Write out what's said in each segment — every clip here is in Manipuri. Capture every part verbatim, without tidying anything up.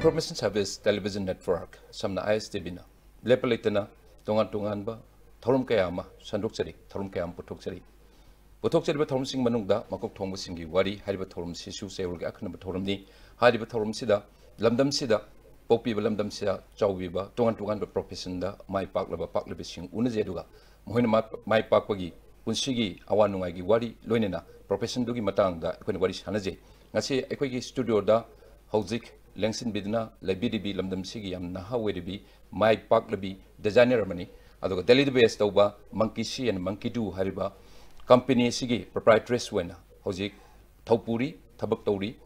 Information Service Television Network, ꯁꯝꯅ ꯑꯥꯏ ꯑꯦꯁ ꯇꯤ ꯚꯤꯅ ꯂꯦꯞꯄ ꯂꯩꯇꯅ ꯇꯣꯉꯥꯟ ꯇꯣꯉꯥꯟꯕ ꯊꯧꯔꯝ ꯀꯌꯥ ꯑꯃ ꯁꯟꯗꯣꯛꯆꯔꯤ, ꯊꯧꯔꯝ ꯀꯌꯥ ꯑꯃ ꯄꯨꯊꯣꯛꯆꯔꯤ꯫ ꯄꯨꯊꯣꯛꯆꯔꯤꯕ ꯊꯧꯔꯝꯁꯤꯡ ꯃꯅꯨꯡꯗ ꯃꯀꯣꯛ ꯊꯣꯡꯕꯁꯤꯡꯒꯤ ꯋꯥꯔꯤ ꯍꯥꯏꯔꯤꯕ ꯊꯧꯔꯝꯁꯤꯁꯨ ꯆꯌꯣꯜꯒꯤ ꯑꯈꯟꯅꯕ ꯊꯧꯔꯝꯅꯤ꯫ ꯍꯥꯏꯔꯤꯕ ꯊꯧꯔꯝꯁꯤꯗ ꯂꯝꯗꯝꯁꯤꯗ, ꯄꯣꯛꯄꯤꯕ ꯂꯝꯗꯝꯁꯤꯗ ꯆꯥꯎꯕꯤꯕ ꯇꯣꯉꯥꯟ ꯇꯣꯉꯥꯟꯕ professionꯗ ꯃꯥꯏ ꯄꯥꯛꯂꯕ ꯄꯥꯛꯂꯤꯕꯁꯤꯡ ꯎꯅꯖꯩ, ꯑꯗꯨꯒ ꯃꯈꯣꯏꯅ ꯃꯥ-, ꯃꯥꯏ ꯄꯥꯛꯄꯒꯤ ꯄꯨꯟꯁꯤꯒꯤ ꯑꯋꯥ ꯅꯨꯡꯉꯥꯏꯒꯤ ꯋꯥꯔꯤ, ꯂꯣꯏꯅꯅ professionꯗꯨꯒꯤ ꯃꯇꯥꯡꯗ ꯑꯩꯈꯣꯏꯅ ꯋꯥꯔꯤ ꯁꯥꯟꯅꯖꯩ꯫ ꯉꯁꯤ ꯑꯩꯈꯣꯏꯒꯤ studioꯗ ꯍꯧꯖꯤꯛ ꯂꯦꯡꯁꯤꯟꯕꯤꯗꯨꯅ ꯂꯩꯕꯤꯔꯤꯕꯤ ꯂꯝꯗꯝꯁꯤꯒꯤ ꯌꯥꯝ ꯅꯍꯥ ꯑꯣꯏꯔꯤꯕꯤ ꯃꯥꯏ ꯄꯥꯛꯂꯕꯤ designer ꯑꯃꯅꯤ꯫ ꯑꯗꯨꯒ ꯗꯦꯜꯂꯤꯗ base ꯇꯧꯕ Monkey See and Monkey Do ꯍꯥꯏꯔꯤꯕ company ꯑꯁꯤꯒꯤ proprietress ꯑꯣꯏꯅ ꯍꯧꯖꯤꯛ ꯊꯧꯄꯨꯔꯤ, ꯊꯕꯛ ꯇꯧꯔꯤ꯫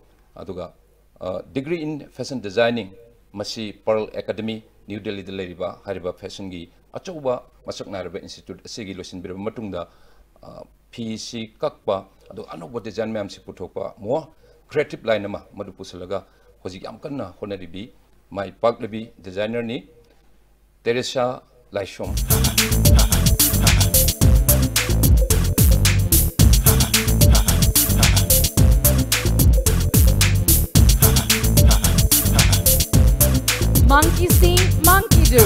ꯑꯗꯨꯒ, ꯑ, Degree in Fashion Designing, ꯃꯁꯤ Pearl Academy, New Delhiꯗ ꯂꯩꯔꯤꯕ ꯍꯥꯏꯔꯤꯕ fashionꯒꯤ ꯑꯆꯧꯕ ꯃꯁꯛ ꯅꯥꯏꯔꯕ institute ꯑꯁꯤꯒꯤ ꯂꯣꯏꯁꯤꯟꯕꯤꯔꯕ ꯃꯇꯨꯡꯗ, ꯑ, ꯐꯤꯁꯤ ꯀꯛꯄ, ꯑꯗꯨꯒ ꯑꯅꯧꯕ design ꯃꯌꯥꯝꯁꯤ ꯄꯨꯊꯣꯛꯄ, more creative line ꯑꯃ ꯃꯗꯨ ꯄꯨꯁꯤꯜꯂꯒ ꯍꯧꯖꯤꯛ ꯌꯥꯝ ꯀꯟꯅ ꯍꯣꯠꯅꯔꯤꯕꯤ ꯃꯥꯏ ꯄꯥꯛꯂꯕꯤ designerꯅꯤ, Teresa Laishram. Monkey See, Monkey Do.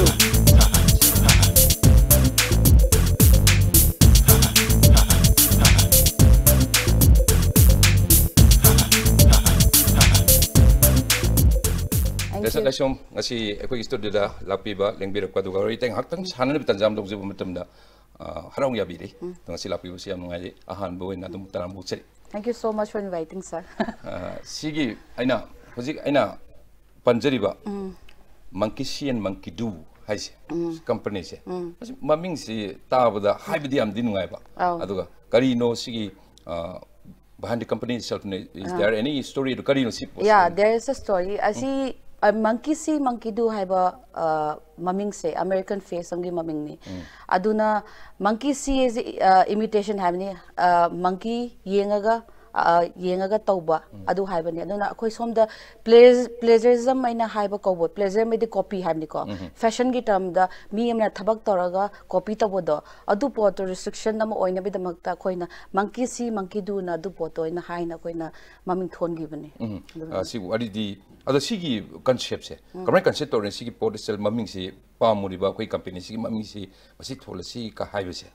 Thank Teresa you. Laishram, ꯉꯁꯤ ꯑꯩꯈꯣꯏꯒꯤ studioꯗ ꯂꯥꯛꯄꯤꯕ, ꯂꯦꯡꯕꯤꯔꯛꯄ, ꯑꯗꯨꯒ ꯋꯥꯔꯤ ꯋꯥꯇꯥꯏ ꯉꯥꯏꯍꯥꯛꯇꯪ ꯁꯥꯟꯅꯅꯕ ꯇꯥꯟꯖꯥ ꯑꯃ ꯂꯧꯖꯕ ꯃꯇꯝꯗ, ꯑ, ꯍꯔꯥꯎ ꯌꯥꯕꯤꯔꯦ꯫ ꯑꯗꯣ ꯉꯁꯤ ꯂꯥꯛꯄꯤꯕꯁꯤ ꯌꯥꯝ ꯅꯨꯡꯉꯥꯏꯔꯦ꯫ ꯑꯍꯥꯟꯕ ꯑꯣꯏꯅ ꯑꯗꯨꯝ ꯇꯔꯥꯝꯅ ꯑꯣꯛꯆꯔꯤ꯫ Thank you so much for inviting, sir. ꯑ, ꯁꯤꯒꯤ ꯑꯩꯅ ꯍꯧꯖꯤꯛ ꯑꯩꯅ ꯄꯟꯖꯔꯤꯕ Monkey See and Monkey Do ꯍꯥꯏꯁꯦ, companyꯁꯦ, ꯃꯁꯤ ꯃꯃꯤꯡꯁꯤ ꯇꯥꯕꯗ ꯍꯥꯏꯕꯗꯤ ꯌꯥꯝꯗꯤ ꯅꯨꯡꯉꯥꯏꯕ, ꯑꯧ꯫ ꯑꯗꯨꯒ ꯀꯔꯤꯅꯣ ꯁꯤꯒꯤ, ꯑ, behind the company itself, is there any story? ꯑꯗꯨ ꯀꯔꯤꯅꯣ ꯁꯤ ꯄꯣꯠꯁꯦ? Yeah, there is a story. ꯑꯁꯤ, ꯑ, Monkey See, Monkey Do ꯍꯥꯏꯕ, ꯑ, ꯃꯃꯤꯡꯁꯦ American phrase ꯑꯃꯒꯤ ꯃꯃꯤꯡꯅꯤ꯫ ꯑꯗꯨꯅ monkey see is, ꯑ, imitation ꯍꯥꯏꯕꯅꯤ꯫ ꯑ, monkey ꯌꯦꯡꯉꯒ ꯑ, ꯌꯦꯡꯉꯒ ꯇꯧꯕ ꯑꯗꯨ ꯍꯥꯏꯕꯅꯤ꯫ ꯑꯗꯨꯅ ꯑꯩꯈꯣꯏ ꯁꯣꯝꯗ plagiarism ꯑꯩꯅ ꯍꯥꯏꯕ ꯀꯧꯕ, plagiarism ꯍꯥꯏꯗꯤ copy ꯍꯥꯏꯕꯅꯤꯀꯣ꯫ Fashionꯒꯤ termꯗ ꯃꯤ ꯑꯃꯅ ꯊꯕꯛ ꯇꯧꯔꯒ copy ꯇꯧꯕꯗꯣ, ꯑꯗꯨ ꯄꯣꯠꯇꯣ restriction ꯑꯃ ꯑꯣꯏꯅꯕꯒꯤꯗꯃꯛꯇ ꯑꯩꯈꯣꯏꯅ monkey see, monkey doꯅ ꯑꯗꯨ ꯄꯣꯠꯇꯣ ꯑꯩꯅ ꯍꯥꯏꯅ ꯑꯩꯈꯣꯏꯅ ꯃꯃꯤꯡ ꯊꯣꯟꯈꯤꯕꯅꯤ꯫ ꯎꯝ꯫ ꯑ, ꯁꯤꯕꯨ ꯋꯥꯔꯤꯗꯤ, ꯑꯗꯣ ꯁꯤꯒꯤ conceptꯁꯦ ꯀꯃꯥꯏꯅ concept ꯇꯧꯔꯤꯅꯣ? ꯁꯤꯒꯤ ꯄꯣꯠ ꯁꯦꯜ ꯃꯃꯤꯡꯁꯤ, ꯄꯥꯝꯃꯨꯔꯤꯕ ꯑꯩꯈꯣꯏ companyꯁꯤꯒꯤ ꯃꯃꯤꯡꯁꯤ ꯃꯁꯤ ꯊꯣꯜꯂꯁꯤ ꯀ ꯍꯥꯏꯕꯁꯦ?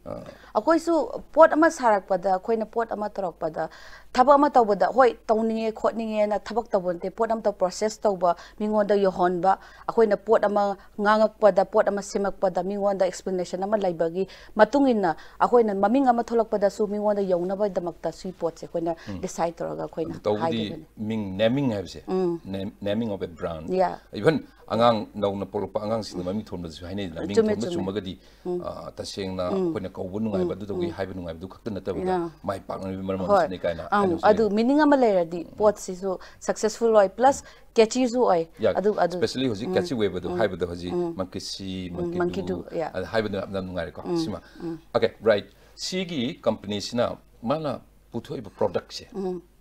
ꯑ, ꯑꯩꯈꯣꯏꯁꯨ ꯄꯣꯠ ꯑꯃ ꯁꯥꯔꯛꯄꯗ, ꯑꯩꯈꯣꯏꯅ ꯄꯣꯠ ꯑꯃ ꯇꯧꯔꯛꯄꯗ, ꯊꯕꯛ ꯑꯃ ꯇꯧꯕꯗ, ꯍꯣꯏ, ꯇꯧꯅꯤꯡꯉꯦ ꯈꯣꯠꯅꯤꯡꯉꯦꯅ ꯊꯕꯛ ꯇꯧꯕ ꯅꯠꯇꯦ, ꯄꯣꯠ ꯑꯃꯇ process ꯇꯧꯕ, ꯃꯤꯉꯣꯟꯗ ꯌꯧꯍꯟꯕ, ꯑꯩꯈꯣꯏꯅ ꯄꯣꯠ ꯑꯃ ꯉꯥꯡꯉꯛꯄꯗ, ꯄꯣꯠ ꯑꯃ ꯁꯦꯝꯃꯛꯄꯗ, ꯃꯤꯉꯣꯟꯗ explanation ꯑꯃ ꯂꯩꯕꯒꯤ ꯃꯇꯨꯡ ꯏꯟꯅ, ꯑꯩꯈꯣꯏꯅ ꯃꯃꯤꯡ ꯑꯃ ꯊꯣꯛꯂꯛꯄꯗꯁꯨ ꯃꯤꯉꯣꯟꯗ ꯌꯧꯅꯕꯒꯤꯗꯃꯛꯇ ꯁꯤ ꯄꯣꯠꯁꯦ ꯑꯩꯈꯣꯏꯅ decide ꯇꯧꯔꯒ ꯑꯩꯈꯣꯏꯅ ꯇꯧꯕꯗꯤ ꯍꯥꯏꯈꯤꯕꯅꯤ꯫ ꯃꯤꯡ, naming ꯍꯥꯏꯕꯁꯦ, name- naming of a brand, Yeah. even ꯑꯉꯥꯡ ꯅꯧꯅ ꯄꯣꯛꯂꯛꯄ ꯑꯉꯥꯡꯁꯤꯡꯅ ꯃꯃꯤꯡ ꯊꯣꯟꯕꯗꯁꯨ ꯍꯥꯏꯅꯩꯗꯅ, ꯃꯤꯡ ꯆꯨꯝꯃꯦ, ꯊꯣꯟꯕ ꯆꯨꯝꯃꯦ꯫ Yeah. ꯃꯥꯏ ꯄꯥꯛꯅꯕꯒꯤ ꯃꯔꯝ ꯍꯣꯏ꯫ ꯑꯃꯁꯨꯅꯦ ꯀꯥꯏꯅ ꯑꯪ, ꯍꯥꯏꯅꯕꯁꯨ ꯑꯗꯨ ꯂꯩ꯫ meaning ꯑꯃ ꯂꯩꯔꯗꯤ ꯄꯣꯠꯁꯤꯁꯨ successful ꯑꯣꯏ, plus catchyꯁꯨ ꯑꯣꯏ꯫ Yeah, ꯑꯗꯨ, ꯑꯗꯨ, especially ꯍꯧꯖꯤꯛ catchy ꯑꯣꯏꯕꯗꯣ ꯍꯥꯏꯕꯗꯣ, ꯍꯧꯖꯤꯛ monkey see, monkey monkey do, do, yeah. ꯑꯗ ꯍꯥꯏꯕꯗꯣ ꯌꯥꯝꯅ ꯅꯨꯡꯉꯥꯏꯔꯦꯀꯣ꯫ ꯁꯤꯃ꯫ Okay, right. ꯁꯤꯒꯤ companyꯁꯤꯅ ꯃꯥꯅ ꯄꯨꯊꯣꯛꯏꯕ productꯁꯦ,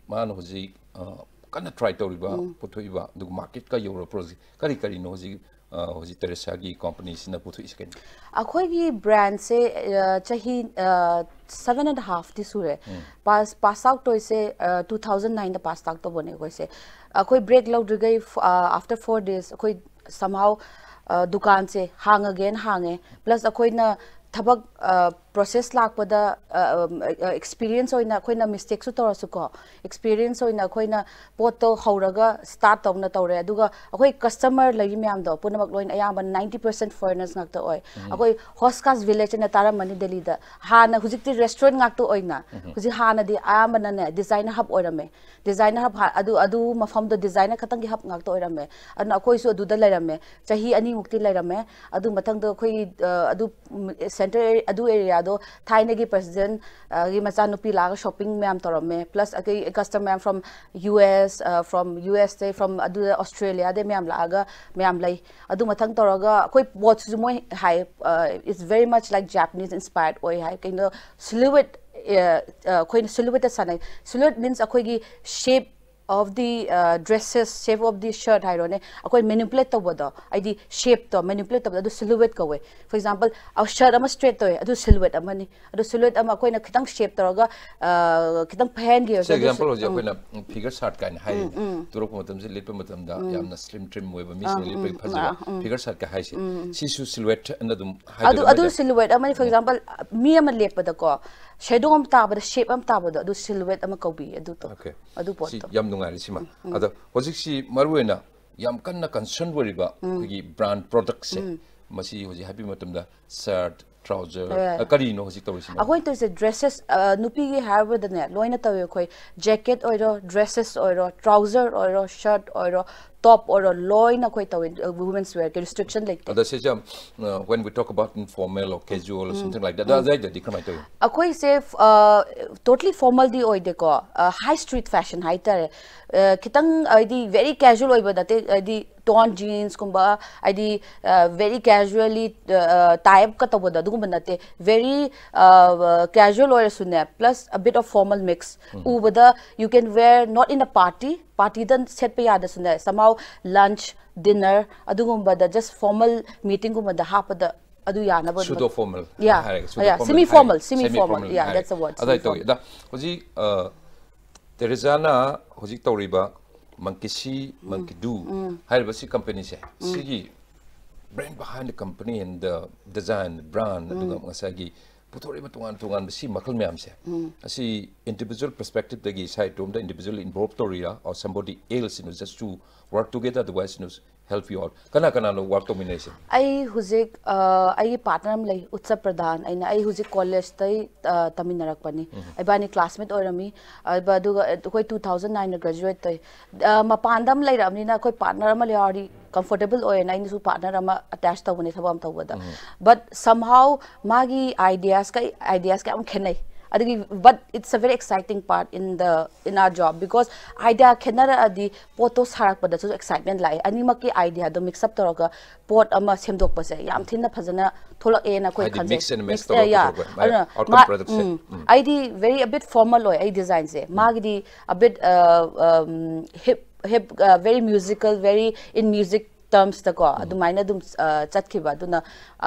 ꯃꯥꯅ ꯍꯧꯖꯤꯛ, ꯑ, ꯀꯟꯅ try ꯇꯧꯔꯤꯕ, ꯄꯨꯊꯣꯛꯏꯕ, ꯑꯗꯨꯒ marketꯀ ꯌꯧꯔꯕ productꯁꯦ ꯀꯔꯤ ꯀꯔꯤꯅꯣ ꯍꯧꯖꯤꯛ, ꯑ, ꯍꯧꯖꯤꯛ ꯇꯦꯔꯦꯁꯥꯒꯤ companyꯁꯤꯅ ꯄꯨꯊꯣꯛꯏꯁꯦ ꯀꯩꯅꯣ? ꯑꯩꯈꯣꯏꯒꯤ brandꯁꯦ, ꯑ, ꯆꯍꯤ, ꯑ, seven and half ꯇꯤ ꯁꯨꯔꯦ꯫ Pass, pass out ꯇꯧꯔꯤꯁꯦ, ꯑ, two thousand nineꯗ pass out ꯇꯧꯕꯅꯦ ꯑꯩꯈꯣꯏꯁꯦ꯫ ꯑꯩꯈꯣꯏ break ꯂꯧꯗ꯭ꯔꯤꯉꯩ, ꯑ, after four days ꯑꯩꯈꯣꯏ somehow, ꯑ, ꯗꯨꯀꯥꯟꯁꯦ ꯍꯥꯡꯉꯒꯦꯅ ꯍꯥꯡꯉꯦ꯫ Plus ꯑꯩꯈꯣꯏꯅ ꯊꯕꯛ, ꯑ, process ꯂꯥꯛꯄꯗ, ꯑ, ꯑ, experience ꯑꯣꯏꯅ ꯑꯩꯈꯣꯏꯅ mistakeꯁꯨ ꯇꯧꯔꯁꯨꯀꯣ, experience ꯑꯣꯏꯅ ꯑꯩꯈꯣꯏꯅ ꯄꯣꯠꯇꯣ ꯍꯧꯔꯒ start ꯇꯧꯅ ꯇꯧꯔꯦ꯫ ꯑꯗꯨꯒ ꯑꯩꯈꯣꯏ customer ꯂꯩꯔꯤ ꯃꯌꯥꯝꯗꯣ ꯄꯨꯝꯅꯃꯛ ꯂꯣꯏꯅ ꯑꯌꯥꯝꯕ ninety percent foreigners ꯉꯥꯛꯇ ꯑꯣꯏ꯫ ꯑꯩꯈꯣꯏ Hauskast Village ꯍꯥꯏꯅ ꯇꯥꯔꯝꯃꯅꯤ ꯗꯦꯜꯂꯤꯗ꯫ ꯍꯥꯟꯅ, ꯍꯧꯖꯤꯛꯇꯤ restaurant ꯉꯥꯛꯇ ꯑꯣꯏꯅ, ꯍꯧꯖꯤꯛ, ꯍꯥꯟꯅꯗꯤ ꯑꯌꯥꯝꯕꯅꯅꯦ designer hub ꯑꯣꯏꯔꯝꯃꯦ꯫ Designer hub ꯍꯥ-, ꯑꯗꯨ, ꯑꯗꯨ ꯃꯐꯝꯗꯣ designer ꯈꯛꯇꯪꯒꯤ hub ꯉꯥꯛꯇ ꯑꯣꯏꯔꯝꯃꯦ꯫ ꯑꯗꯨꯅ ꯑꯩꯈꯣꯏꯁꯨ ꯑꯗꯨꯗ ꯂꯩꯔꯝꯃꯦ꯫ ꯆꯍꯤ ꯑꯅꯤꯃꯨꯛꯇꯤ ꯂꯩꯔꯝꯃꯦ꯫ ꯑꯗꯨ ꯃꯊꯪꯗ ꯑꯩꯈꯣꯏ, ꯑ, ꯑꯗꯨ, ꯎꯝ, center ꯑꯦ-, ꯑꯗꯨ areaꯗꯣ ꯊꯥꯏꯅꯒꯤ president, ꯑ, ꯒꯤ ꯃꯆꯥꯅꯨꯄꯤ ꯂꯥꯛꯑꯒ shopping ꯃꯌꯥꯝ ꯇꯧꯔꯝꯃꯦ꯫ Plus ꯑꯩꯈꯣꯏ customer ꯃꯌꯥꯝ from US, ꯑ, from USꯇꯩ, from ꯑꯗꯨꯗ Australiaꯗꯩ ꯃꯌꯥꯝ ꯂꯥꯛꯑꯒ ꯃꯌꯥꯝ ꯂꯩ꯫ ꯑꯗꯨ ꯃꯊꯪ ꯇꯧꯔꯒ ꯑꯩꯈꯣꯏ ꯄꯣꯠꯁꯤꯁꯨ ꯃꯣꯏ ꯍꯥꯏ, ꯑ, it's very much like Japanese inspired ꯑꯣꯏ ꯍꯥꯏ꯫ ꯀꯩꯅꯣ, silhouette ꯑꯩꯈꯣꯏꯅ silhouette ꯁꯥꯟꯅꯩ꯫ Silhouette means ꯑꯩꯈꯣꯏꯒꯤ shape of the dresses, shape of the shirt ꯍꯥꯏꯔꯣꯅꯦ, ꯑꯩꯈꯣꯏ manipulate ꯇꯧꯕꯗꯣ, ꯍꯥꯏꯗꯤ shapeꯇꯣ manipulate ꯇꯧꯕꯗꯣ, ꯑꯗꯨ silhouette ꯀꯧꯋꯦ꯫ For example, shirt ꯑꯃ straight ꯇꯧꯋꯦ, ꯑꯗꯨ silhouette ꯑꯃꯅꯤ꯫ ꯑꯗꯨ silhouette ꯑꯃ ꯑꯩꯈꯣꯏꯅ ꯈꯤꯇꯪ shape ꯇꯧꯔꯒ ꯈꯤꯇꯪ ꯐꯩꯍꯟꯈꯤꯕ, example ꯍꯧꯖꯤꯛ ꯑꯩꯈꯣꯏꯅ figure shirt ꯀꯥꯏꯅ ꯍꯥꯏꯔꯤ, ꯇꯨꯔꯛꯄ ꯃꯇꯝꯁꯤ ꯂꯤꯠꯄ ꯃꯇꯝꯗ ꯌꯥꯝꯅ slim trim ꯑꯣꯏꯕ ꯃꯤꯁꯤꯡꯅ ꯂꯤꯠꯄꯒꯤ ꯐꯖꯕ figure shirt ꯀ ꯍꯥꯏꯁꯦ, ꯁꯤꯁꯨ silhouette ꯑꯅ ꯑꯗꯨꯝ ꯑꯗꯨ ꯑꯗꯨ silhouette ꯑꯃꯅꯤ꯫ For example, ꯃꯤ ꯑꯃ ꯂꯦꯞꯄꯗꯀꯣ, shadow ꯑꯃ ꯇꯥꯕꯗ, shape ꯑꯃ ꯇꯥꯕꯗꯣ, ꯑꯗꯨ silhouette ꯑꯃ ꯀꯧꯕꯤ ꯑꯗꯨꯗꯣ꯫ Okay. ꯑꯗꯨ ꯁꯤ ꯄꯣꯠꯇꯣ꯫ ꯌꯥꯝ ꯅꯨꯡꯉꯥꯏꯔꯦ ꯁꯤꯃ꯫ ꯑꯗꯣ ꯍꯧꯖꯤꯛꯁꯤ ꯃꯔꯨꯑꯣꯏꯅ ꯌꯥꯝ ꯀꯟꯅ concern ꯑꯣꯏꯔꯤꯕ ꯑꯩꯈꯣꯏꯒꯤ brand productꯁꯦ, ꯃꯁꯤ ꯍꯧꯖꯤꯛ ꯍꯥꯏꯕꯤꯕ ꯃꯇꯝꯗ shirt, trouser, Yeah. ꯑ, ꯀꯔꯤꯅꯣ ꯍꯧꯖꯤꯛ ꯇꯧꯔꯤꯁꯤꯅ? ꯑꯩꯈꯣꯏ ꯇꯧꯔꯤꯁꯦ dresses, ꯅꯨꯄꯤꯒꯤ ꯍꯥꯏꯔꯕꯗꯅꯦ, ꯂꯣꯏꯅ ꯇꯧꯋꯦ ꯑꯩꯈꯣꯏ꯫ Jacket ꯑꯣꯏꯔꯣ, dresses ꯑꯣꯏꯔꯣ, trouser ꯑꯣꯏꯔꯣ, shirt ꯑꯣꯏꯔꯣ, top ꯑꯣꯏꯔꯣ, ꯂꯣꯏꯅ ꯑꯩꯈꯣꯏ ꯇꯧꯋꯦ꯫ Women's wear ꯀꯤ restriction ꯂꯩꯇꯦ꯫ ꯑꯗ ꯁꯤꯁꯦ, uh, when we talk about informal or casual or something like that, ꯑꯗ ꯑꯗꯨꯋꯥꯏꯗꯗꯤ ꯀꯃꯥꯏꯅ ꯇꯧꯏ? ꯑꯩꯈꯣꯏꯁꯦ totally formalꯗꯤ ꯑꯣꯏꯗꯦꯀꯣ, high street fashion ꯍꯥꯏꯇꯥꯔꯦ꯫ ꯈꯤꯇꯪ ꯍꯥꯏꯗꯤ very casual ꯑꯣꯏꯕ ꯅꯠꯇꯦ, ꯍꯥꯏꯗꯤ torn jeansꯀꯨꯝꯕ, ꯍꯥꯏꯗꯤ very casually tie up ꯀ ꯇꯧꯕꯗꯣ, ꯑꯗꯨꯒꯨꯝꯕ ꯅꯠꯇꯦ꯫ Very casual ꯑꯣꯏꯔꯁꯨꯅꯦ, plus a bit of formal mix꯫ ꯎꯕꯗ you can wear not in a party, partyꯗ ꯁꯦꯠꯄ ꯌꯥꯗꯁꯨꯅꯦ, somehow lunch, dinner ꯑꯗꯨꯒꯨꯝꯕꯗ, just formal meetingꯒꯨꯝꯕꯗ ꯍꯥꯞꯄꯗ ꯑꯗꯨ ꯌꯥꯅꯕ ꯑꯗꯨꯃꯛ꯫ Pseudo formal Yeah, ꯍꯥꯏꯔꯒꯦ, pseudo yeah, formal semi ꯍꯥꯏꯔꯒꯦ, formal, semi semi formal, formal yeah, ꯍꯥꯏꯔꯒꯦ꯫ that's a word, semi ꯑꯗꯥꯏ ꯇꯧꯏ꯫ formal. ꯑꯗ ꯍꯧꯖꯤꯛ, ꯑ, ꯇꯦꯔꯦꯖꯥꯅ ꯍꯧꯖꯤꯛ ꯇꯧꯔꯤꯕ Monkey See, Monkey Do ꯍꯥꯏꯔꯤꯕ ꯁꯤ companyꯁꯦ, ꯁꯤꯒꯤ brain behind the company and the design, brand, ꯑꯗꯨꯒ ꯉꯁꯥꯏꯒꯤ ꯄꯨꯊꯣꯔꯛꯏꯕ ꯇꯣꯉꯥꯟ ꯇꯣꯉꯥꯟꯕ ꯁꯤ ꯃꯈꯜ ꯃꯌꯥꯝꯁꯦ, ꯑꯁꯤ individual perspectiveꯗꯒꯤ ꯁꯥꯏ ꯏꯇꯣꯝꯇ individually involve ꯇꯧꯔꯤꯔꯥ, or somebody else, you know, just to work together, otherwise, you know, help you out? ꯀꯅꯥ ꯀꯅꯥꯅꯣ work ꯇꯧꯃꯤꯟꯅꯔꯤꯁꯦ? ꯑꯩ ꯍꯧꯖꯤꯛ, ꯑ, ꯑꯩꯒꯤ partner ꯑꯃ ꯂꯩ, ꯎꯠꯁꯕ ꯄ꯭ꯔꯙꯥꯟ ꯑꯩꯅ꯫ ꯑꯩ ꯍꯧꯖꯤꯛ ꯀꯣꯂꯦꯖꯇꯩ, ꯑ, ꯇꯝꯃꯤꯟꯅꯔꯛꯄꯅꯤ꯫ ꯏꯕꯥꯅꯤ classmate ꯑꯣꯏꯔꯝꯃꯤ꯫ ꯑꯗꯨꯒ ꯑꯩꯈꯣꯏ two thousand nineꯗ graduate ꯇꯧꯏ꯫ ꯑ, ꯃꯄꯥꯟꯗ ꯑꯃ ꯂꯩꯔꯛꯑꯕꯅꯤꯅ ꯑꯩꯈꯣꯏ partner ꯑꯃ ꯌꯥꯎꯔꯗꯤ comfortable ꯑꯣꯏꯌꯦꯅ ꯑꯩꯅꯁꯨ partner ꯑꯃ attach ꯇꯧꯕꯅꯦ ꯊꯕꯛ ꯑꯃ ꯇꯧꯕꯗ꯫ But somehow ꯃꯥꯒꯤ ideasꯀ ꯑꯩ ideasꯀ ꯌꯥꯝ ꯈꯦꯠꯅꯩ꯫ ꯑꯗꯒꯤ, but it's a very exciting part in the, in our job, because idea ꯈꯦꯠꯅꯔꯛꯑꯗꯤ ꯄꯣꯠꯇꯣ ꯁꯥꯔꯛꯄꯗꯁꯨ excitement ꯂꯥꯛꯑꯦ꯫ ꯑꯅꯤꯃꯛꯀꯤ ideaꯗꯣ mix up ꯇꯧꯔꯒ ꯄꯣꯠ ꯑꯃ ꯁꯦꯝꯗꯣꯛꯄꯁꯦ ꯌꯥꯝ ꯊꯤꯅ ꯐꯖꯅ ꯊꯣꯛꯂꯛꯑꯦꯅ ꯑꯩꯈꯣꯏ ꯍꯥꯏꯗꯤ ꯈꯟꯖꯩ꯫ mix and match Mix, ꯇꯧꯔꯒ yeah. ꯄꯨꯊꯣꯔꯛꯄ, ꯃꯥꯏ ꯑꯗꯨꯅ outcome ꯃꯥ- productꯁꯦ꯫ ꯎꯝ, ꯑꯩꯗꯤ very a bit formal ꯑꯣꯏ ꯑꯩ designꯁꯦ꯫ ꯃꯥꯒꯤꯗꯤ a bit, uh, um, hip, hip, uh, very musical, very in music termsꯇꯀꯣ, ꯑꯗꯨꯃꯥꯏꯅ ꯑꯗꯨꯝ, uh, ꯆꯠꯈꯤꯕ꯫ ꯑꯗꯨꯅ,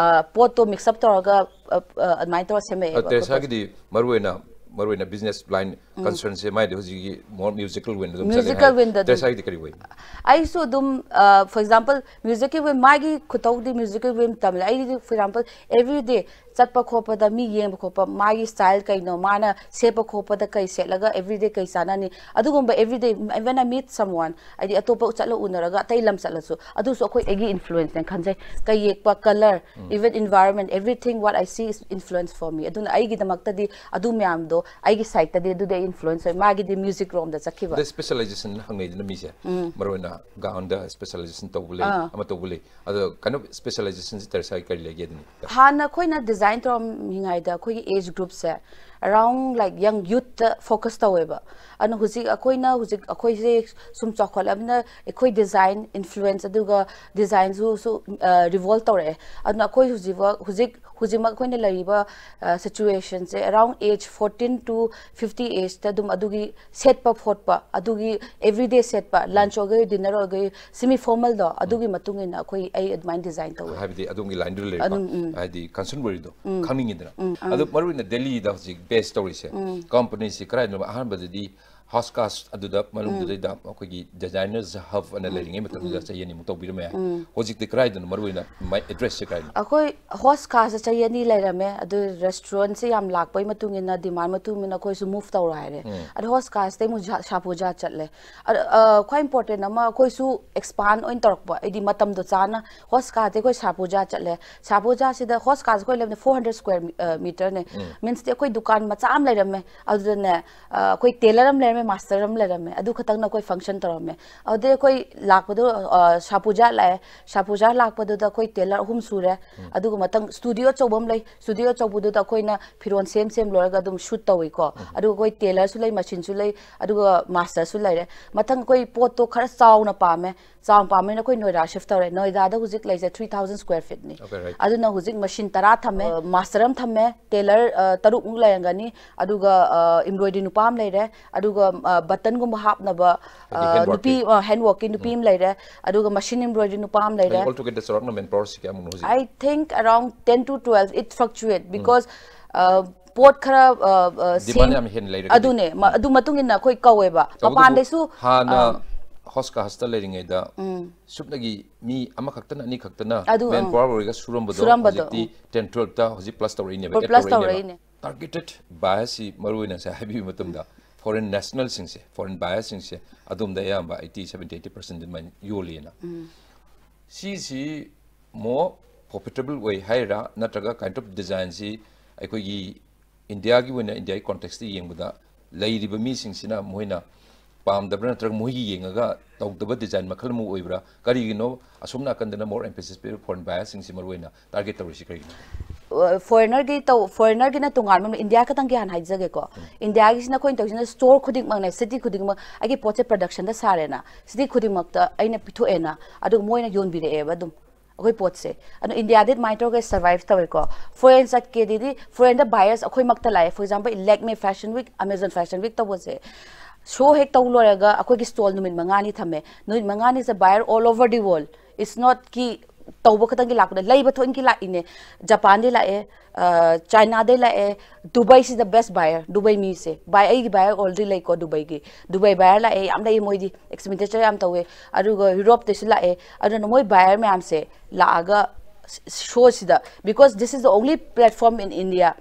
uh, ꯄꯣꯠꯇꯣ mix up ꯇꯧꯔꯒ, uh, uh, ꯑꯗꯨꯃꯥꯏꯅ ꯇꯧꯔꯒ ꯁꯦꯝꯃꯛꯑꯦꯕ ꯑꯩꯈꯣꯏ ꯄꯣꯠꯁꯦ꯫ ꯇꯦꯔꯦꯁꯥꯒꯤꯗꯤ ꯃꯔꯨꯑꯣꯏꯅ, ꯃꯔꯨꯑꯣꯏꯅ business line concernꯁꯦ ꯃꯥꯏꯗꯤ ꯍꯧꯖꯤꯛꯀꯤ more musical windꯗ ꯑꯗꯨꯝ ꯆꯠꯂꯦ Musical ꯍꯥꯏ꯫ windꯗ ꯑꯗꯨꯝ꯫ ꯇꯦꯔꯦꯁꯥꯒꯤꯗꯤ ꯀꯔꯤ ꯑꯣꯏ? ꯑꯩꯁꯨ ꯑꯗꯨꯝ, uh, for example, musical wind, ꯃꯥꯒꯤ ꯈꯨꯇꯧꯗꯤ musical wind ꯇꯝꯂꯦ꯫ ꯑꯩꯗꯤ, for example, everyday ꯆꯠꯄ ꯈꯣꯠꯄꯗ, ꯃꯤ ꯌꯦꯡꯕ ꯈꯣꯠꯄ, ꯃꯥꯒꯤ style ꯀꯩꯅꯣ, ꯃꯥꯅ ꯁꯦꯠꯄ ꯈꯣꯠꯄꯗ ꯀꯩ ꯁꯦꯠꯂꯒ everyday ꯀꯩ ꯆꯥꯟꯅꯅꯤ, ꯑꯗꯨꯒꯨꯝꯕ everyday, when I meet someone, ꯍꯥꯏꯗꯤ ꯑꯇꯣꯞꯄ ꯆꯠꯂ ꯎꯅꯔꯒ ꯑꯇꯩ ꯂꯝ ꯆꯠꯂꯁꯨ, ꯑꯗꯨꯁꯨ ꯑꯩꯈꯣꯏ ꯑꯩꯒꯤ influenceꯅꯦ ꯈꯟꯖꯩ꯫ ꯀꯩ ꯌꯦꯛꯄ, colour, even environment, everything what I see is influence for me꯫ ꯑꯗꯨꯅ ꯑꯩꯒꯤꯗꯃꯛꯇꯗꯤ ꯑꯗꯨ ꯃꯌꯥꯝꯗꯣ ꯑꯩꯒꯤ sideꯇꯗꯤ ꯑꯗꯨꯗꯤ ꯑꯩ influence ꯑꯣꯏ꯫ ꯃꯥꯒꯤꯗꯤ music ꯔꯣꯝꯗ ꯆꯠꯈꯤꯕ꯫ ꯑꯗ specialization ꯍꯪꯅꯩꯗꯅ ꯃꯤꯁꯦ, ꯃꯔꯨꯑꯣꯏꯅ gownꯗ specialization ꯇꯧꯕ ꯂꯩ, ꯑꯥ꯫ ꯑꯃ ꯇꯧꯕ ꯂꯩ꯫ ꯑꯗꯣ ꯀꯩꯅꯣ specializationꯁꯦ ꯇꯦꯔꯦꯁꯥꯒꯤ ꯀꯔꯤ ꯂꯩꯒꯦ ꯑꯗꯨꯅꯤ? ꯍꯥꯟꯅ ꯑꯩꯈꯣꯏꯅ design ꯇꯧꯔꯝꯃꯤꯉꯩꯗ ꯑꯩꯈꯣꯏꯒꯤ age groupꯁꯦ around, like, young youthꯇ focus ꯇꯧꯋꯦꯕ꯫ ꯑꯗꯨꯅ ꯍꯧꯖꯤꯛ ꯑꯩꯈꯣꯏꯅ, ꯍꯧꯖꯤꯛ ꯑꯩꯈꯣꯏꯁꯦ ꯁꯨꯝ ꯆꯥꯎꯈꯠꯂꯕꯅꯤꯅ ꯑꯩꯈꯣꯏ design influence ꯑꯗꯨꯒ designꯁꯨ, ꯁꯨ, ꯑ, revolve ꯇꯧꯔꯛꯑꯦ꯫ ꯑꯗꯨꯅ ꯑꯩꯈꯣꯏ ꯍꯧꯖꯤꯛꯐꯥꯎ, ꯍꯧꯖꯤꯛ, ꯍꯧꯖꯤꯛꯃꯛ ꯑꯩꯈꯣꯏꯅ ꯂꯩꯔꯤꯕ, ꯑ, situationꯁꯦ around age fourteen to fifty ageꯇ ꯑꯗꯨꯝ ꯑꯗꯨꯒꯤ ꯁꯦꯠꯄ ꯈꯣꯠꯄ, ꯑꯗꯨꯒꯤ everyday ꯁꯦꯠꯄ, lunch ꯑꯣꯏꯒꯦ, dinner ꯑꯣꯏꯒꯦ, semi formalꯗꯣ, ꯑꯗꯨꯒꯤ ꯃꯇꯨꯡ ꯏꯟꯅ ꯑꯩꯈꯣꯏ, ꯑꯩ ꯑꯗꯨꯃꯥꯏꯅ design ꯇꯧꯋꯦ꯫ ꯍꯥꯏꯕꯗꯤ ꯑꯗꯣꯝꯒꯤ lineꯗꯨ ꯂꯩꯔꯦꯀꯣ, ꯑꯗꯨꯝ, ꯎꯝ꯫ ꯍꯥꯏꯗꯤ concern ꯑꯣꯏꯔꯤꯗꯣ ꯎꯝ, ꯎꯝ꯫ ꯈꯪꯅꯤꯡꯉꯤꯗꯅ꯫ ꯑꯗꯣ ꯃꯔꯨꯑꯣꯏꯅ ꯗꯦꯜꯂꯤꯗ ꯍꯧꯖꯤꯛ base ꯇꯧꯔꯤꯁꯦ companyꯁꯤ ꯀꯗꯥꯏꯗꯅꯣ? ꯑꯍꯥꯟꯕꯗꯗꯤ ꯍꯣꯁꯀꯥꯁ ꯑꯗꯨꯗ ꯃꯅꯨꯡꯗꯨꯗꯩꯗ ꯑꯩꯈꯣꯏꯒꯤ designers hub ꯑꯅ ꯂꯩꯔꯤꯉꯩ ꯃꯇꯝꯗꯨꯗ ꯆꯍꯤ ꯑꯅꯤꯃꯨꯛ ꯇꯧꯕꯤꯔꯝꯃꯦ꯫ ꯍꯧꯖꯤꯛꯇꯤ ꯀꯗꯥꯏꯗꯅꯣ ꯃꯔꯨꯑꯣꯏꯅ ꯃꯥꯏ addressꯁꯦ ꯀꯗꯥꯏꯗꯅꯣ? ꯑꯩꯈꯣꯏ ꯍꯣꯁꯀꯥꯁꯇ ꯆꯍꯤ ꯑꯅꯤ ꯂꯩꯔꯝꯃꯦ꯫ ꯑꯗꯨ restaurantꯁꯦ ꯌꯥꯝ ꯂꯥꯛꯄꯒꯤ ꯃꯇꯨꯡ ꯏꯟꯅ, demand ꯃꯇꯨꯡ ꯏꯟꯅ ꯑꯩꯈꯣꯏꯁꯨ move ꯇꯧꯔꯣ ꯍꯥꯏꯔꯦ꯫ ꯑꯗꯣ ꯍꯣꯁꯀꯥꯁꯇꯩ ꯑꯃꯨꯛ ꯁꯥ-, ꯁꯥꯄꯨꯖꯥ ꯆꯠꯂꯦ꯫ ꯑꯗꯣ, ꯑ, ꯈ꯭ꯋꯥꯏ important ꯑꯃ ꯑꯩꯈꯣꯏꯁꯨ expand ꯑꯣꯏꯅ ꯇꯧꯔꯛꯄ, ꯍꯥꯏꯗꯤ ꯃꯇꯝꯗꯣ ꯆꯥꯅ ꯍꯣꯁꯀꯥꯁꯇꯩ ꯑꯩꯈꯣꯏ ꯁꯥꯄꯨꯖꯥ ꯆꯠꯂꯦ꯫ ꯁꯥꯄꯨꯖꯥꯁꯤꯗ ꯍꯣꯁꯀꯥꯁ ꯑꯩꯈꯣꯏ ꯂꯩꯕꯅ four hundred square meterꯅꯦ꯫ Meansꯇꯤ ꯑꯩꯈꯣꯏ ꯗꯨꯀꯥꯟ ꯃꯆꯥ ꯑꯃ ꯂꯩꯔꯝꯃꯦ꯫ ꯑꯗꯨꯗꯅꯦ, ꯑ, ꯑꯩꯈꯣꯏ tailor ꯑꯃ ꯂꯩꯔꯝꯃꯦ꯫ ꯃꯥꯁꯇꯔ ꯑꯃ ꯂꯩꯔꯝꯃꯦ, ꯑꯗꯨ ꯈꯛꯇꯪꯅ ꯑꯩꯈꯣꯏ ꯐꯪꯁꯟ ꯇꯧꯔꯝꯃꯦ꯫ ꯑꯗꯨꯗꯩ ꯑꯩꯈꯣꯏ ꯂꯥꯛꯄꯗꯣ, ꯑ, ꯁꯥꯄꯨꯖꯥ ꯂꯥꯛꯑꯦ꯫ ꯁꯥꯄꯨꯖꯥ ꯂꯥꯛꯄꯗꯨꯗ ꯑꯩꯈꯣꯏ ꯇꯦꯂꯔ ꯑꯍꯨꯝ ꯁꯨꯔꯦ꯫ ꯑꯗꯨꯒ ꯃꯊꯪ ꯁ꯭ꯇꯨꯗꯤꯑꯣ ꯑꯆꯧꯕ ꯑꯃ ꯂꯩ꯫ ꯁ꯭ꯇꯨꯗꯤꯑꯣ ꯑꯆꯧꯕꯗꯨꯗ ꯑꯩꯈꯣꯏꯅ ꯐꯤꯔꯣꯜ ꯁꯦꯝ ꯁꯦꯝ ꯂꯣꯏꯔꯒ ꯑꯗꯨꯝ ꯁꯨꯠ ꯇꯧꯏꯀꯣ꯫ ꯑꯗꯨꯒ ꯑꯩꯈꯣꯏ ꯇꯦꯂꯔꯁꯨ ꯂꯩ, ꯃꯦꯆꯤꯟꯁꯨ ꯂꯩ, ꯑꯗꯨꯒ ꯃꯥꯁꯇꯔꯁꯨ ꯂꯩꯔꯦ꯫ ꯃꯊꯪ ꯑꯩꯈꯣꯏ ꯄꯣꯠꯇꯣ ꯈꯔ ꯆꯥꯎꯅ ꯄꯥꯝꯃꯦ꯫ ꯆꯥꯎꯅ ꯄꯥꯝꯃꯦꯅ ꯑꯩꯈꯣꯏ ꯅꯣꯏꯗꯥ ꯁꯤꯐ ꯇꯧꯔꯦ꯫ ꯅꯣꯏꯗꯥꯗ ꯍꯧꯖꯤꯛ ꯂꯩꯁꯦ three thousand square feet ꯅꯤ꯫ Okay, right. ꯑꯗꯨꯅ ꯍꯧꯖꯤꯛ ꯃꯦꯆꯤꯟ ꯇꯔꯥ ꯊꯝꯃꯦ꯫ ꯑ, ꯃꯥꯁꯇꯔ ꯑꯃ ꯊꯝꯃꯦ, ꯇꯦꯂꯔ, ꯑ, ꯇꯔꯨꯛꯃꯨꯛ ꯂꯩꯔꯝꯒꯅꯤ, ꯑꯗꯨꯒ, ꯑ, ꯏꯝꯕ꯭ꯔꯣꯏꯗ꯭ꯔꯤ ꯅꯨꯄꯥ ꯑꯃ ꯂꯩꯔꯦ, ꯑꯗꯨꯒ, ꯑ, ꯕꯇꯟꯒꯨꯝꯕ ꯍꯥꯞꯅꯕ, ꯍꯥꯏꯗꯤ ꯑ, hand ꯅꯨꯄꯤ, workꯀꯤ? ꯑ, hand workꯀꯤ ꯅꯨꯄꯤ ꯎꯝ꯫ ꯑꯃ ꯂꯩꯔꯦ, ꯑꯗꯨꯒ machine embroidery ꯅꯨꯄꯥ ꯑꯃ ꯂꯩꯔꯦ꯫ All together ꯆꯥꯎꯔꯥꯛꯅ manpowerꯁꯤ ꯀꯌꯥꯃꯨꯛꯅꯣ ꯍꯧꯖꯤꯛ? I think around ten to twelve, it fluctuate um. Because, ꯑ, ꯄꯣꯠ ꯈꯔ, ꯑ, ꯑ, demand ꯁꯦꯝ-, ꯌꯥꯝ ꯍꯦꯟꯅ ꯂꯩꯔꯒꯗꯤ? ꯑꯗꯨꯅꯦ, ꯃ-, ꯎꯝ꯫ ꯑꯗꯨ ꯃꯇꯨꯡ ꯏꯟꯅ ꯑꯩꯈꯣꯏ ꯀꯧꯋꯦꯕ꯫ ꯇꯧꯕꯇꯕꯨ ꯃꯄꯥꯟꯗꯩꯁꯨ, ꯍꯥꯟꯅ ꯑ, ꯍꯣꯁ ꯀꯥ ꯍꯣꯁꯇꯦꯜ ꯂꯩꯔꯤꯉꯩꯗ ꯎꯝ꯫ ꯁꯨꯞꯅꯒꯤ ꯃꯤ ꯑꯃꯈꯛꯇꯅ, ꯑꯅꯤꯈꯛꯇꯅ ꯑꯗꯨ, ꯑꯪ꯫ Manpower ꯑꯣꯏꯔꯒ ꯁꯨꯔꯝꯕꯗꯣ ꯁꯨꯔꯝꯕꯗꯣ, ꯍꯧꯖꯤꯛꯇꯤ ꯎꯝ꯫ Ten twelveꯇ ꯍꯧꯖꯤꯛ plus ꯇꯧꯔꯛꯏꯅꯦꯕ, ꯍꯣꯏ, add plus ꯇꯧꯔꯛꯏꯅꯦꯕ꯫ ꯇꯧꯔꯛꯏꯅꯦ꯫ Targeted biasꯁꯤ ꯃꯔꯨ ꯑꯣꯏꯅ ꯉꯁꯥꯏ ꯍꯥꯏꯕꯤꯕ ꯃꯇꯝꯗ ꯎꯝ꯫ Foreign nationalꯁꯤꯡꯁꯦ, foreign buyerꯁꯤꯡꯁꯦ ꯑꯗꯣꯝꯗ ꯑꯌꯥꯝꯕ eighty, seventy, eighty percent ꯑꯗꯨꯃꯥꯏꯅ ꯌꯣꯜꯂꯤꯅ꯫ ꯎꯝ꯫ ꯁꯤꯁꯤ more profitable ꯑꯣꯏ ꯍꯥꯏꯔꯥ, ꯅꯠꯇ꯭ꯔꯒ kind of designꯁꯤ ꯑꯩꯈꯣꯏꯒꯤ ꯏꯟꯗꯤꯌꯥꯒꯤ ꯑꯣꯏꯅ, ꯏꯟꯗꯤꯌꯥꯒꯤ contextꯇ ꯌꯦꯡꯕꯗ ꯂꯩꯔꯤꯕ ꯃꯤꯁꯤꯡꯁꯤꯅ ꯃꯣꯏꯅ ꯄꯥꯝꯗꯕ꯭ꯔꯥ, ꯅꯠꯇ꯭ꯔꯒ ꯃꯣꯏꯒꯤ ꯌꯦꯡꯉꯒ ꯇꯧꯗꯕ design ꯃꯈꯜ ꯑꯃ ꯑꯣꯏꯕ꯭ꯔꯥ? ꯀꯔꯤꯒꯤꯅꯣ ꯑꯁꯣꯝ ꯅꯥꯀꯟꯗꯅ more emphasis ꯄꯤꯔꯤꯕ foreign buyerꯁꯤꯡꯁꯤ ꯃꯔꯨ ꯑꯣꯏꯅ target ꯇꯧꯔꯤꯁꯤ ꯀꯔꯤꯒꯤꯅꯣ? ꯑ, foreignꯔꯒꯤ ꯇꯧ-, foreignꯔꯒꯤꯅ ꯇꯣꯉꯥꯟꯕ ꯑꯃ, ꯏꯟꯗꯤꯌꯥ ꯈꯛꯇꯪꯒꯤ ꯍꯥꯟꯅ ꯍꯥꯏꯖꯒꯦꯀꯣ꯫ ꯎꯝ꯫ ꯏꯟꯗꯤꯌꯥꯒꯤꯁꯤꯅ ꯑꯩꯈꯣꯏꯅ ꯇꯧꯔꯤꯁꯤꯅ store ꯈꯨꯗꯤꯡꯃꯛꯅꯦ, city ꯈꯨꯗꯤꯡꯃꯛ ꯑꯩꯒꯤ ꯄꯣꯠꯁꯦ productionꯗ ꯁꯥꯔꯦꯅ, city ꯈꯨꯗꯤꯡꯃꯛꯇ ꯑꯩꯅ ꯄꯤꯊꯣꯛꯑꯦꯅ, ꯑꯗꯨꯒ ꯃꯣꯏꯅ ꯌꯣꯟꯕꯤꯔꯛꯑꯦꯕ ꯑꯗꯨꯝ꯫ ꯑꯩꯈꯣꯏ ꯄꯣꯠꯁꯦ꯫ ꯑꯗꯣ ꯏꯟꯗꯤꯌꯥꯗꯤ ꯑꯗꯨꯃꯥꯏꯅ ꯇꯧꯔꯒ survive ꯇꯧꯋꯦꯀꯣ꯫ Foreign ꯆꯠꯀꯦꯗꯤ, foreignꯗ buyers ꯑꯩꯈꯣꯏꯃꯛꯇ ꯂꯥꯛꯑꯦ꯫ For example, Lakme Fashion Week, Amazon Fashion Week ꯇꯧꯕꯁꯦ꯫ Show ꯍꯦꯛ ꯇꯧ ꯂꯣꯏꯔꯒ ꯑꯩꯈꯣꯏꯒꯤ stall ꯅꯨꯃꯤꯠ ꯃꯉꯥꯅꯤ ꯊꯝꯃꯦ꯫ ꯅꯨꯃꯤꯠ ꯃꯉꯥꯅꯤꯁꯦ buyer all over the world꯫ It's not ꯀꯤ ꯇꯧꯕ ꯈꯛꯇꯪꯒꯤ ꯂꯥꯛꯄꯗ, ꯂꯩꯕ ꯊꯣꯏꯅꯀꯤ ꯂꯥꯛꯏꯅꯦ꯫ ꯖꯄꯥꯟꯗꯤ ꯂꯥꯛꯑꯦ, ꯑ, ꯆꯥꯏꯅꯥꯗꯩ ꯂꯥꯛꯑꯦ, ꯗꯨꯕꯩꯁꯤꯗ best buyer, ꯗꯨꯕꯩ ꯃꯤꯁꯦ꯫ Buy-, ꯑꯩꯒꯤ buyer already ꯂꯩꯀꯣ ꯗꯨꯕꯩꯒꯤ꯫ ꯗꯨꯕꯩ buyer ꯂꯥꯛꯑꯦ, ꯌꯥꯝ ꯂꯩꯌꯦ ꯃꯣꯏꯗꯤ, expenditure ꯌꯥꯝ ꯇꯧꯋꯦ꯫ ꯑꯗꯨꯒ ꯌꯨꯔꯣꯞꯇꯩꯁꯨ ꯂꯥꯛꯑꯦ꯫ ꯑꯗꯨꯅ ꯃꯣꯏ buyer ꯃꯌꯥꯝꯁꯦ ꯂꯥꯛꯑꯒ ꯁ-, showꯁꯤꯗ, because this is the only platform in India,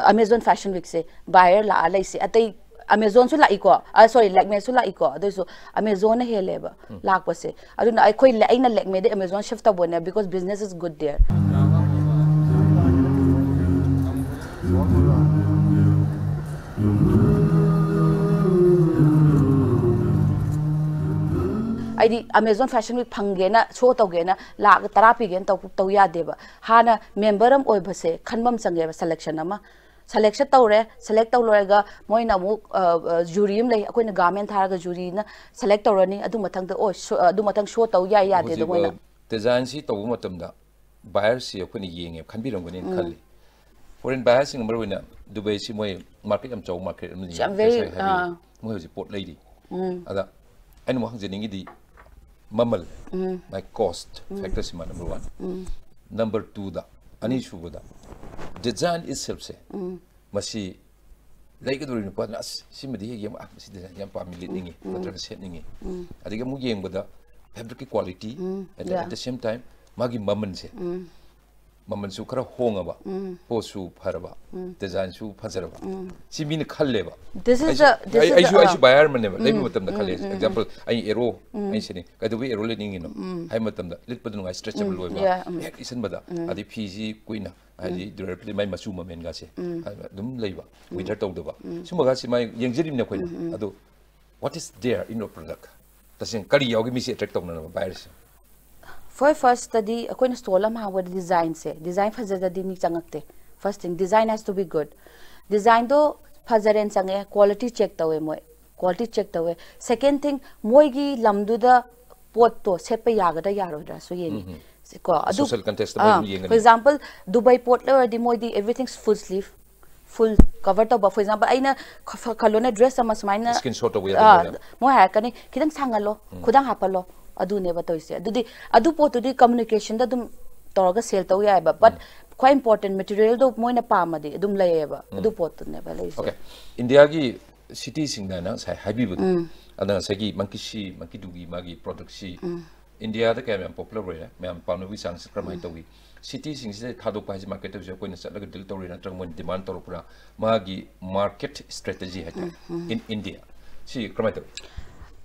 Amazon Fashion Weekꯁꯦ buyer ꯂꯥꯛꯑ ꯂꯩꯁꯦ꯫ ꯑꯇꯩ Amazonꯁꯨ ꯂꯥꯛꯏꯀꯣ, ꯑ, sorry, Lakmeꯁꯨ ꯂꯥꯛꯏꯀꯣ, ꯑꯗꯨꯏꯁꯨ Amazonꯅ ꯍꯦꯜꯂꯦꯕ ꯎꯝ꯫ ꯂꯥꯛꯄꯁꯦ꯫ ꯑꯗꯨꯅ ꯑꯩꯈꯣꯏ ꯂ-, ꯑꯩꯅ Lakmeꯗꯩ Amazon shift ꯇꯧꯕꯅꯦ, because business is good there꯫ ꯍꯥꯏꯗꯤ ꯑꯃꯦꯖꯣꯟ ꯐꯦꯁꯟ ꯋꯤꯛ ꯐꯪꯒꯦꯅ, ꯁꯣ ꯇꯧꯒꯦꯅ ꯂꯥꯛ ꯇꯔꯥ ꯄꯤꯒꯦꯅ ꯇꯧ ꯇꯧ ꯌꯥꯗꯦꯕ꯫ ꯍꯥꯟꯅ ꯃꯦꯝꯕꯔ ꯑꯃ ꯑꯣꯏꯕꯁꯦ ꯈꯟꯕ ꯑꯃ ꯆꯪꯉꯦꯕ, ꯁꯦꯂꯦꯛꯁꯟ ꯑꯃ꯫ ꯁꯦꯂꯦꯛꯁꯟ ꯇꯧꯔꯦ, ꯁꯦꯂꯦꯛ ꯇꯧ ꯂꯣꯏꯔꯒ ꯃꯣꯏꯅ ꯑꯃꯨꯛ ꯖꯨꯔꯤ ꯑꯃ ꯂꯩ, ꯑꯩꯈꯣꯏꯅ ꯒꯥꯔꯃꯦꯟ ꯊꯥꯔꯒ ꯖꯨꯔꯤꯅ ꯁꯦꯂꯦꯛ ꯇꯧꯔꯅꯤ꯫ ꯑꯗꯨ ꯃꯊꯪꯗ ꯑꯣ ꯁꯣ- ꯑꯗꯨ ꯃꯊꯪ ꯁꯣ ꯇꯧ ꯌꯥꯏ ꯌꯥꯗꯦꯗꯣ ꯍꯧꯖꯤꯛ ꯃꯣꯏꯅ꯫ ꯗꯤꯖꯥꯏꯟꯁꯤ ꯇꯧꯕ ꯃꯇꯝꯗ ꯕꯥꯌꯔꯁꯤ ꯑꯩꯈꯣꯏꯅ ꯌꯦꯡꯉꯦ ꯈꯟꯕꯤꯔꯝꯒꯅꯤꯅ ꯈꯜꯂꯤ꯫ ꯐꯣꯔꯦꯟ ꯕꯥꯌꯔꯁꯤꯡ ꯃꯔꯨ ꯑꯣꯏꯅ ꯗꯨꯕꯩꯁꯤ ꯃꯣꯏ ꯃꯥꯔꯀꯦꯠ ꯌꯥꯝ ꯆꯥꯎꯕ ꯃꯥꯔꯀꯦꯠ ꯑꯃꯅꯤ꯫ ꯌꯥꯝ very, ꯉꯁꯥꯏ ꯍꯥꯏꯕꯤꯔꯤ, ꯑꯥ꯫ ꯃꯣꯏ ꯍꯧꯖꯤꯛ ꯄꯣꯠ ꯂꯩꯔꯤ꯫ ꯑꯗ ꯑꯩꯅ ꯑꯃꯨꯛ ꯍꯪꯖꯅꯤꯡꯉꯤꯗꯤ ꯃꯃꯜ, my cost factor ꯁꯤꯃ ꯅꯝꯕꯔ ꯋꯥꯟ꯫ ꯅꯝꯕꯔ ꯇꯨꯗ, ꯑꯅꯤꯁꯨꯕꯗ ꯗꯤꯖꯥꯏꯟ ꯏꯠꯁꯦꯜꯐꯁꯦ, ꯃꯁꯤ ꯂꯩꯒꯗꯧꯔꯤꯕ ꯅꯨꯄꯥꯗꯨꯅ ꯑꯁ ꯁꯤꯃꯗꯤ ꯍꯦꯛ ꯌꯦꯡꯕ, "ꯑꯥ, ꯃꯁꯤ ꯗꯤꯖꯥꯏꯟ ꯌꯥꯝ ꯄꯥꯝꯃꯤ, ꯂꯤꯠꯅꯤꯡꯉꯤ" ꯅꯠꯇ꯭ꯔꯒ ꯁꯦꯠꯅꯤꯡꯉꯤ꯫ ꯑꯗꯒꯤ ꯑꯃꯨꯛ ꯌꯦꯡꯕꯗ ꯐꯦꯕ꯭ꯔꯤꯛꯀꯤ quality, Yeah. at the same time ꯃꯥꯒꯤ ꯃꯃꯜꯁꯦ, ꯃꯃꯜꯁꯨ ꯈꯔ ꯍꯣꯡꯉꯕ, ꯄꯣꯠꯁꯨ ꯐꯔꯕ, ꯗꯤꯖꯥꯏꯟꯁꯨ ꯐꯖꯔꯕ, ꯁꯤ ꯃꯤꯅ ꯈꯜꯂꯦꯕ꯫ This is ꯑꯩꯁꯨ the- this ꯑꯩ- is ꯑꯩꯁꯨ the- ꯑꯩꯁꯨ ꯕꯥꯌꯔ ꯑꯃꯅꯦꯕ꯫ ꯂꯩꯕ ꯃꯇꯝꯗ ꯈꯜꯂꯦ꯫ ꯑꯦꯛꯖꯥꯝꯄꯜ, ꯑꯩ ꯑꯦꯔꯣ ꯑꯩ ꯁꯤꯅꯤ, ꯀꯩꯗꯧꯕꯩ ꯑꯦꯔꯣ ꯂꯩꯅꯤꯡꯉꯤꯅꯣ ꯍꯥꯏꯕ ꯃꯇꯝꯗ ꯂꯤꯠꯄꯗ ꯅꯨꯡꯉꯥꯏ, ꯁ꯭ꯇ꯭ꯔꯦꯆꯦꯕꯜ ꯑꯣꯏꯕ, Yeah, ꯎꯝ꯫ ꯍꯦꯛ ꯏꯁꯟꯕꯗ, ꯑꯗꯩ ꯐꯤꯁꯤ ꯀꯨꯏꯅ ꯍꯥꯏꯗꯤ ꯗ꯭ꯌꯨꯔꯦꯕꯤꯂꯤꯇꯤ, ꯃꯥꯏ ꯃꯆꯨ ꯃꯃꯦꯟꯒꯁꯦ ꯑꯗꯨꯝ ꯂꯩꯕ, ꯋꯤꯟꯇꯔ ꯇꯧꯗꯕ, ꯁꯨꯝꯕꯒꯁꯦ ꯃꯥꯏ ꯌꯦꯡꯖꯔꯤꯕꯅꯦ ꯑꯩꯈꯣꯏꯅ꯫ ꯑꯗꯣ what is there in your product? ꯇꯁꯦꯡꯅ ꯀꯔꯤ ꯌꯥꯎꯒꯦ ꯃꯤꯁꯦ ꯑꯦꯇ꯭ꯔꯦꯛ ꯇꯧꯅꯅꯕ ꯕꯥꯌꯔꯁꯦ? ꯐꯣꯔ ꯐꯥꯔꯁꯇꯗꯤ ꯑꯩꯈꯣꯏꯅ ꯁ꯭ꯇꯣꯜ ꯑꯃ ꯍꯥꯡꯕꯗ ꯗꯤꯖꯥꯏꯟꯁꯦ, design ꯐꯖꯗ꯭ꯔꯗꯤ me ꯆꯪꯉꯛꯇꯦ꯫ First thing, design has to be good. ꯗꯤꯖꯥꯏꯟꯗꯣ ꯐꯖꯔꯦꯅ ꯆꯪꯉꯛꯑꯦ, ꯀ꯭ꯋꯥꯂꯤꯇꯤ ꯆꯦꯛ ꯇꯧꯋꯦ ꯃꯣꯏ, ꯀ꯭ꯋꯥꯂꯤꯇꯤ ꯆꯦꯛ ꯇꯧꯋꯦ꯫ Second thing, ꯃꯣꯏꯒꯤ ꯂꯝꯗꯨꯗ ꯄꯣꯠꯇꯣ ꯁꯦꯠꯄ ꯌꯥꯒꯗ꯭ꯔꯥ ꯌꯥꯔꯣꯏꯗ꯭ꯔꯥꯁꯨ ꯌꯦꯡꯉꯤ꯫ ꯀꯣ ꯑꯗꯨ Social context ꯃꯣꯏ ꯑꯗꯨꯝ ꯌꯦꯡꯒꯅꯤ꯫ For example, ꯗꯨꯕꯥꯏ ꯄꯣꯠ ꯂꯩꯔꯗꯤ ꯃꯣꯏꯗꯤ everything full sleeve, full cover ꯇꯧꯕ꯫ For example, ꯑꯩꯅ ꯈ- ꯈꯜꯂꯣꯅꯦ, ꯗ꯭ꯔꯦꯁ ꯑꯃ ꯁꯨꯃꯥꯏꯅ Screenshot ꯇꯧꯕ ꯑꯥ, ꯌꯥꯗꯣꯏꯅꯦ꯫ ꯃꯣꯏ ꯍꯥꯏꯔꯛꯀꯅꯤ, "ꯈꯤꯇꯪ ꯁꯥꯡꯍꯜꯂꯣ, ꯈꯨꯗꯥꯡ ꯍꯥꯞꯍꯜꯂꯣ", ꯑꯗꯨꯅꯦꯕ ꯇꯧꯔꯤꯁꯦ꯫ ꯑꯗꯨꯗꯤ ꯑꯗꯨ ꯄꯣꯠꯇꯨꯗꯤ ꯀꯝꯃꯨꯅꯤꯀꯦꯁꯟꯗ ꯑꯗꯨꯝ ꯇꯧꯔꯒ ꯁꯦꯜ ꯇꯧ ꯌꯥꯏꯑꯕ꯫ But ꯈ꯭ꯋꯥꯏ ꯏꯝꯄꯣꯔꯇꯦꯟ ꯃꯦꯇꯤꯔꯤꯌꯦꯜꯗꯣ ꯃꯣꯏꯅ ꯄꯥꯝꯃꯗꯤ ꯑꯗꯨꯝ ꯂꯩꯌꯦꯕ꯫ ꯑꯗꯨ ꯄꯣꯠꯇꯨꯅꯦꯕ ꯂꯩꯔꯤꯁꯦ꯫ Okay. ꯏꯟꯗꯤꯌꯥꯒꯤ ꯁꯤꯇꯤꯁꯤꯡꯗ ꯅꯪ ꯉꯁꯥꯏ ꯍꯥꯏꯕꯤꯕꯗꯣ, ꯑꯗ ꯉꯁꯥꯏꯒꯤ ꯃꯪꯀꯤ ꯁꯤ, ꯃꯪꯀꯤ ꯗꯨꯒꯤ ꯃꯥꯒꯤ ꯄ꯭ꯔꯣꯗꯛꯁꯤ ꯏꯟꯗꯤꯌꯥꯗ ꯀꯌꯥꯝ ꯌꯥꯝ ꯄꯣꯄꯨꯂꯔ ꯑꯣꯏꯔꯦ, ꯃꯌꯥꯝ ꯄꯥꯝꯅꯕꯒꯤ ꯆꯥꯡꯁꯤ ꯀꯔꯝꯍꯥꯏꯅ ꯇꯧꯏ? ꯁꯤꯇꯤꯁꯤꯡꯁꯤꯗ ꯊꯥꯗꯣꯛꯄ ꯍꯥꯏꯁꯤ ꯃꯥꯔꯀꯦꯠꯇ ꯍꯧꯖꯤꯛ ꯑꯩꯈꯣꯏꯅ ꯆꯠꯂꯒ ꯗꯤꯜ ꯇꯧꯔꯤꯔꯥ ꯅꯠꯇ꯭ꯔꯒ ꯃꯣꯏꯅ ꯗꯤꯃꯥꯟ ꯇꯧꯔꯛꯄ꯭ꯔꯥ? ꯃꯥꯒꯤ ꯃꯥꯔꯀꯦꯠ ꯁ꯭ꯇ꯭ꯔꯦꯇꯦꯖꯤ ꯍꯥꯏꯇꯥꯔꯦ, in India, ꯁꯤ ꯀꯔꯝꯍꯥꯏꯅ ꯇꯧꯏ?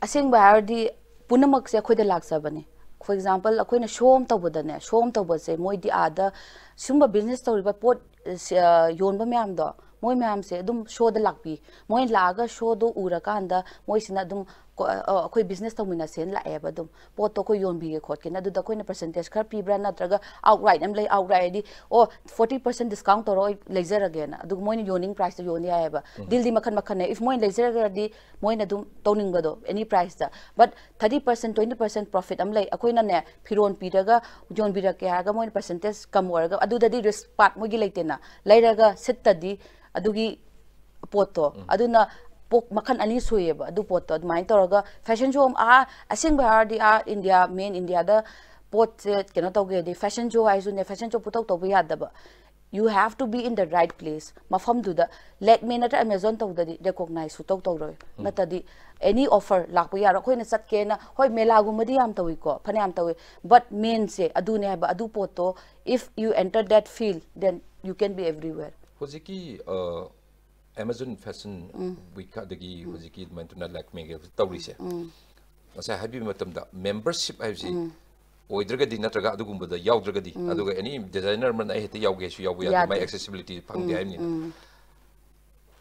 ꯑꯁꯦꯡꯕ ꯍꯥꯏꯔꯗꯤ ꯄꯨꯝꯅꯃꯛꯁꯦ ꯑꯩꯈꯣꯏꯗ ꯂꯥꯛꯆꯕꯅꯦ꯫ For example, ꯑꯩꯈꯣꯏꯅ ꯁꯣ ꯑꯃ ꯇꯧꯕꯗꯅꯦ, ꯁꯣ ꯑꯃ ꯇꯧꯕꯁꯦ ꯃꯣꯏꯗꯤ ꯑꯥꯗ ꯁꯨꯝꯕ ꯕꯤꯖꯤꯅꯦꯁ ꯇꯧꯔꯤꯕ ꯄꯣꯠ, ꯑ, ꯁꯤ, ꯑ, ꯌꯣꯟꯕ ꯃꯌꯥꯝꯗꯣ ꯃꯣꯏ ꯃꯌꯥꯝꯁꯦ ꯑꯗꯨꯝ ꯁꯣꯗ ꯂꯥꯛꯄꯤ꯫ ꯃꯣꯏ ꯂꯥꯛꯑꯒ ꯁꯣꯗꯣ ꯎꯔꯀꯥꯟꯗ ꯃꯣꯏꯁꯤꯅ ꯑꯗꯨꯝ ꯀꯣ-, ꯑ, ꯑ, ꯑꯩꯈꯣꯏ ꯕꯤꯖꯤꯅꯦꯁ ꯇꯧꯃꯤꯟꯅꯁꯦꯅ ꯂꯥꯛꯑꯦꯕ꯫ ꯑꯗꯨꯝ ꯄꯣꯠꯇꯣ ꯑꯩꯈꯣꯏ ꯌꯣꯟꯕꯤꯒꯦ ꯈꯣꯠꯀꯦꯅ꯫ ꯑꯗꯨꯗ ꯑꯩꯈꯣꯏꯅ ꯄꯔꯁꯦꯟꯇꯦꯖ ꯈꯔ ꯄꯤꯕ꯭ꯔꯥ, ꯅꯠꯇ꯭ꯔꯒ ꯑꯥꯎꯠꯔꯥꯏꯠ ꯑꯃ ꯂꯩ, ꯑꯥꯎꯠꯔꯥꯏꯠ ꯍꯥꯏꯗꯤ, "ꯑꯣ, ꯐꯣꯔꯇꯤ ꯄꯔꯁꯦꯟ ꯗꯤꯁꯀꯥꯎꯟ ꯇꯧꯔꯣ, ꯑꯩ ꯂꯩꯖꯔꯒꯦꯅ"꯫ ꯑꯗꯨꯒ ꯃꯣꯏꯅ ꯌꯣꯟꯅꯤꯡ ꯄ꯭ꯔꯥꯏꯁꯇ ꯌꯣꯟ ꯌꯥꯏꯑꯕ꯫ ꯗꯤꯜꯗꯤ ꯃꯈꯟ ꯃꯈꯟꯅꯦ꯫ ꯏꯐ ꯃꯣꯏꯅ ꯂꯩꯖꯔꯒꯗꯤ ꯃꯣꯏꯅ ꯑꯗꯨꯝ ꯇꯧꯅꯤꯡꯕꯗꯣ, ꯑꯦꯅꯤ ꯄ꯭ꯔꯥꯏꯁꯇ꯫ But thirty percent, twenty percent profit ꯑꯃ ꯂꯩ꯫ ꯑꯩꯈꯣꯏꯅꯅꯦ, ꯐꯤꯔꯣꯟ ꯄꯤꯔꯒ ꯌꯣꯟꯕꯤꯔꯛꯀꯦ ꯍꯥꯏꯔꯒ ꯃꯣꯏꯅ ꯄꯔꯁꯦꯟꯇꯦꯖ ꯀꯝ ꯑꯣꯏꯔꯒ, ꯑꯗꯨꯗꯗꯤ ꯔꯤꯁꯛ ꯄꯥꯔꯠ ꯃꯣꯏꯒꯤ ꯂꯩꯇꯦꯅ꯫ ꯂꯩꯔꯒ ꯁꯤꯠꯇꯗꯤ ꯑꯗꯨꯒꯤ ꯄꯣꯠꯇꯣ꯫ ꯑꯗꯨꯅ ꯄꯣꯛ ꯃꯈꯜ ꯑꯅꯤ ꯁꯨꯏꯌꯦꯕ ꯑꯗꯨ ꯄꯣꯠꯇꯣ꯫ ꯑꯗꯨꯃꯥꯏꯅ ꯇꯧꯔꯒ ꯐꯦꯁꯟ ꯁꯣ ꯑꯥ, ꯑꯁꯦꯡꯕ ꯍꯥꯏꯔꯗꯤ ꯑꯥ ꯏꯟꯗꯤꯌꯥ, ꯃꯦꯟ ꯏꯟꯗꯤꯌꯥꯗ ꯄꯣꯠꯁꯦ ꯀꯩꯅꯣ ꯇꯧꯒꯦꯗꯤ, ꯐꯦꯁꯟ ꯁꯣ ꯍꯥꯏꯁꯨꯅꯦ, ꯐꯦꯁꯟ ꯁꯣ ꯄꯨꯇꯧ ꯇꯧꯕ ꯌꯥꯗꯕ꯫ You have to be in the right place. ꯃꯐꯝꯗꯨꯗ, ꯂꯦꯛꯃꯦ ꯅꯠꯇ꯭ꯔ ꯑꯦꯃꯦꯖꯣꯟ ꯇꯧꯗꯗꯤ ꯔꯦꯀꯣꯒꯅꯥꯏꯖ ꯁꯨꯇꯧ ꯇꯧꯔꯣꯏ꯫ ꯅꯠꯇꯗꯤ ꯑꯦꯅꯤ ꯑꯣꯐꯔ ꯂꯥꯛꯄ ꯌꯥꯔꯣꯏ꯫ ꯑꯩꯈꯣꯏꯅ ꯆꯠꯀꯦꯅ, ꯍꯣꯏ, ꯃꯦꯂꯥꯒꯨꯝꯕꯗꯤ ꯌꯥꯝ ꯇꯧꯏꯀꯣ, ꯐꯅꯌꯥꯝ ꯇꯧꯏ, ꯕꯠ ꯃꯦꯟꯁꯦ ꯑꯗꯨꯅꯦ ꯍꯥꯏꯕ, ꯑꯗꯨ ꯄꯣꯠꯇꯣ, if you enter that field, then you can be everywhere. ꯍꯧꯖꯤꯛꯀꯤ ꯑꯦꯃꯥꯖꯣꯟ ꯐꯦꯁꯟ ꯋꯤꯛ ꯑꯗꯒꯤ ꯍꯧꯖꯤꯛꯀꯤ ꯑꯗꯨꯃꯥꯏꯅ ꯇꯧꯅ ꯂꯦꯛꯃꯦꯒ ꯇꯧꯔꯤꯁꯦ, ꯉꯁꯥꯏ ꯍꯥꯏꯕꯤꯕ ꯃꯇꯝꯗ ꯃꯦꯝꯕꯔꯁꯤꯞ ꯍꯥꯏꯕꯁꯤ ꯑꯣꯏꯗ꯭ꯔꯒꯗꯤ, ꯅꯠꯇ꯭ꯔꯒ ꯑꯗꯨꯒꯨꯝꯕꯗ ꯌꯥꯎꯗ꯭ꯔꯒꯗꯤ, ꯑꯗꯨꯒ ꯑꯦꯅꯤ ꯗꯤꯖꯥꯏꯅꯔ ꯑꯃꯅ "ꯑꯩ ꯍꯦꯛꯇ ꯌꯥꯎꯒꯦꯁꯨ ꯌꯥꯎꯕ ꯌꯥꯗꯦ", ꯃꯥꯏ ꯌꯥꯗꯦ꯫ ꯑꯦꯛꯁꯦꯁꯤꯕꯤꯂꯤꯇꯤ ꯐꯪꯗꯦ ꯍꯥꯏꯕꯅꯤꯅ꯫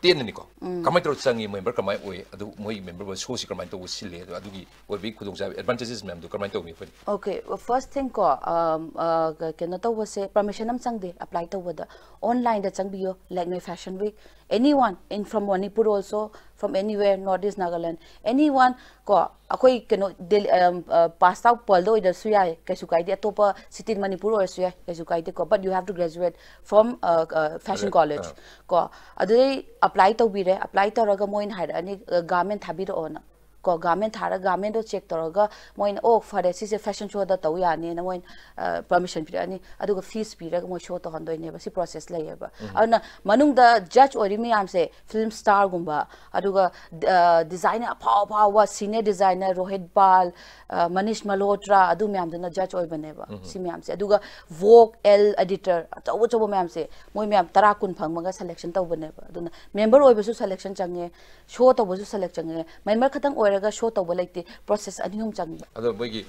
ꯇꯦꯟꯅꯅꯤꯀꯣ, ꯀꯃꯥꯏꯅ ꯇꯧꯔ ꯆꯪꯉꯤ, ꯃꯦꯝꯕꯔ ꯀꯃꯥꯏꯅ ꯑꯣꯏ, ꯑꯗꯨ ꯃꯣꯏ ꯃꯦꯝꯕꯔ ꯁꯣꯁꯤ ꯀꯃꯥꯏꯅ ꯇꯧꯕ ꯁꯤꯜꯂꯤ, ꯑꯗꯨ ꯑꯗꯨꯒꯤ ꯑꯣꯏꯕꯒꯤ ꯈꯨꯗꯣꯡꯆꯥꯕ, ꯑꯦꯗꯚꯥꯟꯇꯦꯖꯦꯁ ꯃꯌꯥꯝꯗꯣ ꯀꯃꯥꯏꯅ ꯇꯧꯕꯤ ꯑꯩꯈꯣꯏꯅ? Okay, first thing ꯀꯣ, um, uh, ꯀ-, ꯀꯩꯅꯣ ꯇꯧꯕꯁꯦ, ꯄꯔꯃꯤꯁꯟ ꯑꯃ ꯆꯪꯗꯦ ꯑꯦꯄ꯭ꯂꯥꯏ ꯇꯧꯕꯗ꯫ ꯑꯣꯟꯂꯥꯏꯟꯗ ꯆꯪꯕꯤꯌꯣ, Lakme fashion week. Anyone in from Manipur also, from anywhere, North East Nagaland, anyone ꯀꯣ, ꯑꯩꯈꯣꯏ ꯀꯩꯅꯣ ꯗꯦꯜ-, ꯑꯝ, ꯑ, ꯄꯥꯁ ꯑꯥꯎꯠ ꯄꯔꯜꯗ ꯑꯣꯏꯗ꯭ꯔꯁꯨ ꯌꯥꯏ, ꯀꯩꯁꯨ ꯀꯥꯏꯗꯦ꯫ ꯑꯇꯣꯞꯄ ꯁꯤꯇꯤ ꯃꯅꯤꯄꯨꯔ ꯑꯣꯏꯔꯁꯨ ꯌꯥꯏ, ꯀꯩꯁꯨ ꯀꯥꯏꯗꯦꯀꯣ, but you have to graduate from, uh, uh, fashion ꯑꯗ, college ꯑꯥ꯫ ꯀꯣ꯫ ꯑꯗꯨꯗꯩ ꯑꯦꯄ꯭ꯂꯥꯏ ꯇꯧꯕꯤꯔꯦ, ꯑꯦꯄ꯭ꯂꯥꯏ ꯇꯧꯔꯒ ꯃꯣꯏꯅ ꯍꯥꯏꯔꯛꯑꯅꯤ, "ꯒꯥꯔꯃꯦꯟ ꯊꯥꯕꯤꯔꯛꯑꯣꯅ"꯫ ꯀꯣ, ꯒꯥꯔꯃꯦꯟ ꯊꯥꯔꯒ ꯒꯥꯔꯃꯦꯟꯗꯣ ꯆꯦꯛ ꯇꯧꯔꯒ ꯃꯣꯏꯅ, "ꯑꯣ, ꯐꯔꯦ, ꯁꯤꯁꯦ ꯐꯦꯁꯟ ꯁꯣꯗ ꯇꯧ ꯌꯥꯅꯤꯅ" ꯃꯣꯏꯅ ꯄꯔꯃꯤꯁꯟ ꯄꯤꯔꯛꯑꯅꯤ꯫ ꯑꯗꯨꯒ ꯐꯤꯁ ꯄꯤꯔꯒ ꯃꯣꯏ ꯁꯣ ꯇꯧꯍꯟꯗꯣꯏꯅꯦꯕ꯫ ꯁꯤ ꯄ꯭ꯔꯣꯁꯦꯁ ꯂꯩꯌꯦꯕ꯫ ꯑꯗꯨꯅ ꯃꯅꯨꯡꯗ ꯖꯖ ꯑꯣꯏꯔꯤ ꯃꯌꯥꯝꯁꯦ ꯐꯤꯂꯝ ꯁ꯭ꯇꯥꯔꯒꯨꯝꯕ, ꯑꯗꯨꯒ ꯗꯤꯖꯥꯏꯅꯔ ꯑꯐꯥꯎ ꯑꯐꯥꯎꯕ, ꯁꯤꯅꯤꯌꯔ ꯗꯤꯖꯥꯏꯅꯔ ꯔꯣꯍꯤꯠ ꯕꯥꯜ, ꯑ, ꯃꯅꯤꯁ ꯃꯜꯍꯣꯇ꯭ꯔꯥ, ꯑꯗꯨ ꯃꯌꯥꯝꯗꯨꯅ ꯖꯖ ꯑꯣꯏꯕꯅꯦꯕ꯫ ꯁꯤ ꯃꯌꯥꯝꯁꯦ꯫ ꯑꯗꯨꯒ ꯚꯣꯒ, ꯑꯦꯜ, ꯑꯦꯗꯤꯇꯔ ꯑꯆꯧ ꯑꯆꯧꯕ ꯃꯌꯥꯝꯁꯦ, ꯃꯣꯏ ꯃꯌꯥꯝ ꯇꯔꯥ ꯀꯨꯟ ꯐꯪꯕꯒ ꯁꯦꯂꯦꯛꯁꯟ ꯇꯧꯕꯅꯦꯕ꯫ ꯑꯗꯨꯅ ꯃꯦꯝꯕꯔ ꯑꯣꯏꯕꯁꯨ ꯁꯦꯂꯦꯛꯁꯟ ꯆꯪꯉꯦ, ꯁꯣ ꯇꯧꯕꯁꯨ ꯁꯦꯂꯦꯛ ꯆꯪꯉꯦ꯫ ꯃꯦꯝꯕꯔ ꯈꯛꯇꯪ ꯑꯣꯏꯔꯒ ꯁꯣ ꯇꯧꯕ ꯂꯩꯇꯦ, ꯄ꯭ꯔꯣꯁꯦꯁ ꯑꯅꯤ ꯑꯍꯨꯝ ꯆꯪꯉꯦꯕ꯫ ꯑꯗꯣ ꯃꯣꯏꯒꯤ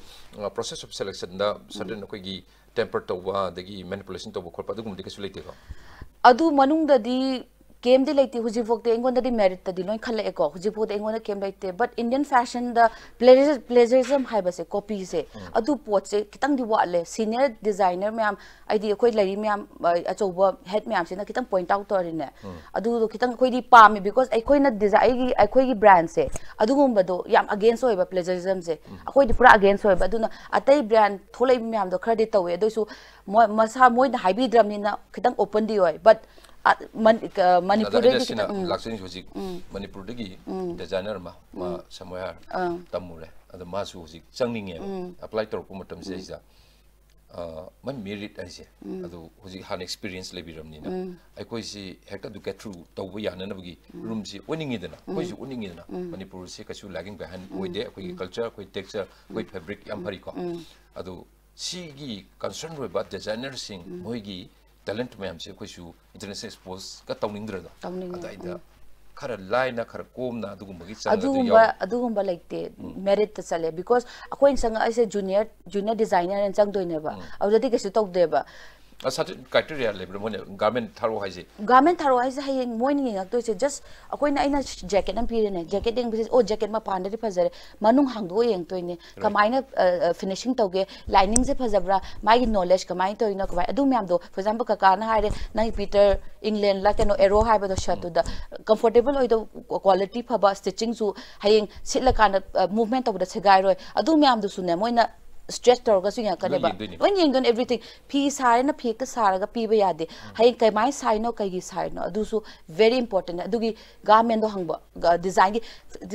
ꯄ꯭ꯔꯣꯁꯦꯁ ꯑꯣꯐ ꯁꯦꯂꯦꯛꯁꯟꯗ ꯁꯔꯇꯟ ꯑꯩꯈꯣꯏꯒꯤ ꯇꯦꯝꯄꯔ ꯇꯧꯕ, ꯑꯗꯒꯤ ꯃꯦꯅꯤꯄꯨꯂꯦꯁꯟ ꯇꯧꯕ ꯈꯣꯠꯄ, ꯑꯗꯨꯒꯨꯝꯕꯗꯤ ꯀꯩꯁꯨ ꯂꯩꯇꯦꯀꯣ? ꯑꯗꯨ ꯃꯅꯨꯡꯗꯗꯤ ꯀꯦꯝꯗꯤ ꯂꯩꯇꯦ ꯍꯧꯖꯤꯛꯐꯥꯎꯗꯤ꯫ ꯑꯩꯉꯣꯟꯗꯗꯤ ꯃꯦꯔꯤꯠꯇꯗꯤ ꯂꯣꯏ ꯈꯜꯂꯛꯑꯦꯀꯣ꯫ ꯍꯧꯖꯤꯛꯐꯥꯎꯗꯤ ꯑꯩꯉꯣꯟꯗ ꯀꯦꯝ ꯂꯩꯇꯦ꯫ But Indian fashionꯗ plagiarism ꯍꯥꯏꯕꯁꯦ, copyꯁꯦ, ꯑꯗꯨ ꯄꯣꯠꯁꯦ ꯈꯤꯇꯪꯗꯤ ꯋꯥꯠꯂꯦ꯫ Senior designer ꯃꯌꯥꯝ, ꯍꯥꯏꯗꯤ ꯑꯩꯈꯣꯏ ꯂꯩꯔꯤ ꯃꯌꯥꯝ, ꯑ, ꯑꯆꯧꯕ head ꯃꯌꯥꯝꯁꯤꯅ ꯈꯤꯇꯪ point out ꯇꯧꯔꯤꯅꯦ꯫ ꯑꯗꯨꯗꯣ ꯈꯤꯇꯪ ꯑꯩꯈꯣꯏꯗꯤ ꯄꯥꯝꯃꯦ, because ꯑꯩꯈꯣꯏꯅ design, ꯑꯩꯒꯤ, ꯑꯩꯈꯣꯏꯒꯤ brandꯁꯦ ꯑꯗꯨꯒꯨꯝꯕꯗꯣ ꯌꯥꯝ against ꯑꯣꯏꯕ, plagiarismꯁꯦ꯫ ꯑꯩꯈꯣꯏꯗꯤ ꯄꯨꯔꯥ against ꯑꯣꯏꯕ꯫ ꯑꯗꯨꯅ ꯑꯇꯩ brand ꯊꯣꯛꯂꯛꯏꯕ ꯃꯌꯥꯝꯗꯣ ꯈꯔꯗꯤ ꯇꯧꯋꯦ, ꯑꯗꯨ ꯑꯣꯏꯁꯨ ꯃꯣꯏ ꯃꯁꯥ, ꯃꯣꯏꯅ ꯍꯥꯏꯕꯤꯗ꯭ꯔꯕꯅꯤꯅ ꯈꯤꯇꯪ openꯗꯤ ꯑꯣꯏ꯫ But, ꯑ, ꯃꯟ-, ꯑ, ꯑꯗ ꯑꯩꯅ ꯃꯅꯤꯄꯨꯔꯗꯗꯤ ꯁꯤꯅ ꯈꯤꯇꯪ, ꯎꯝ꯫ ꯂꯥꯛꯆꯅꯤꯡꯁꯦ ꯍꯧꯖꯤꯛ ꯎꯝ꯫ ꯃꯅꯤꯄꯨꯔꯗꯒꯤ ꯎꯝ꯫ Designer ꯑꯃ, ꯃꯥ ꯎꯝ꯫ ꯁꯝꯋꯦꯌꯔ ꯑꯥ꯫ ꯇꯝꯃꯨꯔꯦ꯫ ꯑꯗ ꯃꯥꯁꯨ ꯍꯧꯖꯤꯛ ꯆꯪꯅꯤꯡꯉꯦꯕ꯫ ꯎꯝ꯫ Apply ꯇꯧꯔꯛꯄ ꯃꯇꯝꯁꯤꯗꯩꯁꯤꯗ, ꯑ, ꯃꯥꯏ ꯃꯦꯔꯤꯠ ꯍꯥꯏꯁꯦ, ꯎꯝ꯫ ꯑꯗꯨ ꯍꯧꯖꯤꯛ ꯍꯥꯟꯅ experience ꯂꯩꯕꯤꯔꯕꯅꯤꯅ, ꯎꯝ꯫ ꯑꯩꯈꯣꯏꯁꯤ ꯍꯦꯛꯇ ꯑꯗꯨ get through ꯇꯧꯕ ꯌꯥꯅꯅꯕꯒꯤ ꯎꯝ꯫ Roomꯁꯤ ꯑꯣꯏꯅꯤꯡꯉꯤꯗꯅ, ꯎꯝ꯫ ꯑꯩꯈꯣꯏꯁꯨ ꯑꯣꯏꯅꯤꯡꯉꯤꯗꯅ꯫ ꯎꯝ꯫ ꯃꯅꯤꯄꯨꯔꯁꯦ ꯀꯩꯁꯨ lagging behind ꯎꯝ꯫ ꯑꯣꯏꯗꯦ꯫ ꯑꯩꯈꯣꯏꯒꯤ ꯎꯝ꯫ Culture, ꯑꯩꯈꯣꯏ texture, ꯑꯩꯈꯣꯏ ꯎꯝ꯫ Fabric ꯌꯥꯝ ꯎꯝ꯫ ꯐꯔꯤꯀꯣ꯫ ꯎꯝ꯫ ꯑꯗꯨ ꯁꯤꯒꯤ concern ꯑꯣꯏꯕ designerꯁꯤꯡ, ꯎꯝ꯫ ꯃꯣꯏꯒꯤ talent ꯃꯌꯥꯝꯁꯦ ꯑꯩꯈꯣꯏꯁꯨ international exposeꯀ ꯇꯧꯅꯤꯡꯗ꯭ꯔꯗꯣ? ꯇꯧꯅꯤꯡꯉꯦ꯫ ꯑꯗ ꯑꯩꯗ ꯎꯝ꯫ ꯈꯔ ꯂꯥꯏꯅ, ꯈꯔ ꯀꯣꯝꯅ ꯑꯗꯨꯒꯨꯝꯕꯒꯤ ꯆꯪꯉꯒ ꯑꯗꯨꯒꯨꯝꯕ, ꯌꯥꯎ- ꯑꯗꯨꯒꯨꯝꯕ ꯂꯩꯇꯦ꯫ ꯎꯝ꯫ Meritꯇ ꯆꯠꯂꯦ, because ꯑꯩꯈꯣꯏꯅ ꯆꯪꯉꯛꯏꯁꯦ junior, junior designerꯅ ꯆꯪꯗꯣꯏꯅꯦꯕ꯫ ꯎꯝ꯫ ꯑꯗꯨꯗꯗꯤ ꯀꯩꯁꯨ ꯇꯧꯗꯦꯕ꯫ ꯑ, certain criteria ꯂꯩꯕ꯭ꯔꯥ ꯃꯣꯏꯅ garment ꯊꯥꯔꯛꯑꯣ ꯍꯥꯏꯁꯦ? Garment ꯊꯥꯔꯛꯑꯣ ꯍꯥꯏꯁꯦ ꯍꯌꯦꯡ ꯃꯣꯏꯅ ꯌꯦꯡꯉꯛꯇꯣꯏꯁꯦ, just ꯑꯩꯈꯣꯏꯅ, ꯑꯩꯅ jacket ꯑꯃ ꯄꯤꯔꯦꯅꯦ, jacket ꯌꯦꯡꯕꯁꯦ, "ꯑꯣ, jacket ꯃꯄꯥꯟꯗꯗꯤ ꯐꯖꯔꯦ, ꯃꯅꯨꯡ ꯍꯥꯡꯗꯣꯛꯑ ꯌꯦꯡꯉꯛꯇꯣꯏꯅꯦ, right꯫ Kamaina, ꯑ, ꯑ, finishing ꯇꯧꯒꯦ, liningꯁꯦ ꯐꯖꯕ꯭ꯔꯥ, ꯃꯥꯒꯤ knowledge ꯀꯃꯥꯏꯅ ꯇꯧꯔꯤꯅꯣ, ꯀꯃꯥꯏ", ꯑꯗꯨ ꯃꯌꯥꯝꯗꯣ, for example, ꯀꯀꯥꯅ ꯍꯥꯏꯔꯦ, "ꯅꯪꯒꯤ Peter Englandꯂ ꯀꯩꯅꯣ, Arrow ꯍꯥꯏꯕꯗꯣ, shirtꯇꯨꯗ comfortable ꯑꯣꯏꯗꯧ, quality ꯐꯕ, stitchingꯁꯨ ꯍꯌꯦꯡ ꯁꯤꯠꯂꯀꯥꯟꯗ, ꯑ, movement ꯇꯧꯕꯗ ꯁꯦꯒꯥꯏꯔꯣꯏ", ꯑꯗꯨ ꯃꯌꯥꯝꯗꯨꯁꯨꯅꯦ ꯃꯣꯏꯅ stretch ꯇꯧꯔꯒꯁꯨ ꯌꯦꯡꯉꯛꯀꯅꯦꯕ꯫ ꯂꯣꯏ ꯌꯦꯡꯗꯣꯏꯅꯦ꯫ ꯂꯣꯏ ꯌꯦꯡꯗꯣꯏꯅꯦ, everything꯫ ꯐꯤ ꯁꯥꯔꯦꯅ ꯐꯤ ꯍꯦꯛꯇ ꯁꯥꯔꯒ ꯄꯤꯕ ꯌꯥꯗꯦ꯫ ꯍꯌꯦꯡ ꯀꯃꯥꯏꯅ ꯁꯥꯏꯅꯣ, ꯀꯩꯒꯤ ꯁꯥꯏꯅꯣ, ꯑꯗꯨꯁꯨ very important꯫ ꯑꯗꯨꯒꯤ garmentꯗꯣ ꯍꯪꯕ, ꯒ-, designꯒꯤ,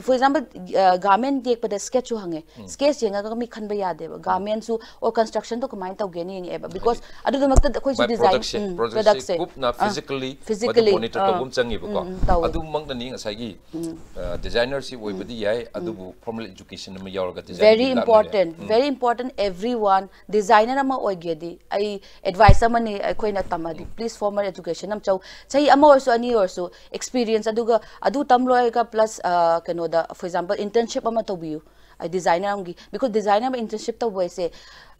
for example, ꯑ, garment ꯌꯦꯛꯄꯗ sketchꯁꯨ ꯍꯪꯉꯦ꯫ Sketch ꯌꯦꯡꯉꯒ ꯃꯤ ꯈꯟꯕ ꯌꯥꯗꯦꯕ꯫ Garmentꯁꯨ or constructionꯗꯣ ꯀꯃꯥꯏꯅ ꯇꯧꯒꯦꯅ ꯌꯦꯡꯉꯛꯑꯦꯕ, because ꯑꯗꯨꯗꯃꯛꯇ ꯑꯩꯈꯣꯏꯁꯨ by design, productꯁꯦ, ꯎꯝ, productꯁꯦ productꯁꯦ꯫ ꯀꯨꯞꯅ ꯑꯥ, physically physically, ꯃꯗꯨ monitor ꯑꯥ, ꯇꯧꯕ ꯑꯃ ꯆꯪꯉꯦꯕꯀꯣ꯫ ꯎꯝ, ꯎꯝ, ꯇꯧꯋꯦ꯫ ꯑꯗꯨꯃꯛꯅ ꯅꯤꯡ ꯉꯁꯥꯏꯒꯤ, ꯎꯝ꯫ ꯑ, designerꯁꯤ ꯑꯣꯏꯕꯗꯤ ꯌꯥꯏ, ꯎꯝ꯫ ꯑꯗꯨꯕꯨ formal education ꯑꯃ ꯌꯥꯎꯔꯒ designerꯒꯤ very line ꯂꯩꯔꯦ꯫ Important, ꯎꯝ꯫ Very important, everyone, designer ꯑꯃ ꯑꯣꯏꯒꯦꯗꯤ ꯑꯩ advice ꯑꯃꯅꯤ ꯑꯩꯈꯣꯏꯅ ꯇꯝꯃꯗꯤ, please formal education ꯑꯃ ꯆꯧ꯫ ꯆꯍꯤ ꯑꯃ ꯑꯣꯏꯔꯁꯨ, ꯑꯅꯤ ꯑꯣꯏꯔꯁꯨ, experience, ꯑꯗꯨꯒ ꯑꯗꯨ ꯇꯝ ꯂꯣꯏꯔꯒ plus, ꯑ, ꯀꯩꯅꯣꯗ, for example, internship ꯑꯃ ꯇꯧꯕꯤꯌꯨ꯫ ꯑꯩ designer ꯑꯃꯒꯤ, because designer ꯑꯃ internship ꯇꯧꯕ ꯍꯥꯏꯁꯦ,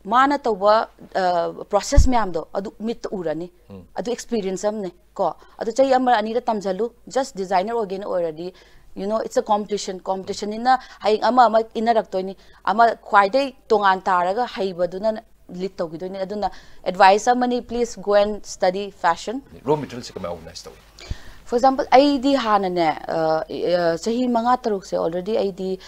ꯃꯥꯅ ꯇꯧꯕ ꯄ꯭ꯔꯣꯁꯦꯁ ꯃꯌꯥꯝꯗꯣ ꯑꯗꯨ ꯃꯤꯠꯇ ꯎꯔꯅꯤ꯫ ꯑꯗꯨ ꯑꯦꯛꯁꯄꯤꯔꯤꯌꯦꯟꯁ ꯑꯃꯅꯦ꯫ ꯀꯣ ꯑꯗꯨ ꯆꯍꯤ ꯑꯃ ꯑꯅꯤꯗ ꯇꯝꯁꯤꯜꯂꯨ, ꯖꯁ ꯗꯤꯖꯥꯏꯅꯔ ꯑꯣꯏꯒꯦꯅ ꯑꯣꯏꯔꯗꯤ, you know, it's a competition. ꯀꯣꯝꯄꯤꯇꯤꯁꯟꯅꯤꯅ ꯍꯌꯦꯡ ꯑꯃ ꯑꯃ ꯏꯟꯅꯔꯛꯇꯣꯏꯅꯤ꯫ ꯑꯃ ꯈ꯭ꯋꯥꯏꯗꯩ ꯇꯣꯉꯥꯟ ꯇꯥꯔꯒ ꯍꯩꯕꯗꯨꯅ ꯂꯤꯗ ꯇꯧꯈꯤꯗꯣꯏꯅꯤ꯫ ꯑꯗꯨꯅ ꯑꯦꯗꯚꯥꯏꯁ ꯑꯃꯅꯤ, please go and study fashion. ꯔꯣ ꯃꯦꯇꯔꯤꯌꯦꯜꯁꯦ ꯀꯃꯥꯏꯅ ꯑꯣꯔꯒꯅꯥꯏꯁ ꯇꯧꯏ? For example, ꯑꯩꯗꯤ ꯍꯥꯟꯅꯅꯦ, ꯆꯍꯤ ꯃꯉꯥ ꯇꯔꯨꯛꯁꯦ already ꯑꯩꯗꯤ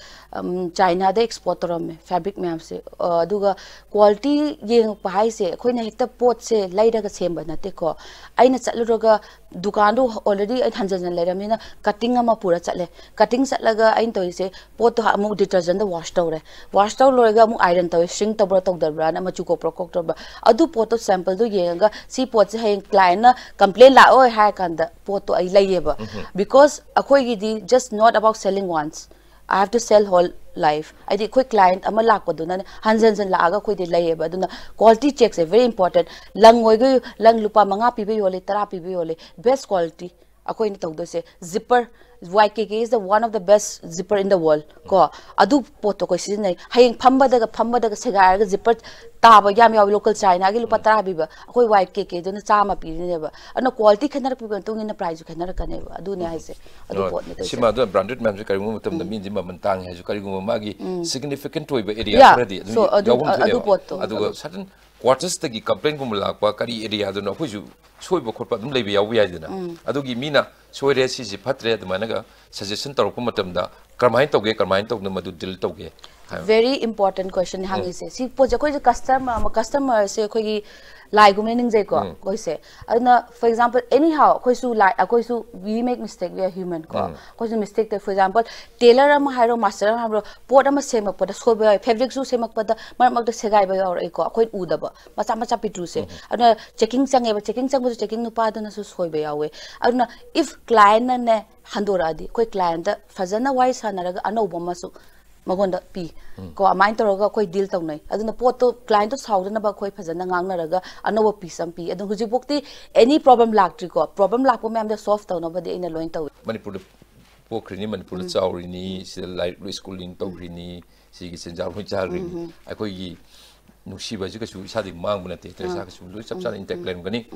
ꯆꯥꯏꯅꯥꯗ ꯑꯦꯛꯁꯄꯣꯔꯠ ꯇꯧꯔꯝꯃꯦ ꯐꯦꯕ꯭ꯔꯤꯛ ꯃꯌꯥꯝꯁꯦ꯫ ꯑꯗꯨꯒ ꯀ꯭ꯋꯥꯂꯤꯇꯤ ꯌꯦꯡꯉꯛꯄ ꯍꯥꯏꯁꯦ ꯑꯩꯈꯣꯏꯅ ꯍꯦꯛꯇ ꯄꯣꯠꯁꯦ ꯂꯩꯔꯒ ꯁꯦꯝꯕ ꯅꯠꯇꯦꯀꯣ꯫ ꯑꯩꯅ ꯆꯠꯂꯨꯔꯒ ꯗꯨꯀꯥꯟꯗꯣ already ꯑꯩ ꯍꯟꯖꯟ ꯍꯟꯖꯟ ꯂꯩꯔꯕꯅꯤꯅ ꯀꯇꯤꯡ ꯑꯃ ꯄꯨꯔ ꯆꯠꯂꯦ꯫ ꯀꯇꯤꯡ ꯆꯠꯂꯒ ꯑꯩꯅ ꯇꯧꯔꯤꯁꯦ, ꯄꯣꯠꯇꯣ ꯑꯃꯨꯛ ꯗꯤꯇꯔꯖꯦꯟꯗ ꯋꯥꯁ ꯇꯧꯔꯦ꯫ ꯋꯥꯁ ꯇꯧ ꯂꯣꯏꯔꯒ ꯑꯃꯨꯛ ꯑꯥꯏꯔꯟ ꯇꯧꯋꯦ, ꯁ꯭ꯔꯤꯡ ꯇꯧꯕ꯭ꯔꯥ ꯇꯧꯗꯕ꯭ꯔꯥꯅ, ꯃꯆꯨ ꯀꯣꯛꯄ꯭ꯔꯥ ꯀꯣꯛꯇꯕ꯭ꯔꯥ꯫ ꯑꯗꯨ ꯄꯣꯠꯇꯣ ꯁꯦꯝꯄꯜꯗꯣ ꯌꯦꯡꯉꯒ ꯁꯤ ꯄꯣꯠꯁꯦ ꯍꯌꯦꯡ ꯀ꯭ꯂꯥꯏꯟꯠꯅ ꯀꯝꯄ꯭ꯂꯦꯟ ꯂꯥꯛꯑꯣꯏ ꯍꯥꯏꯔ ꯀꯥꯟꯗ ꯄꯣꯠꯇꯣ ꯑꯩ ꯂꯩꯌꯦꯕ꯫ ꯕꯤꯀꯣꯁ ꯑꯩꯈꯣꯏꯒꯤꯗꯤ just not about selling once, I have to sell whole life. ꯍꯥꯏꯗꯤ ꯑꯩꯈꯣꯏ ꯀ꯭ꯂꯥꯏꯟꯠ ꯑꯃ ꯂꯥꯛꯄꯗꯨꯅꯅꯦ ꯍꯟꯖꯟ ꯍꯟꯖꯟ ꯂꯥꯛꯑꯒ ꯑꯩꯈꯣꯏꯗꯤ ꯂꯩꯌꯦꯕ꯫ ꯑꯗꯨꯅ ꯀ꯭ꯋꯥꯂꯤꯇꯤ ꯆꯦꯛꯁꯦ ꯚꯦꯔꯤ ꯏꯝꯄꯣꯔꯇꯦꯟ꯫ ꯂꯪ ꯑꯣꯏꯒ ꯂꯪ ꯂꯨꯄꯥ ꯃꯉꯥ ꯄꯤꯕ ꯌꯣꯜꯂꯤ, ꯇꯔꯥ ꯄꯤꯕ ꯌꯣꯜꯂꯤ, ꯕꯦꯁ ꯀ꯭ꯋꯥꯂꯤꯇꯤ ꯑꯩꯈꯣꯏꯅ ꯇꯧꯗꯣꯏꯁꯦ꯫ Zipper, Y K K is the one of the best zipper in the world. ꯀꯣ ꯑꯗꯨ ꯄꯣꯠꯇꯣ ꯑꯩꯈꯣꯏ ꯁꯤꯖꯤꯟꯅꯩ꯫ ꯍꯌꯦꯡ ꯐꯝꯕꯗꯒ ꯐꯝꯕꯗꯒ ꯁꯦꯒꯥꯏꯔꯒ ꯖꯤꯞꯄꯔ ꯇꯥꯕ ꯌꯥꯝ ꯌꯥꯎꯋꯤ꯫ ꯂꯣꯀꯦꯜ ꯆꯥꯏꯅꯥꯒꯤ ꯂꯨꯄꯥ ꯇꯔꯥ ꯄꯤꯕ, ꯑꯩꯈꯣꯏ Y K K ꯗꯨꯅ ꯆꯥꯝꯃ ꯄꯤꯔꯤꯅꯦꯕ꯫ ꯑꯗꯨꯅ ꯀ꯭ꯋꯥꯂꯤꯇꯤ ꯈꯦꯠꯅꯔꯛꯄꯒꯤ ꯃꯇꯨꯡ ꯏꯟꯅ ꯄ꯭ꯔꯥꯏꯁꯁꯨ ꯈꯦꯠꯅꯔꯛꯀꯅꯦꯕ꯫ ꯑꯗꯨꯅꯦ ꯍꯥꯏꯁꯦ꯫ ꯑꯗꯨ ꯄꯣꯠꯅꯦ ꯇꯧꯔꯤꯁꯦ꯫ ꯁꯤꯃ ꯑꯗꯨꯅ ꯕ꯭ꯔꯥꯟꯗꯦꯗ ꯃꯌꯥꯝꯁꯦ ꯀꯔꯤꯒꯨꯝꯕ ꯃꯇꯝꯗ ꯃꯤꯁꯦ ꯃꯃꯜ ꯇꯥꯡꯉꯦ ꯍꯥꯏꯔꯁꯨ ꯀꯔꯤꯒꯨꯝꯕ ꯃꯥꯒꯤ ꯁꯤꯒꯅꯤꯐꯤꯀꯦꯟꯠ ꯑꯣꯏꯕ ꯑꯦꯔꯤꯌꯥ Yeah, ꯈꯔꯗꯤ ꯑꯗꯨꯝ so ꯑꯗꯨ ꯌꯥꯎꯐꯝ ꯑꯗꯨ ꯊꯣꯛꯑꯦꯕ꯫ ꯄꯣꯠꯇꯣ, ꯑꯗꯨꯒ ꯑꯗꯨ ꯁꯔꯇꯟ ꯀ꯭ꯋꯥꯔꯇꯔꯁꯇꯒꯤ ꯀꯝꯄ꯭ꯂꯦꯟꯒꯨꯝꯕ ꯂꯥꯛꯄ ꯀꯔꯤ ꯑꯦꯔꯤꯌꯥꯗꯅꯣ ꯑꯩꯈꯣꯏꯁꯨ ꯁꯣꯏꯕ ꯈꯣꯠꯄ ꯑꯗꯨꯝ ꯂꯩꯕ ꯌꯥꯎꯕ ꯌꯥꯏꯗꯅ꯫ ꯑꯗꯨꯒꯤ ꯃꯤꯅ ꯁꯣꯏꯔꯦ, ꯁꯤꯁꯤ ꯐꯠꯇ꯭ꯔꯦ ꯑꯗꯨꯃꯥꯏꯅꯒ ꯁꯖꯦꯁꯟ ꯇꯧꯔꯛꯄ ꯃꯇꯝꯗ ꯀꯔꯝꯍꯥꯏꯅ ꯇꯧꯒꯦ, ꯀꯔꯝꯍꯥꯏꯅ ꯇꯧꯗꯅ ꯃꯗꯨ ꯗꯤꯜ ꯇꯧꯒꯦ ꯍꯥꯏꯕ? ꯚꯦꯔꯤ ꯏꯝꯄꯣꯔꯇꯦꯟ ꯀ꯭ꯋꯦꯁꯟ ꯍꯪꯉꯤꯁꯦ꯫ ꯁꯤ ꯄꯣꯠꯁꯦ ꯑꯩꯈꯣꯏꯁꯦ ꯀꯁꯇꯃꯔ ꯑꯃ, ꯀꯁꯇꯃꯔꯁꯦ ꯑꯩꯈꯣꯏꯒꯤ ꯂꯥꯏꯒꯨꯝꯅ ꯅꯤꯡꯖꯩꯀꯣ ꯑꯩꯈꯣꯏꯁꯦ꯫ ꯑꯗꯨꯅ for example, anyhow ꯑꯩꯈꯣꯏꯁꯨ ꯂꯥꯏ, ꯑꯩꯈꯣꯏꯁꯨ we make mistake, we are human ꯀꯣ꯫ ꯑꯩꯈꯣꯏꯁꯨ ꯃꯤꯁꯇꯦꯛ ꯇꯧꯏ꯫ For example, ꯇꯦꯂꯔ ꯑꯃ ꯍꯥꯏꯔꯣ, ꯃꯥꯁꯇꯔ ꯑꯃ ꯍꯥꯏꯔꯣ, ꯄꯣꯠ ꯑꯃ ꯁꯦꯝꯃꯛꯄꯗ ꯁꯣꯏꯕ ꯌꯥꯎꯏ꯫ ꯐꯦꯕ꯭ꯔꯤꯛꯁꯨ ꯁꯦꯝꯃꯛꯄꯗ ꯃꯔꯛ ꯃꯔꯛꯇ ꯁꯦꯒꯥꯏꯕ ꯌꯥꯎꯔꯛꯏꯀꯣ, ꯑꯩꯈꯣꯏꯅ ꯎꯗꯕ ꯃꯆꯥ ꯃꯆꯥ ꯄꯤꯇ꯭ꯔꯨꯁꯦ꯫ ꯑꯗꯨꯅ ꯆꯦꯛꯀꯤꯡ ꯆꯪꯉꯦꯕ, ꯆꯦꯛꯀꯤꯡ ꯆꯪꯕꯁꯨ ꯆꯦꯛꯀꯤꯡ ꯅꯨꯄꯥꯗꯨꯅꯁꯨ ꯁꯣꯏꯕ ꯌꯥꯎꯋꯦ꯫ ꯑꯗꯨꯅ if ꯀ꯭ꯂꯥꯏꯟꯠꯅꯅꯦ ꯍꯟꯗꯣꯔꯛꯑꯗꯤ ꯑꯩꯈꯣꯏ ꯀ꯭ꯂꯥꯏꯟꯠꯇ ꯐꯖꯅ ꯋꯥꯔꯤ ꯁꯥꯟꯅꯔꯒ ꯑꯅꯧꯕ ꯑꯃꯁꯨ ꯃꯉꯣꯟꯗ ꯄꯤ꯫ ꯀꯣ ꯑꯗꯨꯃꯥꯏꯅ ꯇꯧꯔꯒ ꯑꯩꯈꯣꯏ ꯗꯤꯜ ꯇꯧꯅꯩ꯫ ꯑꯗꯨꯅ ꯄꯣꯠꯇꯣ ꯀ꯭ꯂꯥꯏꯟꯠꯇꯣ ꯁꯥꯎꯗꯅꯕ ꯑꯩꯈꯣꯏ ꯐꯖꯅ ꯉꯥꯡꯅꯔꯒ ꯑꯅꯧꯕ ꯄꯤꯁ ꯑꯃ ꯄꯤ꯫ ꯑꯗꯣ ꯍꯧꯖꯤꯛꯐꯥꯎꯗꯤ ꯑꯦꯅꯤ ꯄ꯭ꯔꯣꯕ꯭ꯂꯦꯝ ꯂꯥꯛꯇ꯭ꯔꯤꯀꯣ꯫ ꯄ꯭ꯔꯣꯕ꯭ꯂꯦꯝ ꯂꯥꯛꯄ ꯃꯌꯥꯝꯗꯣ ꯁꯣꯜꯚ ꯇꯧꯅꯕꯗꯤ ꯑꯩꯅ ꯂꯣꯏꯅ ꯇꯧꯏ꯫ ꯃꯅꯤꯄꯨꯔꯗ ꯄꯣꯛꯈ꯭ꯔꯤꯅꯤ, ꯃꯅꯤꯄꯨꯔꯗ ꯆꯥꯎꯔꯤꯅꯤ, ꯁꯤꯗ ꯂꯥꯏꯔꯤꯛ ꯂꯣꯏ ꯁ꯭ꯀꯨꯂꯤꯡ ꯇꯧꯈ꯭ꯔꯤꯅꯤ, ꯁꯤꯒꯤ ꯆꯤꯟꯖꯥꯛ ꯂꯣꯏ ꯆꯥꯈ꯭ꯔꯤꯅꯤ꯫ ꯑꯩꯈꯣꯏꯒꯤ ꯅꯨꯡꯁꯤꯕ ꯍꯥꯏꯁꯤ ꯀꯩꯁꯨ ꯏꯁꯥꯗꯒꯤ ꯃꯥꯡꯕ ꯅꯠꯇꯦ, ꯏꯁꯥ ꯀꯩꯁꯨ ꯂꯣꯏ ꯆꯞ ꯆꯥꯅ ꯏꯟꯇꯦꯛ ꯂꯩꯔꯝꯒꯅꯤ꯫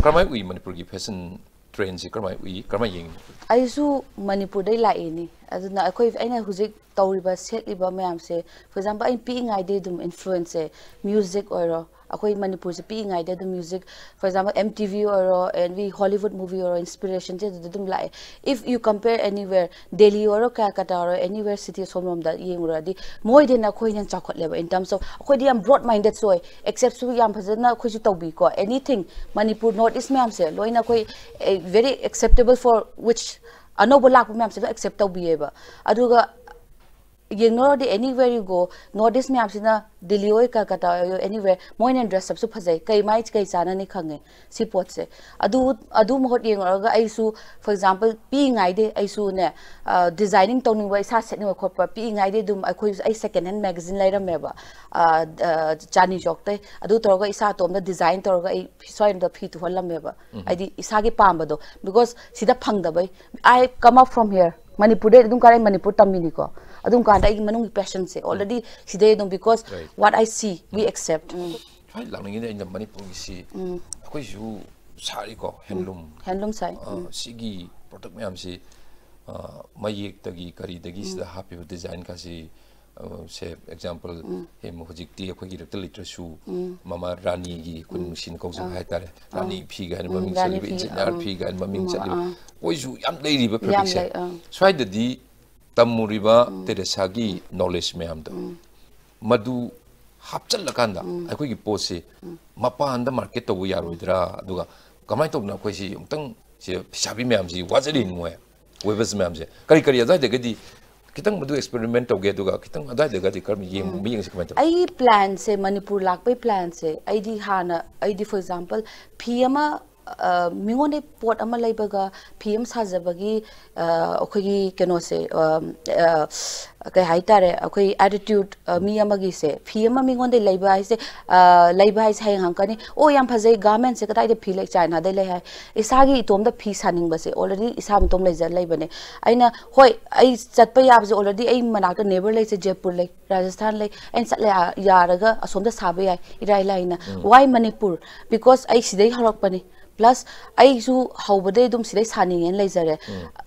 ꯀꯔꯝꯍꯥꯏꯅ ꯎꯏ ꯃꯅꯤꯄꯨꯔꯒꯤ ꯐꯦꯁꯟ ꯇ꯭ꯔꯦꯟꯁꯦ, ꯀꯔꯝꯍꯥꯏꯅ ꯎꯏ, ꯀꯔꯝꯍꯥꯏꯅ ꯌꯦꯡꯉꯤ? ꯑꯩꯁꯨ ꯃꯅꯤꯄꯨꯔꯗꯩ ꯂꯥꯛꯏꯅꯤ꯫ ꯑꯗꯨꯅ ꯑꯩꯈꯣꯏ, ꯑꯩꯅ ꯍꯧꯖꯤꯛ ꯇꯧꯔꯤꯕ, ꯁꯦꯠꯂꯤꯕ ꯃꯌꯥꯝꯁꯦ, for example, ꯑꯩꯅ ꯄꯤꯛꯏꯉꯩꯗꯩ ꯑꯗꯨꯝ ꯏꯟꯐ꯭ꯂꯨꯌꯦꯟꯁꯁꯦ, ꯃ꯭ꯌꯨꯖꯤꯛ ꯑꯣꯏꯔꯣ, ꯑꯩꯈꯣꯏ ꯃꯅꯤꯄꯨꯔꯁꯦ ꯄꯤꯛꯏꯉꯩꯗꯩ ꯑꯗꯨꯝ music, for example, M T V ꯑꯣꯏꯔꯣ, and we Hollywood movie ꯑꯣꯏꯔꯣ, ꯏꯟꯁꯄꯤꯔꯦꯁꯟꯁꯦ ꯑꯗꯨꯗ ꯑꯗꯨꯝ ꯂꯥꯛꯑꯦ꯫ If you compare anywhere, Delhi ꯑꯣꯏꯔꯣ, ꯀꯜꯀꯇꯥ ꯑꯣꯏꯔꯣ, anywhere city ꯑꯁꯣꯝꯂꯣꯝꯗ ꯌꯦꯡꯉꯨꯔꯗꯤ, ꯃꯣꯏꯗꯩꯅ ꯑꯩꯈꯣꯏꯅ ꯍꯦꯟꯅ ꯆꯥꯎꯈꯠꯂꯦꯕ, in terms of ꯑꯩꯈꯣꯏꯗꯤ ꯌꯥꯝ broad mindedꯁꯨ ꯑꯣꯏ, ꯑꯦꯛꯁꯦꯞꯁꯨ ꯌꯥꯝ ꯐꯖꯅ ꯑꯩꯈꯣꯏꯁꯨ ꯇꯧꯕꯤꯀꯣ꯫ Anything, ꯃꯅꯤꯄꯨꯔ, North East ꯃꯌꯥꯝꯁꯦ ꯂꯣꯏꯅ ꯑꯩꯈꯣꯏ very acceptable for which ꯑꯅꯧꯕ ꯂꯥꯛꯄ ꯃꯌꯥꯝꯁꯦ ꯂꯣꯏ ꯑꯦꯛꯁꯦꯞ ꯇꯧꯕꯤꯌꯦꯕ꯫ ꯑꯗꯨꯒ ꯌꯦꯡꯅꯔꯗꯤ, anywhere you go, North East ꯃꯌꯥꯝꯁꯤꯅ, ꯗꯤꯜꯂꯤ ꯑꯣꯏ, ꯀꯜꯀꯇꯥ ꯑꯣꯏ, anywhere, ꯃꯣꯏꯅ ꯗ꯭ꯔꯦꯁ ꯑꯞꯁꯨ ꯐꯖꯩ꯫ ꯀꯩ ꯃꯥꯏ ꯀꯩ ꯆꯥꯅꯅꯤ ꯈꯪꯉꯦ ꯁꯤ ꯄꯣꯠꯁꯦ꯫ ꯑꯗꯨ, ꯑꯗꯨ ꯃꯍꯨꯠ ꯌꯦꯡꯉꯨꯔꯒ ꯑꯩꯁꯨ, for example, ꯄꯤꯛꯏꯉꯩꯗꯩ ꯑꯩꯁꯨꯅꯦ, ꯗꯤꯖꯥꯏꯅꯤꯡ ꯇꯧꯅꯤꯡꯕ, ꯏꯁꯥ ꯁꯦꯠꯅꯤꯡꯕ ꯈꯣꯠꯄ, ꯄꯤꯛꯏꯉꯩꯗꯩ ꯑꯗꯨꯝ ꯑꯩꯈꯣꯏ, ꯑꯩ second hand magazine ꯂꯩꯔꯝꯃꯦꯕ꯫ ꯑ, ꯑ, ꯆꯥꯟꯗꯤ ꯆꯧꯛꯇꯩ꯫ ꯑꯗꯨ ꯇꯧꯔꯒ ꯏꯁꯥ ꯑꯇꯣꯝꯗ ꯗꯤꯖꯥꯏꯟ ꯇꯧꯔꯒ ꯑꯩ ꯁ꯭ꯋꯥꯏꯗ ꯐꯤ ꯇꯨꯍꯜꯂꯝꯃꯦꯕ꯫ ꯍꯥꯏꯗꯤ ꯏꯁꯥꯒꯤ ꯄꯥꯝꯕꯗꯣ, because ꯁꯤꯗ ꯐꯪꯗꯕꯩ꯫ I come up from here, ꯃꯅꯤꯄꯨꯔꯗꯩ ꯑꯗꯨꯝ ꯀꯥꯔꯛꯑꯦ, ꯃꯅꯤꯄꯨꯔ ꯇꯝꯃꯤꯅꯤꯀꯣ꯫ ꯑꯗꯨꯝ ꯀꯥꯟꯗ ꯑꯩꯒꯤ ꯃꯅꯨꯡꯒꯤ ꯄꯦꯁꯟꯁꯦ already ꯁꯤꯗꯩ ꯑꯗꯨꯝ, because Right. What I see, we accept. ꯁ꯭ꯋꯥꯏ ꯂꯥꯛꯅꯤꯡꯉꯤꯗꯤ ꯑꯩꯅ ꯃꯅꯤꯄꯨꯔꯒꯤꯁꯤ ꯑꯩꯈꯣꯏꯁꯨ ꯁꯥꯔꯤꯀꯣ, ꯍꯦꯟꯂꯨꯝ꯫ ꯍꯦꯟꯂꯨꯝ ꯁꯥꯏ꯫ ꯑ, ꯁꯤꯒꯤ ꯄ꯭ꯔꯗꯛ ꯃꯌꯥꯝꯁꯤ, ꯑ, ꯃꯌꯦꯛꯇꯒꯤ ꯀꯔꯤꯗꯒꯤ ꯁꯤꯗ ꯍꯥꯞꯄꯤꯕ ꯗꯤꯖꯥꯏꯟꯒꯁꯤ, ꯑ, ꯁꯦ ꯑꯦꯛꯖꯥꯝꯄꯜ, ꯍꯧꯖꯤꯛꯇꯤ ꯑꯩꯈꯣꯏꯒꯤ ꯏꯔꯛꯇ ꯂꯩꯇ꯭ꯔꯁꯨ, ꯃꯃꯥ ꯔꯥꯅꯤꯒꯤ, ꯑꯩꯈꯣꯏ ꯅꯨꯡꯁꯤꯅ ꯀꯧꯖꯕ ꯍꯥꯏꯇꯥꯔꯦ, ꯔꯥꯅꯤ ꯐꯤ ꯀꯥꯏꯅ ꯃꯃꯤꯡ ꯔꯥꯅꯤ ꯆꯠꯂꯤꯕ, ꯐꯤ, ꯏꯟꯖꯤꯅꯤꯌꯥꯔ ꯎꯝ, ꯐꯤ ꯀꯥꯏꯅ ꯃꯃꯤꯡ ꯎꯝ, ꯆꯠꯂꯤꯕ, ꯑꯥ꯫ ꯑꯩꯈꯣꯏꯁꯨ ꯌꯥꯝ ꯂꯩꯔꯤꯕ ꯌꯥꯝ ꯐꯦꯕ꯭ꯔꯤꯛꯁꯦ꯫ ꯂꯩ, ꯑꯥ꯫ ꯁ꯭ꯋꯥꯏꯗꯗꯤ ꯇꯝꯃꯨꯔꯤꯕ ꯇꯦꯔꯦꯁꯥꯒꯤ ꯅꯣꯂꯦꯖ ꯃꯌꯥꯝꯗꯣ, ꯃꯗꯨ ꯍꯥꯞꯆꯤꯜꯂꯀꯥꯟꯗ ꯑꯩꯈꯣꯏꯒꯤ ꯄꯣꯠꯁꯤ ꯃꯄꯥꯟꯗ ꯃꯥꯔꯀꯦꯠ ꯇꯧꯕ ꯌꯥꯔꯣꯏꯗ꯭ꯔꯥ? ꯑꯗꯨꯒ ꯀꯃꯥꯏꯅ ꯇꯧꯗꯅ ꯑꯩꯈꯣꯏꯁꯤ ꯑꯃꯨꯛꯇꯪ, ꯁꯤ ꯐꯤꯁꯥꯕꯤ ꯃꯌꯥꯝꯁꯤ ꯋꯥꯖꯔꯤ, ꯃꯣꯏ ꯋꯦꯕꯔꯁ ꯃꯌꯥꯝꯁꯦ, ꯀꯔꯤ ꯀꯔꯤ ꯑꯗꯨꯋꯥꯏꯗꯒꯗꯤ ꯈꯤꯇꯪ ꯃꯗꯨ ꯑꯦꯛꯁꯄꯦꯔꯤꯃꯦꯟ ꯇꯧꯒꯦ, ꯑꯗꯨꯒ ꯈꯤꯇꯪ ꯑꯗꯨꯋꯥꯏꯗꯒꯗꯤ ꯀꯔꯝ ꯌꯦꯡꯕ ꯌꯦꯡꯁꯤ, ꯀꯃꯥꯏꯅ ꯇꯧꯋꯤ? ꯑꯩꯒꯤ ꯄ꯭ꯂꯥꯟꯁꯦ, ꯃꯅꯤꯄꯨꯔ ꯂꯥꯛꯄꯩ ꯄ꯭ꯂꯥꯟꯁꯦ, ꯑꯩꯗꯤ ꯍꯥꯟꯅ, ꯑꯩꯗꯤ, for example, ꯐꯤ ꯑꯃ ꯑ, ꯃꯤꯉꯣꯟꯗꯩ ꯄꯣꯠ ꯑꯃ ꯂꯩꯕꯒ ꯐꯤ ꯑꯃ ꯁꯥꯖꯕꯒꯤ, ꯑ, ꯑꯩꯈꯣꯏꯒꯤ ꯀꯩꯅꯣꯁꯦ, ꯑ, ꯑ, ꯀꯩ ꯍꯥꯏꯇꯥꯔꯦ, ꯑꯩꯈꯣꯏ attitude, ꯑ, ꯃꯤ ꯑꯃꯒꯤꯁꯦ, ꯐꯤ ꯑꯃ ꯃꯤꯉꯣꯟꯗꯩ ꯂꯩꯕ ꯍꯥꯏꯁꯦ, ꯑ, ꯂꯩꯕ ꯍꯥꯏꯁꯦ ꯍꯌꯦꯡ ꯍꯪꯉꯛꯀꯅꯤ, "ꯑꯣ, ꯌꯥꯝ ꯐꯖꯩ, garment ꯁꯦ ꯀꯗꯥꯏꯗ ꯐꯤ ꯂꯩ?" China ꯗꯩ ꯂꯩ ꯍꯥꯏ꯫ ꯏꯁꯥꯒꯤ ꯏꯇꯣꯝꯗ ꯐꯤ ꯁꯥꯅꯤꯡꯕꯁꯦ already ꯏꯁꯥ ꯏꯇꯣꯝ ꯂꯩꯖ ꯂꯩꯕꯅꯦ꯫ ꯑꯩꯅ, ꯍꯣꯏ, ꯑꯩ ꯆꯠꯄ ꯌꯥꯕꯁꯦ already ꯑꯩ ꯃꯅꯥꯛꯇ neighbour ꯂꯩꯁꯦ, ꯖꯦꯄꯨꯔ ꯂꯩ, ꯔꯥꯖꯁꯊꯥꯟ ꯂꯩ, ꯑꯩꯅ ꯆꯠꯂꯦ, ꯑ, ꯌꯥꯔꯒ ꯑꯁꯣꯝꯗ ꯁꯥꯕ ꯌꯥꯏ, ꯏꯔꯥꯏ ꯂꯥꯏꯅ꯫ Why ꯃꯅꯤꯄꯨꯔ? Because ꯑꯩ ꯁꯤꯗꯩ ꯍꯧꯔꯛꯄꯅꯤ꯫ Plus ꯑꯩꯁꯨ ꯍꯧꯕꯗꯩ ꯑꯗꯨꯝ ꯁꯤꯗꯩ ꯁꯥꯅꯤꯡꯉꯦꯅ ꯂꯩꯖꯔꯦ꯫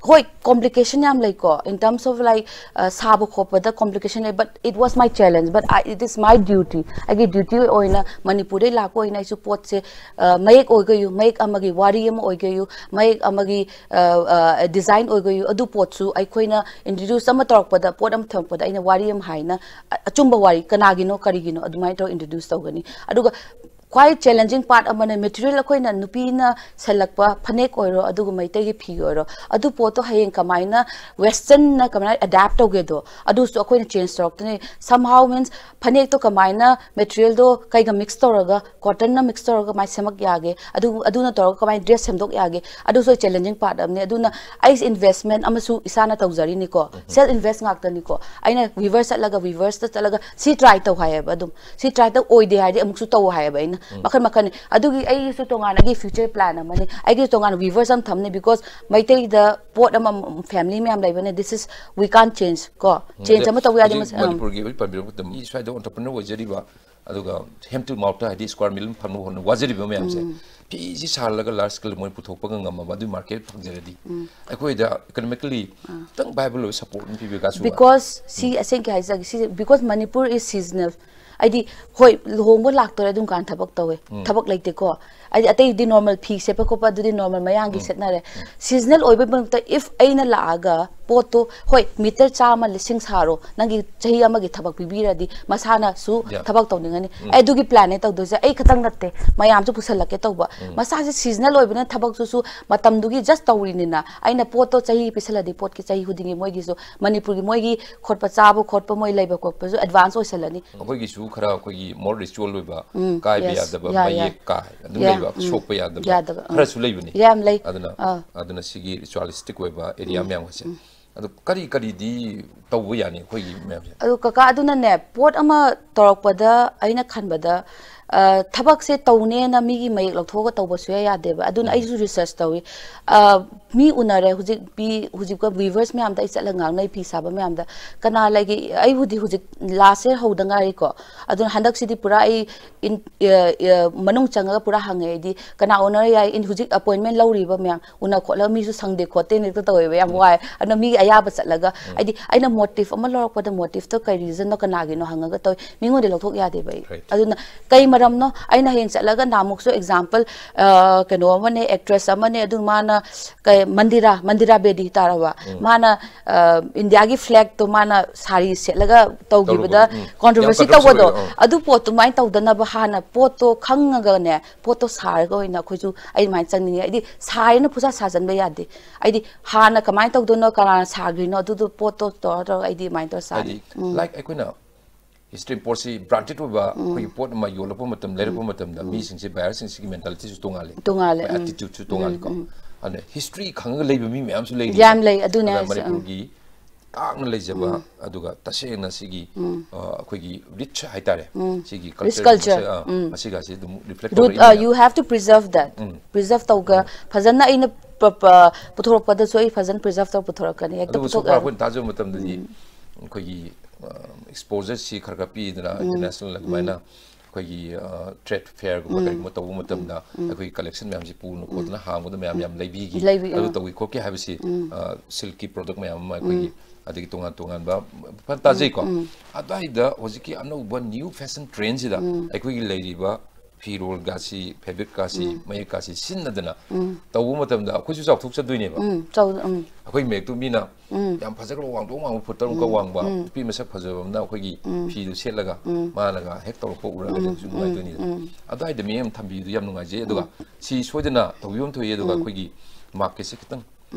ꯍꯣꯏ, complication ꯌꯥꯝ ꯂꯩꯀꯣ, in terms of, like, ꯑ, ꯁꯥꯕ ꯈꯣꯠꯄꯗ complication ꯂꯩ, but it was my challenge, but I, it is my duty. ꯑꯩꯒꯤ duty ꯑꯣꯏꯅ ꯃꯅꯤꯄꯨꯔꯗꯩ ꯂꯥꯛꯄ ꯑꯣꯏꯅ ꯑꯩꯁꯨ ꯄꯣꯠꯁꯦ, ꯑ, ꯃꯌꯦꯛ ꯑꯣꯏꯒꯦꯌꯨ, ꯃꯌꯦꯛ ꯑꯃꯒꯤ ꯋꯥꯔꯤ ꯑꯃ ꯑꯣꯏꯒꯦꯌꯨ, ꯃꯌꯦꯛ ꯑꯃꯒꯤ, ꯑ, ꯑ, design ꯑꯣꯏꯒꯦꯌꯨ, ꯑꯗꯨ ꯄꯣꯠꯁꯨ ꯑꯩꯈꯣꯏꯅ introduce ꯑꯃ ꯇꯧꯔꯛꯄꯗ, ꯄꯣꯠ ꯑꯃ ꯊꯝꯃꯛꯄꯗ ꯑꯩꯅ ꯋꯥꯔꯤ ꯑꯃ ꯍꯥꯏꯅ, ꯑ-, ꯑꯆꯨꯝꯕ ꯋꯥꯔꯤ, ꯀꯅꯥꯒꯤꯅꯣ, ꯀꯔꯤꯒꯤꯅꯣ, ꯑꯗꯨꯃꯥꯏꯅ ꯇꯧꯔꯒ introduce ꯇꯧꯒꯅꯤ꯫ ꯑꯗꯨꯒ ꯈ꯭ꯋꯥꯏ challenging part ꯑꯃꯅ material ꯑꯩꯈꯣꯏꯅ ꯅꯨꯄꯤꯅ ꯁꯦꯠꯂꯛꯄ ꯐꯅꯦꯛ ꯑꯣꯏꯔꯣ, ꯑꯗꯨꯒ ꯃꯩꯇꯩꯒꯤ ꯐꯤ ꯑꯣꯏꯔꯣ, ꯑꯗꯨ ꯄꯣꯠꯇꯣ ꯍꯌꯦꯡ ꯀꯃꯥꯏꯅ western ꯅ ꯀꯃꯥꯏꯅ adapt ꯇꯧꯒꯦꯗꯣ, ꯑꯗꯨꯁꯨ ꯑꯩꯈꯣꯏꯅ change ꯇꯧꯔꯛꯇꯣꯏꯅꯦ꯫ Somehow means ꯐꯅꯦꯛꯇꯣ ꯀꯃꯥꯏꯅ material ꯗꯣ ꯀꯩꯒ mix ꯇꯧꯔꯒ, cotton ꯅ mix ꯇꯧꯔꯒ ꯀꯃꯥꯏꯅ ꯁꯦꯝꯃꯛ ꯌꯥꯒꯦ, ꯑꯗꯨ, ꯑꯗꯨꯅ ꯇꯧꯔꯒ ꯀꯃꯥꯏꯅ dress ꯁꯦꯝꯗꯣꯛ ꯌꯥꯒꯦ, ꯑꯗꯨꯁꯨ challenging part ꯑꯃꯅꯦ꯫ ꯑꯗꯨꯅ ꯑꯩꯁꯦ investment ꯑꯃꯁꯨ ꯏꯁꯥꯅ ꯇꯧꯖꯔꯤꯅꯤꯀꯣ, self invest ꯉꯥꯛꯇꯅꯤꯀꯣ꯫ ꯑꯩꯅ weaver ꯆꯠꯂꯒ, weavers ꯇ ꯆꯠꯂꯒ ꯁꯤ try ꯇꯧ ꯍꯥꯏꯌꯦꯕ, ꯑꯗꯨꯝ ꯁꯤ try ꯇꯧ, ꯑꯣꯏꯗꯦ ꯍꯥꯏꯔꯗꯤ ꯑꯃꯨꯛꯁꯨ ꯇꯧ ꯍꯥꯏꯌꯦꯕ ꯑꯩꯅ꯫ ꯃꯈꯟ ꯃꯈꯟ꯫ ꯑꯗꯨꯒꯤ ꯑꯩꯒꯤꯁꯨ ꯇꯣꯉꯥꯟꯅꯒꯤ future plan ꯑꯃꯅꯤ, ꯑꯩꯒꯤꯁꯨ ꯇꯣꯉꯥꯟꯅ weavers ꯑꯃ ꯊꯝꯅꯤ, because ꯃꯩꯇꯩꯗ ꯄꯣꯠ ꯑꯃ, family ꯃꯌꯥꯝ ꯂꯩꯕꯅꯦ, this is, we can't change ꯀꯣ, change ꯑꯗ ꯑꯃ ꯇꯧꯕ ꯌꯥꯗꯦ꯫ ꯍꯧꯖꯤꯛ ꯃꯁ-, ꯑꯥ꯫ ꯃꯅꯤꯄꯨꯔꯒꯤ ꯍꯧꯖꯤꯛ ꯄꯟꯕꯤꯔꯛꯄ ꯃꯇꯝ, ꯃꯤ ꯁ꯭ꯋꯥꯏꯗ entrepreneur ꯑꯣꯏꯖꯔꯤꯕ, ꯑꯗꯨꯒ hand to mouth ꯇ, ꯍꯥꯏꯗꯤ square meal ꯑꯃ ꯐꯪꯅꯕ ꯍꯣꯠꯅ ꯋꯥꯖꯔꯤꯕ ꯃꯌꯥꯝꯁꯦ, ꯐꯤꯁꯤ ꯁꯥꯍꯜꯂꯒ large scale ꯃꯣꯏ ꯄꯨꯊꯣꯛꯄꯒ ꯉꯝꯃꯕ, ꯑꯗꯨꯒꯤ market ꯐꯪꯖꯔꯗꯤ ꯑꯩꯈꯣꯏꯗ economically ꯈꯤꯇꯪ viable ꯑꯣꯏꯕ support ꯑꯃ ꯄꯤꯕꯤꯔꯒꯁꯨ꯫ Because ꯁꯤ ꯑꯁꯦꯡꯀꯤ ꯍꯥꯏꯖꯒꯦ, ꯁꯤ because Manipur is seasonal꯫ ꯍꯥꯏꯗꯤ, ꯍꯣꯏ, ꯂꯨꯍꯣꯡꯕ ꯂꯥꯛꯇꯣꯔꯦ, ꯑꯗꯨꯝ ꯀꯥꯟ ꯊꯕꯛ ꯇꯧꯋꯦ, ꯊꯕꯛ ꯂꯩꯇꯦꯀꯣ꯫ ꯍꯥꯏꯗꯤ ꯑꯇꯩꯗꯤ normal ꯐꯤ ꯁꯦꯠꯄ ꯈꯣꯠꯄ ꯑꯗꯨꯗꯤ normal ꯃꯌꯥꯡꯒꯤ ꯁꯦꯠꯅꯔꯦ꯫ Seasonal ꯑꯣꯏꯕꯩ ꯃꯔꯛꯇ if ꯑꯩꯅ ꯂꯥꯛꯑꯒ ꯄꯣꯠꯇꯣ, ꯍꯣꯏ, ꯃꯤꯇꯔ ꯆꯥꯝꯃ ꯂꯤꯁꯤꯡ ꯁꯥꯔꯣ, ꯅꯪꯒꯤ ꯆꯍꯤ ꯑꯃꯒꯤ ꯊꯕꯛ ꯄꯤꯕꯤꯔꯗꯤ ꯃꯁꯥꯅꯁꯨ Yeah. ꯊꯕꯛ ꯇꯧꯅꯤꯡꯉꯅꯤ꯫ ꯑꯩ ꯑꯗꯨꯒꯤ ꯄ꯭ꯂꯥꯟꯅꯦ ꯇꯧꯗꯣꯏꯁꯦ, ꯑꯩ ꯈꯛꯇꯪ ꯅꯠꯇꯦ, ꯃꯌꯥꯝꯁꯨ ꯄꯨꯁꯜꯂꯛꯀꯦ ꯇꯧꯕ꯫ ꯃꯁꯥꯁꯦ ꯁꯤꯖꯅꯦꯜ ꯑꯣꯏꯕꯅꯤꯅ ꯊꯕꯛꯇꯨꯁꯨ ꯃꯇꯝꯗꯨꯒꯤ ꯖꯁ ꯇꯧꯔꯤꯅꯤꯅ, ꯑꯩꯅ ꯄꯣꯠꯇꯣ ꯆꯍꯤ ꯄꯤꯁꯜꯂꯗꯤ ꯄꯣꯠꯀꯤ ꯆꯍꯤ ꯈꯨꯗꯤꯡꯒꯤ ꯃꯣꯏꯒꯤꯁꯨ ꯃꯅꯤꯄꯨꯔꯒꯤ ꯃꯣꯏꯒꯤ ꯈꯣꯠꯄ ꯆꯥꯕ ꯈꯣꯠꯄ ꯃꯣꯏ ꯂꯩꯕ ꯈꯣꯠꯄꯁꯨ ꯑꯦꯗꯚꯥꯟꯁ ꯑꯣꯏꯁꯜꯂꯅꯤ꯫ ꯑꯩꯈꯣꯏꯒꯤꯁꯨ ꯈꯔ ꯑꯩꯈꯣꯏꯒꯤ ꯃꯣꯔ ꯔꯤꯆꯨꯋꯜ ꯑꯣꯏꯕ, ꯀꯥꯏꯕ Yes. ꯌꯥꯗꯕ, Yeah, yeah. ꯃꯌꯦꯛ ꯀꯥꯏ ꯑꯗꯨꯝ Yeah, ꯂꯩꯕ, ꯎꯝ. ꯁꯣꯛꯄ ꯌꯥꯗꯕ ꯌꯥꯗꯕ, ꯑꯥ. ꯈꯔꯁꯨ ꯂꯩꯕꯅꯤ꯫ ꯌꯥꯝ ꯂꯩ꯫ ꯑꯗꯨꯅ ꯑꯥ. ꯑꯗꯨꯅ ꯁꯤꯒꯤ ꯔꯤꯆꯨꯋꯦꯂꯤꯁꯇꯤꯛ ꯑꯣꯏꯕ ꯑꯦꯔꯤꯌꯥ ꯃꯌꯥꯝ ꯑꯁꯦ꯫ ꯑꯗꯨ ꯀꯔꯤ ꯀꯔꯤꯗꯤ ꯇꯧꯕ ꯌꯥꯅꯤ ꯑꯩꯈꯣꯏꯒꯤ ꯃꯌꯥꯝꯁꯦ? ꯑꯗꯨ ꯀꯀꯥ, ꯑꯗꯨꯅꯅꯦ, ꯄꯣꯠ ꯑꯃ ꯇꯧꯔꯛꯄꯗ ꯑꯩꯅ ꯈꯟꯕꯗ, ꯑ, ꯊꯕꯛꯁꯦ ꯇꯧꯅꯦꯅ ꯃꯤꯒꯤ ꯃꯌꯦꯛ ꯂꯧꯊꯣꯛꯑꯒ ꯇꯧꯕ ꯁꯨꯡꯌꯥ ꯌꯥꯗꯦꯕ꯫ ꯑꯗꯨꯅ ꯑꯩꯁꯨ ꯔꯤꯁꯔꯁ ꯇꯧꯏ꯫ ꯑ, ꯃꯤ ꯎꯅꯔꯦ ꯍꯧꯖꯤꯛ, ꯄꯤ ꯍꯧꯖꯤꯛꯀ ꯋꯤꯚꯔꯁ ꯃꯌꯥꯝꯗ ꯑꯩ ꯆꯠꯂꯒ ꯉꯥꯡꯅꯩ, ꯐꯤ ꯁꯥꯕ ꯃꯌꯥꯝꯗ꯫ ꯀꯅꯥ ꯂꯩꯒꯦ? ꯑꯩꯕꯨꯗꯤ ꯍꯧꯖꯤꯛ ꯂꯥꯁ ꯌꯔ ꯍꯧꯗ ꯉꯥꯏꯔꯤꯀꯣ꯫ ꯑꯗꯨꯅ ꯍꯟꯗꯛꯁꯤꯗꯤ ꯄꯨꯔꯥ ꯑꯩ ꯏꯟ-, ꯑ, ꯑ, ꯃꯅꯨꯡ ꯆꯪꯉꯒ ꯄꯨꯔꯥ ꯍꯪꯉꯦ ꯑꯩꯗꯤ꯫ ꯀꯅꯥ ꯎꯅꯔ ꯌꯥꯏ? ꯏꯟ-, ꯍꯧꯖꯤꯛ ꯑꯦꯄꯣꯏꯟꯃꯦꯟ ꯂꯧꯔꯤꯕ ꯃꯌꯥꯝ ꯎꯅ ꯈꯣꯠꯂꯒ ꯃꯤꯁꯨ ꯁꯪꯗꯦ ꯈꯣꯠꯇꯦꯅ ꯍꯦꯛꯇ ꯇꯧꯋꯦꯕ, ꯌꯥꯝ ꯋꯥꯏ꯫ ꯑꯗꯨꯅ ꯃꯤꯒꯤ ꯑꯌꯥꯕ ꯆꯠꯂꯒ, ꯍꯥꯏꯗꯤ ꯑꯩꯅ ꯃꯣꯇꯤꯐ ꯑꯃ ꯂꯧꯔꯛꯄꯗ ꯃꯣꯇꯤꯐꯇꯣ ꯀꯩ ꯔꯤꯖꯟꯅꯣ, ꯀꯅꯥꯒꯤꯅꯣ ꯍꯪꯉꯒ ꯇꯧꯋꯤ, ꯃꯤꯉꯣꯟꯗ ꯂꯧꯊꯣꯛ ꯌꯥꯗꯦꯕ ꯑꯩ꯫ Right. ꯑꯗꯨꯅ ꯀꯩ ꯃꯔꯝꯅꯣ? ꯑꯩꯅ ꯍꯌꯦꯡ ꯆꯠꯂꯒ ꯅꯍꯥꯟꯃꯨꯛꯁꯨ ꯑꯦꯛꯖꯥꯝꯄꯜ, ꯀꯩꯅꯣ ꯑꯃꯅꯦ, ꯑꯦꯛꯇ꯭ꯔꯦꯁ ꯑꯃꯅꯦ, ꯑꯗꯨ ꯃꯥꯅ ꯀꯩ, ꯃꯟꯗꯤꯔꯥ, ꯃꯟꯗꯤꯔꯥ ꯕꯦꯗꯤ ꯇꯥꯔꯕ, ꯃꯥꯅ, ꯑ, ꯏꯟꯗꯤꯌꯥꯒꯤ ꯐ꯭ꯂꯦꯛꯇꯣ ꯃꯥꯅ ꯁꯥꯔꯤ ꯁꯦꯠꯂꯒ ꯇꯧꯈꯤꯕꯗ ꯇꯧꯔꯨꯕꯗ, ꯎꯝ. ꯀꯣꯟꯇ꯭ꯔꯣꯚꯔꯁꯤ ꯌꯥꯝ controversy ꯇꯧꯕꯗꯣ, ꯑꯣꯏ, ꯑꯥ. ꯑꯗꯨ ꯄꯣꯠꯇꯨꯃꯥꯏꯅ ꯇꯧꯗꯅꯕ ꯍꯥꯟꯅ ꯄꯣꯠꯇꯣ ꯈꯪꯉꯒꯅꯦ, ꯄꯣꯠꯇꯣ ꯁꯥꯔꯒ ꯑꯣꯏꯅ ꯑꯩꯈꯣꯏꯁꯨ ꯑꯩ ꯑꯗꯨꯃꯥꯏꯅ ꯆꯪꯅꯤꯡꯉꯦ꯫ ꯍꯥꯏꯗꯤ ꯁꯥꯔꯦꯅ ꯄꯨꯁꯥ ꯁꯥꯖꯟꯕ ꯌꯥꯗꯦ꯫ ꯍꯥꯏꯗꯤ ꯍꯥꯟꯅ ꯀꯃꯥꯏꯅ ꯇꯧꯗꯣꯏꯅꯣ, ꯀꯅꯥꯅ ꯁꯥꯈ꯭ꯔꯤꯅꯣ, ꯑꯗꯨꯗꯣ ꯄꯣꯠꯇꯣ ꯇꯧꯔ ꯇꯧꯔꯒ ꯑꯩꯗꯤ ꯑꯗꯨꯃꯥꯏꯅ ꯇꯧꯔ ꯁꯥꯅꯤ꯫ ꯍꯥꯏꯗꯤ ꯂꯥꯏꯛ ꯑꯩꯈꯣꯏꯅ ꯍꯤꯁꯇ꯭ꯔꯤ ꯄꯣꯠꯁꯤ ꯕ꯭ꯔꯥꯟꯗꯦꯗ ꯑꯣꯏꯕ ꯑꯩꯈꯣꯏꯒꯤ ꯄꯣꯠ ꯑꯃ ꯌꯣꯜꯂꯛꯄ ꯃꯇꯝ, ꯂꯩꯔꯛꯄ ꯃꯇꯝꯗ ꯃꯤꯁꯤꯡꯁꯦ, ꯕꯥꯌꯔꯁꯤꯡꯁꯤꯒꯤ ꯃꯦꯟꯇꯥꯂꯤꯇꯤꯁꯨ ꯇꯣꯡꯉꯥꯜꯂꯤ, ꯇꯣꯡꯉꯥꯜꯂꯦ, ꯎꯝ. ꯑꯦꯇꯤꯇ꯭ꯌꯨꯠꯁꯨ ꯇꯣꯡꯉꯥꯜꯂꯤꯀꯣ꯫ ꯑꯗꯨꯅ ꯍꯤꯁꯇ꯭ꯔꯤ ꯈꯪꯉꯒ ꯂꯩꯕ ꯃꯤ ꯃꯌꯥꯝꯁꯨ ꯂꯩꯔꯤ꯫ ꯌꯥꯝ ꯂꯩ, ꯑꯗꯨꯅꯦ ꯑꯗ ꯍꯥꯏꯁꯦ, ꯎꯝ. ꯃꯅꯤꯄꯨꯔꯒꯤ ꯇꯥꯡꯅ ꯂꯩꯖꯕ, ꯑꯗꯨꯒ ꯇꯁꯦꯡꯅ ꯁꯤꯒꯤ, ꯑ, ꯑꯩꯈꯣꯏꯒꯤ ꯔꯤꯆ ꯍꯥꯏꯇꯥꯔꯦ, ꯁꯤꯒꯤ Rich ꯀꯜꯆꯔ culture. ꯃꯁꯛ, ꯑ, ꯃꯁꯤꯒꯁꯦ ꯑꯗꯨꯝ reflect Root, uh, you have to preserve that. Preserve ꯇꯧꯒ ꯐꯖꯅ ꯑꯩꯅ ꯄ-, ꯄ-, ꯄꯨꯊꯣꯔꯛꯄꯗꯁꯨ ꯑꯩ ꯐꯖꯅ ꯄ꯭ꯔꯤꯖꯔꯚ ꯇꯧꯔ ꯄꯨꯊꯣꯔꯛꯀꯅꯤ, ꯍꯦꯛꯇ ꯑꯗꯨꯕꯨ so far ꯄꯨꯊꯣꯛꯑꯦ꯫ ꯑꯩꯈꯣꯏꯅ ꯇꯥꯖꯕ ꯃꯇꯝꯗꯗꯤ ꯑꯩꯈꯣꯏꯒꯤ, ꯑ, ꯑꯦꯛꯁꯄꯣꯖꯔꯁꯤ ꯈꯔ ꯈꯔ ꯄꯤꯗꯅ, ꯏꯟꯇꯔꯅꯦꯁꯅꯦꯜ ꯑꯗꯨꯃꯥꯏꯅ ꯑꯩꯈꯣꯏꯒꯤ, ꯑ, ꯇ꯭ꯔꯦꯗ ꯐꯦꯌꯔꯒꯨꯝꯕ ꯀꯔꯤꯒꯨꯝꯕ ꯇꯧꯕ ꯃꯇꯝꯗ ꯑꯩꯈꯣꯏꯒꯤ ꯀꯂꯦꯛꯁꯟ ꯃꯌꯥꯝꯁꯤ ꯄꯨꯅ ꯈꯣꯠꯇꯅ ꯍꯥꯡꯕꯗ ꯃꯌꯥꯝ ꯌꯥꯝ ꯂꯩꯕꯤꯈꯤ꯫ ꯂꯩꯕꯤ-, ꯑꯗꯨ ꯑ. ꯇꯧꯏ ꯈꯣꯠꯀꯦ ꯍꯥꯏꯕꯁꯤ, ꯑ, ꯁꯤꯜꯛꯀꯤ ꯄ꯭ꯔꯣꯗꯛ ꯃꯌꯥꯝ ꯑꯃ ꯑꯩꯈꯣꯏꯒꯤ, ꯑꯗꯒꯤ ꯇꯣꯉꯥꯟ ꯇꯣꯉꯥꯟꯕ ꯐꯅ ꯇꯥꯖꯩꯀꯣ꯫ ꯑꯗꯨꯋꯥꯏꯗ ꯍꯧꯖꯤꯛꯀꯤ ꯑꯅꯧꯕ ꯅ꯭ꯌꯨ ꯐꯦꯁꯟ ꯇ꯭ꯔꯦꯟꯁꯤꯗ ꯑꯩꯈꯣꯏꯒꯤ ꯂꯩꯔꯤꯕ ꯐꯤꯔꯣꯜꯒꯁꯤ, ꯐꯦꯕ꯭ꯔꯤꯛꯀꯁꯤ, ꯃꯌꯦꯛꯀꯁꯤ ꯁꯤꯟꯅꯗꯅ ꯇꯧꯕ ꯃꯇꯝꯗ ꯑꯩꯈꯣꯏꯁꯨ ꯆꯥꯎꯊꯣꯛꯆꯗꯣꯏꯅꯦꯕ꯫ ꯎꯝ ꯆꯥꯎ ꯎꯝ ꯑꯩꯈꯣꯏ ꯃꯌꯦꯛꯇꯨ ꯃꯤꯅ ꯌꯥꯝ ꯐꯖꯈ꯭ꯔꯕ, ꯋꯥꯡꯗꯣꯛ ꯋꯥꯡꯕ, ꯐꯨꯠ ꯇꯔꯨꯛꯀ ꯋꯥꯡꯕ, ꯅꯨꯄꯤ ꯃꯁꯛ ꯐꯖꯕ ꯑꯃꯅ ꯑꯩꯈꯣꯏꯒꯤ ꯐꯤꯗꯨ ꯁꯦꯠꯂꯒ ꯃꯥꯅꯒ ꯍꯦꯛ ꯇꯧꯔꯛꯄ ꯎꯔꯒꯗꯤ ꯑꯩꯈꯣꯏꯁꯨ ꯅꯨꯡꯉꯥꯏꯗꯣꯏꯅꯤꯗꯅ꯫ ꯑꯗꯨꯋꯥꯏꯗ ꯃꯤ ꯑꯃ ꯊꯝꯕꯤꯕꯗꯨ ꯌꯥꯝ ꯅꯨꯡꯉꯥꯏꯖꯩ꯫ ꯑꯗꯨꯒ ꯁꯤ ꯁꯣꯏꯗꯅ ꯇꯧꯕꯤꯐꯝ ꯊꯣꯛꯏ꯫ ꯑꯗꯨꯒ ꯑꯩꯈꯣꯏꯒꯤ ꯃꯥꯔꯀꯦꯠꯁꯦ ꯈꯤꯇꯪ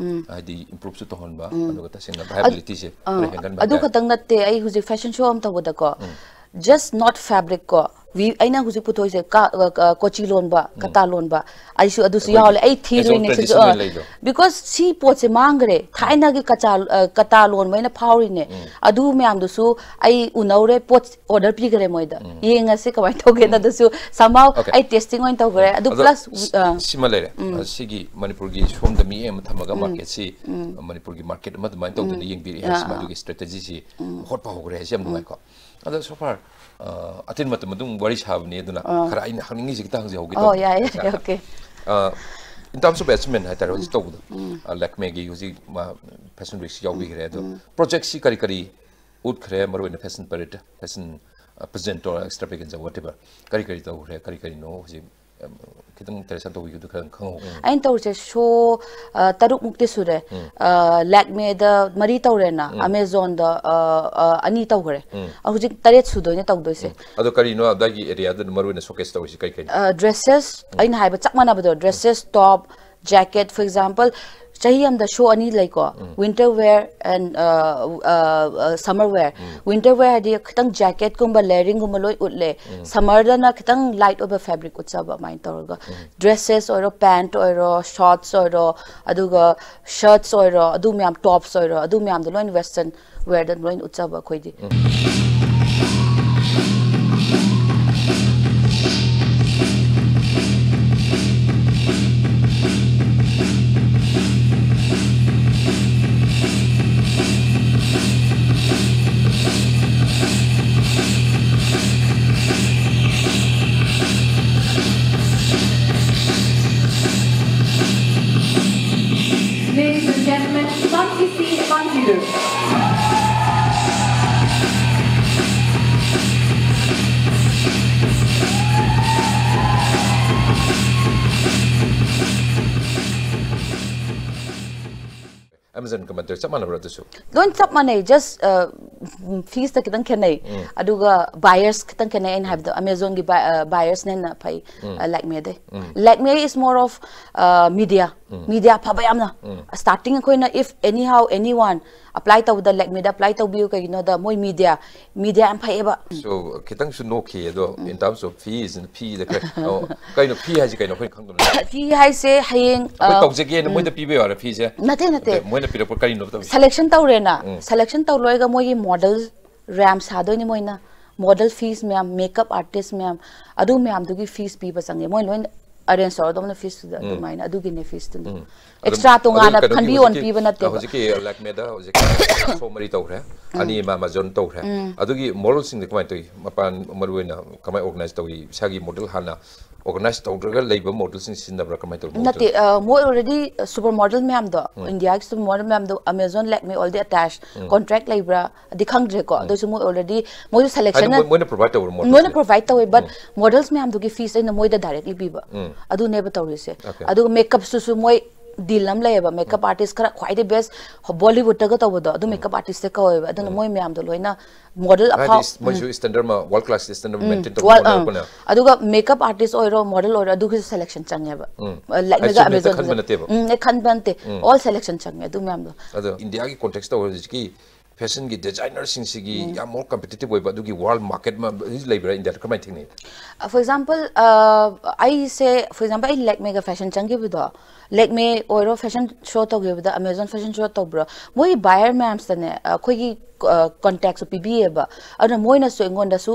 ꯍꯥꯏꯗꯤ ꯏꯝꯄ꯭ꯔꯨꯞꯁꯨ ꯇꯧꯍꯟꯕ, ꯑꯗꯨꯒ ꯇꯁꯦꯡꯅ ꯚꯥꯏꯕꯤꯂꯤꯇꯤꯁꯦ ꯈꯔ ꯍꯦꯟꯒꯟꯕ ꯑꯗꯨ ꯍꯥꯏꯇꯥꯔꯦ꯫ ꯈꯛꯇꯪ ꯅꯠꯇꯦ, ꯑꯩ ꯍꯧꯖꯤꯛ ꯐꯦꯁꯟ ꯁꯣ ꯑꯃ ꯇꯧꯕꯗꯀꯣ, just not fabric ꯀꯣ, ꯋꯤ ꯑꯩꯅ ꯍꯧꯖꯤꯛ ꯄꯨꯊꯣꯛꯏꯁꯦ ꯀꯥ- ꯑ- ꯑ- ꯀꯣꯆꯤ ꯂꯣꯟꯕ, ꯀꯇꯥ ꯂꯣꯟꯕ, ꯑꯩꯁꯨ ꯑꯗꯨꯁꯨ ꯑꯩꯈꯣꯏꯒꯤ ꯌꯥꯎꯍꯜꯂꯦ꯫ ꯑꯩ as a ꯊꯤꯔꯨꯏꯅꯦ ꯁꯤꯁꯨ꯫ traditional ꯑ, ꯂꯩꯗꯣ꯫ Because ꯁꯤ ꯄꯣꯠꯁꯦ ꯃꯥꯡꯈ꯭ꯔꯦ꯫ ꯊꯥꯏꯅꯒꯤ ꯀꯆꯥ ꯑ, ꯀꯇꯥ ꯂꯣꯟꯕ ꯍꯥꯏꯅ ꯐꯥꯎꯔꯤꯅꯦ꯫ ꯑꯗꯨ ꯃꯌꯥꯝꯗꯨꯁꯨ ꯑꯩ ꯎꯅꯧꯔꯦ, ꯄꯣꯠ ꯑꯣꯔꯗꯔ ꯄꯤꯈ꯭ꯔꯦ ꯃꯣꯏꯗ꯫ ꯌꯦꯡꯉꯁꯤ ꯀꯃꯥꯏꯅ ꯇꯧꯒꯦꯅ꯫ ꯑꯗꯨꯁꯨ somehow Okay. ꯑꯩ ꯇꯦꯁꯇꯤꯡ ꯑꯣꯏꯅ ꯇꯧꯈ꯭ꯔꯦ꯫ ꯑꯗꯨ ꯑꯗꯣ ꯄ꯭ꯂꯁ ꯁꯤꯃ ꯂꯩꯔꯦ꯫ ꯑ, ꯁꯤꯒꯤ ꯃꯅꯤꯄꯨꯔꯒꯤ ꯁꯣꯝꯗ ꯃꯤ ꯑꯃ ꯊꯝꯃꯒ ꯃꯥꯔꯀꯦꯠꯁꯤ, ꯃꯅꯤꯄꯨꯔꯒꯤ ꯃꯥꯔꯀꯦꯠ ꯑꯃ ꯑꯗꯨꯃꯥꯏꯅ ꯇꯧꯗꯅ ꯌꯦꯡꯕꯤꯔꯛꯑꯦ ꯍꯥꯏꯁꯤ, ꯃꯗꯨꯒꯤ ꯁ꯭ꯇ꯭ꯔꯦꯇꯦꯖꯤꯁꯤ ꯍꯣꯠꯄ ꯍꯧꯈ꯭ꯔꯦ ꯍꯥꯏꯁꯤ ꯌꯥꯝ ꯅꯨꯡꯉꯥꯏꯀꯣ꯫ ꯑꯗꯣ so far, ꯑ, ꯑꯇꯤꯟ ꯃꯇꯝ ꯑꯗꯨꯝ ꯋꯥꯔꯤ ꯁꯥꯕꯅꯤ, ꯑꯗꯨꯅ ꯈꯔ ꯑꯩꯅ ꯍꯪꯅꯤꯡꯉꯤꯁꯦ ꯈꯤꯇꯪ ꯍꯪꯖꯍꯧꯒꯦ ꯑꯣ, ꯇꯧꯕꯅꯦ꯫ ꯌꯥꯏ, ꯌꯥꯏ, ꯉꯁꯥꯏ꯫ okay. ꯑ, in terms of achievement ꯍꯥꯏꯇꯥꯔꯦ, ꯍꯧꯖꯤꯛ ꯇꯧꯕꯗꯣ, ꯑ, ꯂꯦꯛꯃꯦꯒꯤ ꯍꯧꯖꯤꯛ ꯃꯥ ꯐꯦꯁꯟ ꯋꯤꯛꯁꯤ ꯌꯥꯎꯕꯤꯈ꯭ꯔꯦ꯫ ꯑꯗꯣ ꯄ꯭ꯔꯣꯖꯦꯛꯁꯤ ꯀꯔꯤ ꯀꯔꯤ ꯎꯠꯈ꯭ꯔꯦ? ꯃꯔꯨꯑꯣꯏꯅ ꯐꯦꯁꯟ ꯄꯦꯔꯦꯗ, ꯐꯦꯁꯟ, ꯑ, ꯄ꯭ꯔꯖꯦꯟ ꯇꯧꯔ, ꯑꯦꯛꯁꯇ꯭ꯔꯥ ꯚꯦꯒꯦꯟꯖꯥ, whatever, ꯀꯔꯤ ꯀꯔꯤ ꯇꯧꯈ꯭ꯔꯦ, ꯀꯔꯤ ꯀꯔꯤꯅꯣ ꯍꯧꯖꯤꯛ, ꯑꯝ, ꯈꯤꯇꯪ ꯇꯦꯔꯦꯁꯟ ꯇꯧꯕꯤꯌꯨ, ꯑꯗꯨ ꯈꯔ ꯈꯪꯍꯧ꯫ ꯑꯩꯅ ꯇꯧꯔꯤꯁꯦ ꯁꯣ ꯇꯔꯨꯛꯃꯨꯛꯇꯤ ꯁꯨꯔꯦ꯫ ꯂꯦꯛꯃꯦꯗ ꯃꯔꯤ ꯇꯧꯔꯦꯅ, ꯑꯃꯦꯖꯣꯟꯗ ꯑꯅꯤ ꯇꯧꯈ꯭ꯔꯦ꯫ ꯍꯧꯖꯤꯛ ꯇꯔꯦꯠ ꯁꯨꯗꯣꯏꯅꯦ ꯇꯧꯗꯣꯏꯁꯦ꯫ ꯑꯗꯣ ꯀꯔꯤꯅꯣ ꯑꯗꯥꯏꯒꯤ ꯑꯦꯔꯤꯌꯥꯗ ꯃꯔꯨ ꯑꯣꯏꯅ ꯁꯣꯀꯦꯁ ꯇꯧꯔꯤꯁꯤ ꯀꯩ ꯀꯩꯅꯣ? ꯗ꯭ꯔꯦꯁꯦꯁ, ꯑꯩꯅ ꯍꯥꯏꯕ ꯆꯞ ꯃꯥꯟꯅꯕꯗꯣ, dresses, top, jacket. For example, ꯆꯍꯤ ꯑꯃꯗ ꯁꯣ ꯑꯅꯤ ꯂꯩꯀꯣ, winter wear and summer wear꯫ Winter wear ꯍꯥꯏꯗꯤ ꯈꯤꯇꯪ ꯖꯦꯀꯦꯠꯀꯨꯝꯕ, ꯂꯦꯌꯔꯤꯡꯒꯨꯝꯕ ꯂꯣꯏ ꯎꯠꯂꯦ꯫ ꯁꯝꯃꯔꯗꯅ ꯈꯤꯇꯪ ꯂꯥꯏꯠ ꯑꯣꯏꯕ ꯐꯦꯕ꯭ꯔꯤꯛ ꯎꯠꯆꯕ ꯑꯗꯨꯃꯥꯏꯅ ꯇꯧꯔꯒ, ꯗ꯭ꯔꯦꯁꯦꯁ ꯑꯣꯏꯔꯣ, ꯄꯦꯟꯠ ꯑꯣꯏꯔꯣ, ꯁꯣꯔꯠꯁ ꯑꯣꯏꯔꯣ, ꯑꯗꯨꯒ ꯁꯔꯠꯁ ꯑꯣꯏꯔꯣ, ꯑꯗꯨ ꯃꯌꯥꯝ, ꯇꯣꯞꯁ ꯑꯣꯏꯔꯣ, ꯑꯗꯨ ꯃꯌꯥꯝꯗꯣ ꯂꯣꯏꯅ ꯋꯦꯁꯇꯔꯟ ꯋꯦꯌꯔꯗ ꯂꯣꯏꯅ ꯎꯠꯆꯕ ꯑꯩꯈꯣꯏꯗꯤ꯫ Ladies and gentlemen, Pankisi Pantiru. ꯀꯃꯥꯏꯅ ꯇꯧꯋꯤ? ꯆꯞ ꯃꯥꯟꯅꯕ꯭ꯔꯥ ꯑꯗꯨꯁꯨ? ꯂꯣꯏ ꯆꯞ ꯃꯥꯟꯅꯩ, just fees ꯇ ꯈꯤꯇꯪ ꯈꯦꯠꯅꯩ꯫ ꯑꯗꯨꯒ buyers ꯈꯤꯇꯪ ꯈꯦꯠꯅꯩ, ꯑꯩꯅ ꯍꯥꯏꯕꯗꯣ Amazon ꯒꯤ buyers ꯅ ꯍꯦꯟꯅ ꯐꯩ Lakme ꯗꯩ꯫ Lakme is more of media, media ꯐꯕ ꯌꯥꯝꯅ꯫ Starting ꯑꯩꯈꯣꯏꯅ if anyhow anyone apply ꯇꯧꯕꯗ Lakme ꯗ apply ꯇꯧꯕꯤꯌꯨ, ꯀꯩꯒꯤꯅꯣꯗ ꯃꯣꯏ media media ꯌꯥꯝ ꯐꯩꯌꯦꯕ꯫ So ꯈꯤꯇꯪꯁꯨ ꯅꯣꯛꯈꯤ ꯑꯗꯣ, in terms of fees, ꯐꯤꯗ ꯈꯔ, ꯑꯣ, ꯀꯩꯅꯣ ꯐꯤ ꯍꯥꯏꯁꯦ ꯀꯩꯅꯣ ꯑꯩꯈꯣꯏꯅ ꯈꯪꯗꯕꯅꯤ꯫ ꯐꯤ ꯍꯥꯏꯁꯦ ꯍꯌꯦꯡ ꯑꯩꯈꯣꯏ ꯑ, ꯇꯧꯖꯒꯦꯅ ꯃꯣꯏꯗ ꯄꯤꯕ ꯌꯥꯔꯦ ꯐꯤꯁꯦ? ꯅꯠꯇꯦ, ꯅꯠꯇꯦ꯫ ꯅꯠꯇꯦ, ꯃꯣꯏꯅ ꯄꯤꯔꯛꯄ ꯀꯔꯤꯅꯣ ꯇꯧꯔꯤꯁꯦ? Selection ꯇꯧꯔꯦꯅ, selection ꯇꯧ ꯂꯣꯏꯔꯒ ꯃꯣꯏꯒꯤ model ꯔꯦꯝ ꯁꯥꯗꯣꯏꯅꯤ ꯃꯣꯏꯅ꯫ Model fees ꯃꯌꯥꯝ, makeup artist ꯃꯌꯥꯝ, ꯑꯗꯨ ꯃꯌꯥꯝꯗꯨꯒꯤ fees ꯄꯤꯕ ꯆꯪꯉꯦ꯫ ꯃꯣꯏ ꯂꯣꯏꯅ arrange ꯇꯧꯔꯗꯧꯅ fees ꯇꯨꯗ ꯑꯗꯨꯃꯥꯏꯅ, ꯑꯗꯨꯒꯤꯅꯦ fees ꯇꯨꯅ꯫ ꯑꯗꯨꯝ Extra ꯇꯣꯉꯥꯟꯅ ꯑꯗꯨ ꯀꯩꯅꯣꯒꯤ ꯈꯟꯕꯤꯌꯣ ꯍꯧꯖꯤꯛꯀꯤ, ꯄꯤꯕ ꯅꯠꯇꯦꯕ꯫ ꯍꯧꯖꯤꯛꯀꯤ Lakme ꯗ ꯍꯧꯖꯤꯛ ꯁꯣ ꯃꯔꯤ ꯇꯧꯈ꯭ꯔꯦ, ꯑꯅꯤ ꯑꯃ Amazon ꯇꯧꯈ꯭ꯔꯦ꯫ ꯑꯗꯨꯒꯤ model ꯁꯤꯡꯗꯤ ꯀꯃꯥꯏꯅ ꯇꯧꯏ? ꯃꯄꯥꯟ ꯃꯔꯨꯑꯣꯏꯅ ꯀꯃꯥꯏꯅ organize ꯇꯧꯏ? ꯏꯁꯥꯒꯤ model ꯍꯥꯟꯅ organize ꯇꯧꯗ꯭ꯔꯒ ꯂꯩꯕ model ꯁꯤꯡ ꯁꯤꯖꯤꯟꯅꯕ꯭ꯔꯥ, ꯀꯃꯥꯏꯅ ꯇꯧꯕ model? ꯅꯠꯇꯦ, ꯑ, ꯃꯣꯏ already super model ꯃꯌꯥꯝꯗꯣ, India ꯒꯤ super model ꯃꯌꯥꯝꯗꯣ Amazon, Lakme already attached contract ꯂꯩꯕ꯭ꯔꯥ? ꯗꯤ ꯈꯪꯗ꯭ꯔꯦꯀꯣ꯫ ꯑꯗꯨꯁꯨ ꯃꯣꯏ already ꯃꯣꯏꯁꯨ selection ꯍꯥꯏꯗꯤ ꯃꯣꯏ- ꯃꯣꯏꯅ provide ꯇꯧꯕ model ꯃꯣꯏꯅ ꯁꯦ? Provide ꯇꯧꯋꯦ, but models ꯃꯌꯥꯝꯗꯨꯒꯤ fees ꯑꯩꯅ ꯃꯣꯏꯗ directly ꯄꯤꯕ꯫ ꯑꯗꯨꯅꯦꯕ ꯇꯧꯔꯤꯁꯦ꯫ Okay. ꯑꯗꯨꯒ makeup ꯁꯨꯁꯨ ꯃꯣꯏ deal ꯑꯃ ꯂꯩꯌꯦꯕ, makeup artist ꯈꯔ ꯈ꯭ꯋꯥꯏꯗꯩ best Bollywood ꯇꯒ ꯇꯧꯕꯗꯣ, ꯑꯗꯨ makeup artist ꯁꯦ ꯀꯧꯋꯦꯕ꯫ ꯑꯗꯨꯅ ꯃꯣꯏ ꯃꯌꯥꯝꯗꯣ ꯂꯣꯏꯅ model ꯑꯐꯥꯎ ꯍꯥꯏꯗꯤ ꯃꯣꯏꯁꯨ standard ꯑꯃ, world class standard ꯑꯃ maintain ꯇꯧꯕ Well, ꯑꯪ꯫ ꯍꯣꯠꯅꯔꯛꯄꯅꯦ꯫ ꯑꯗꯨꯒ makeup artist ꯑꯣꯏꯔꯣ, model ꯑꯣꯏꯔꯣ, ꯑꯗꯨꯒꯤꯁꯨ selection ꯆꯪꯉꯦꯕ꯫ Lakme ꯍꯥꯏꯗꯤ ꯒ ꯁꯨꯝ ꯍꯦꯛꯇ Amazon ꯈꯟꯕ ꯒ꯫ ꯅꯠꯇꯦꯕ? ꯎꯝ, ꯍꯦꯛ ꯈꯟꯕ ꯅꯠꯇꯦ꯫ All selection ꯆꯪꯉꯦ ꯑꯗꯨ ꯃꯌꯥꯝꯗꯣ꯫ ꯑꯗꯣ India ꯒꯤ context ꯇꯧꯕ ꯍꯧꯖꯤꯛꯀꯤ fashion ꯒꯤ designer ꯁꯤꯡꯁꯤꯒꯤ ꯌꯥꯝ more competitive ꯑꯣꯏꯕ ꯑꯗꯨꯒꯤ world market ꯑꯃ ꯂꯩꯕ꯭ꯔꯥ India ꯗ? ꯀꯃꯥꯏꯅ ꯊꯦꯡꯅꯩ? For example, uh, ꯑꯩꯁꯦ, for example, ꯑꯩ Lakme ꯒ fashion ꯆꯪꯈꯤꯕꯗꯣ, Lakme ꯑꯣꯏꯔꯣ, fashion show ꯇꯧꯈꯤꯕꯗ, Amazon fashion show ꯇꯧꯕ꯭ꯔꯣ, ꯃꯣꯏꯒꯤ buyer ꯃꯌꯥꯝꯁꯤꯅꯅꯦ ꯑꯩꯈꯣꯏꯒꯤ contact ꯁꯨ ꯄꯤꯕꯤꯌꯦꯕ꯫ ꯑꯗꯨꯅ ꯃꯣꯏꯅꯁꯨ ꯑꯩꯉꯣꯟꯗꯁꯨ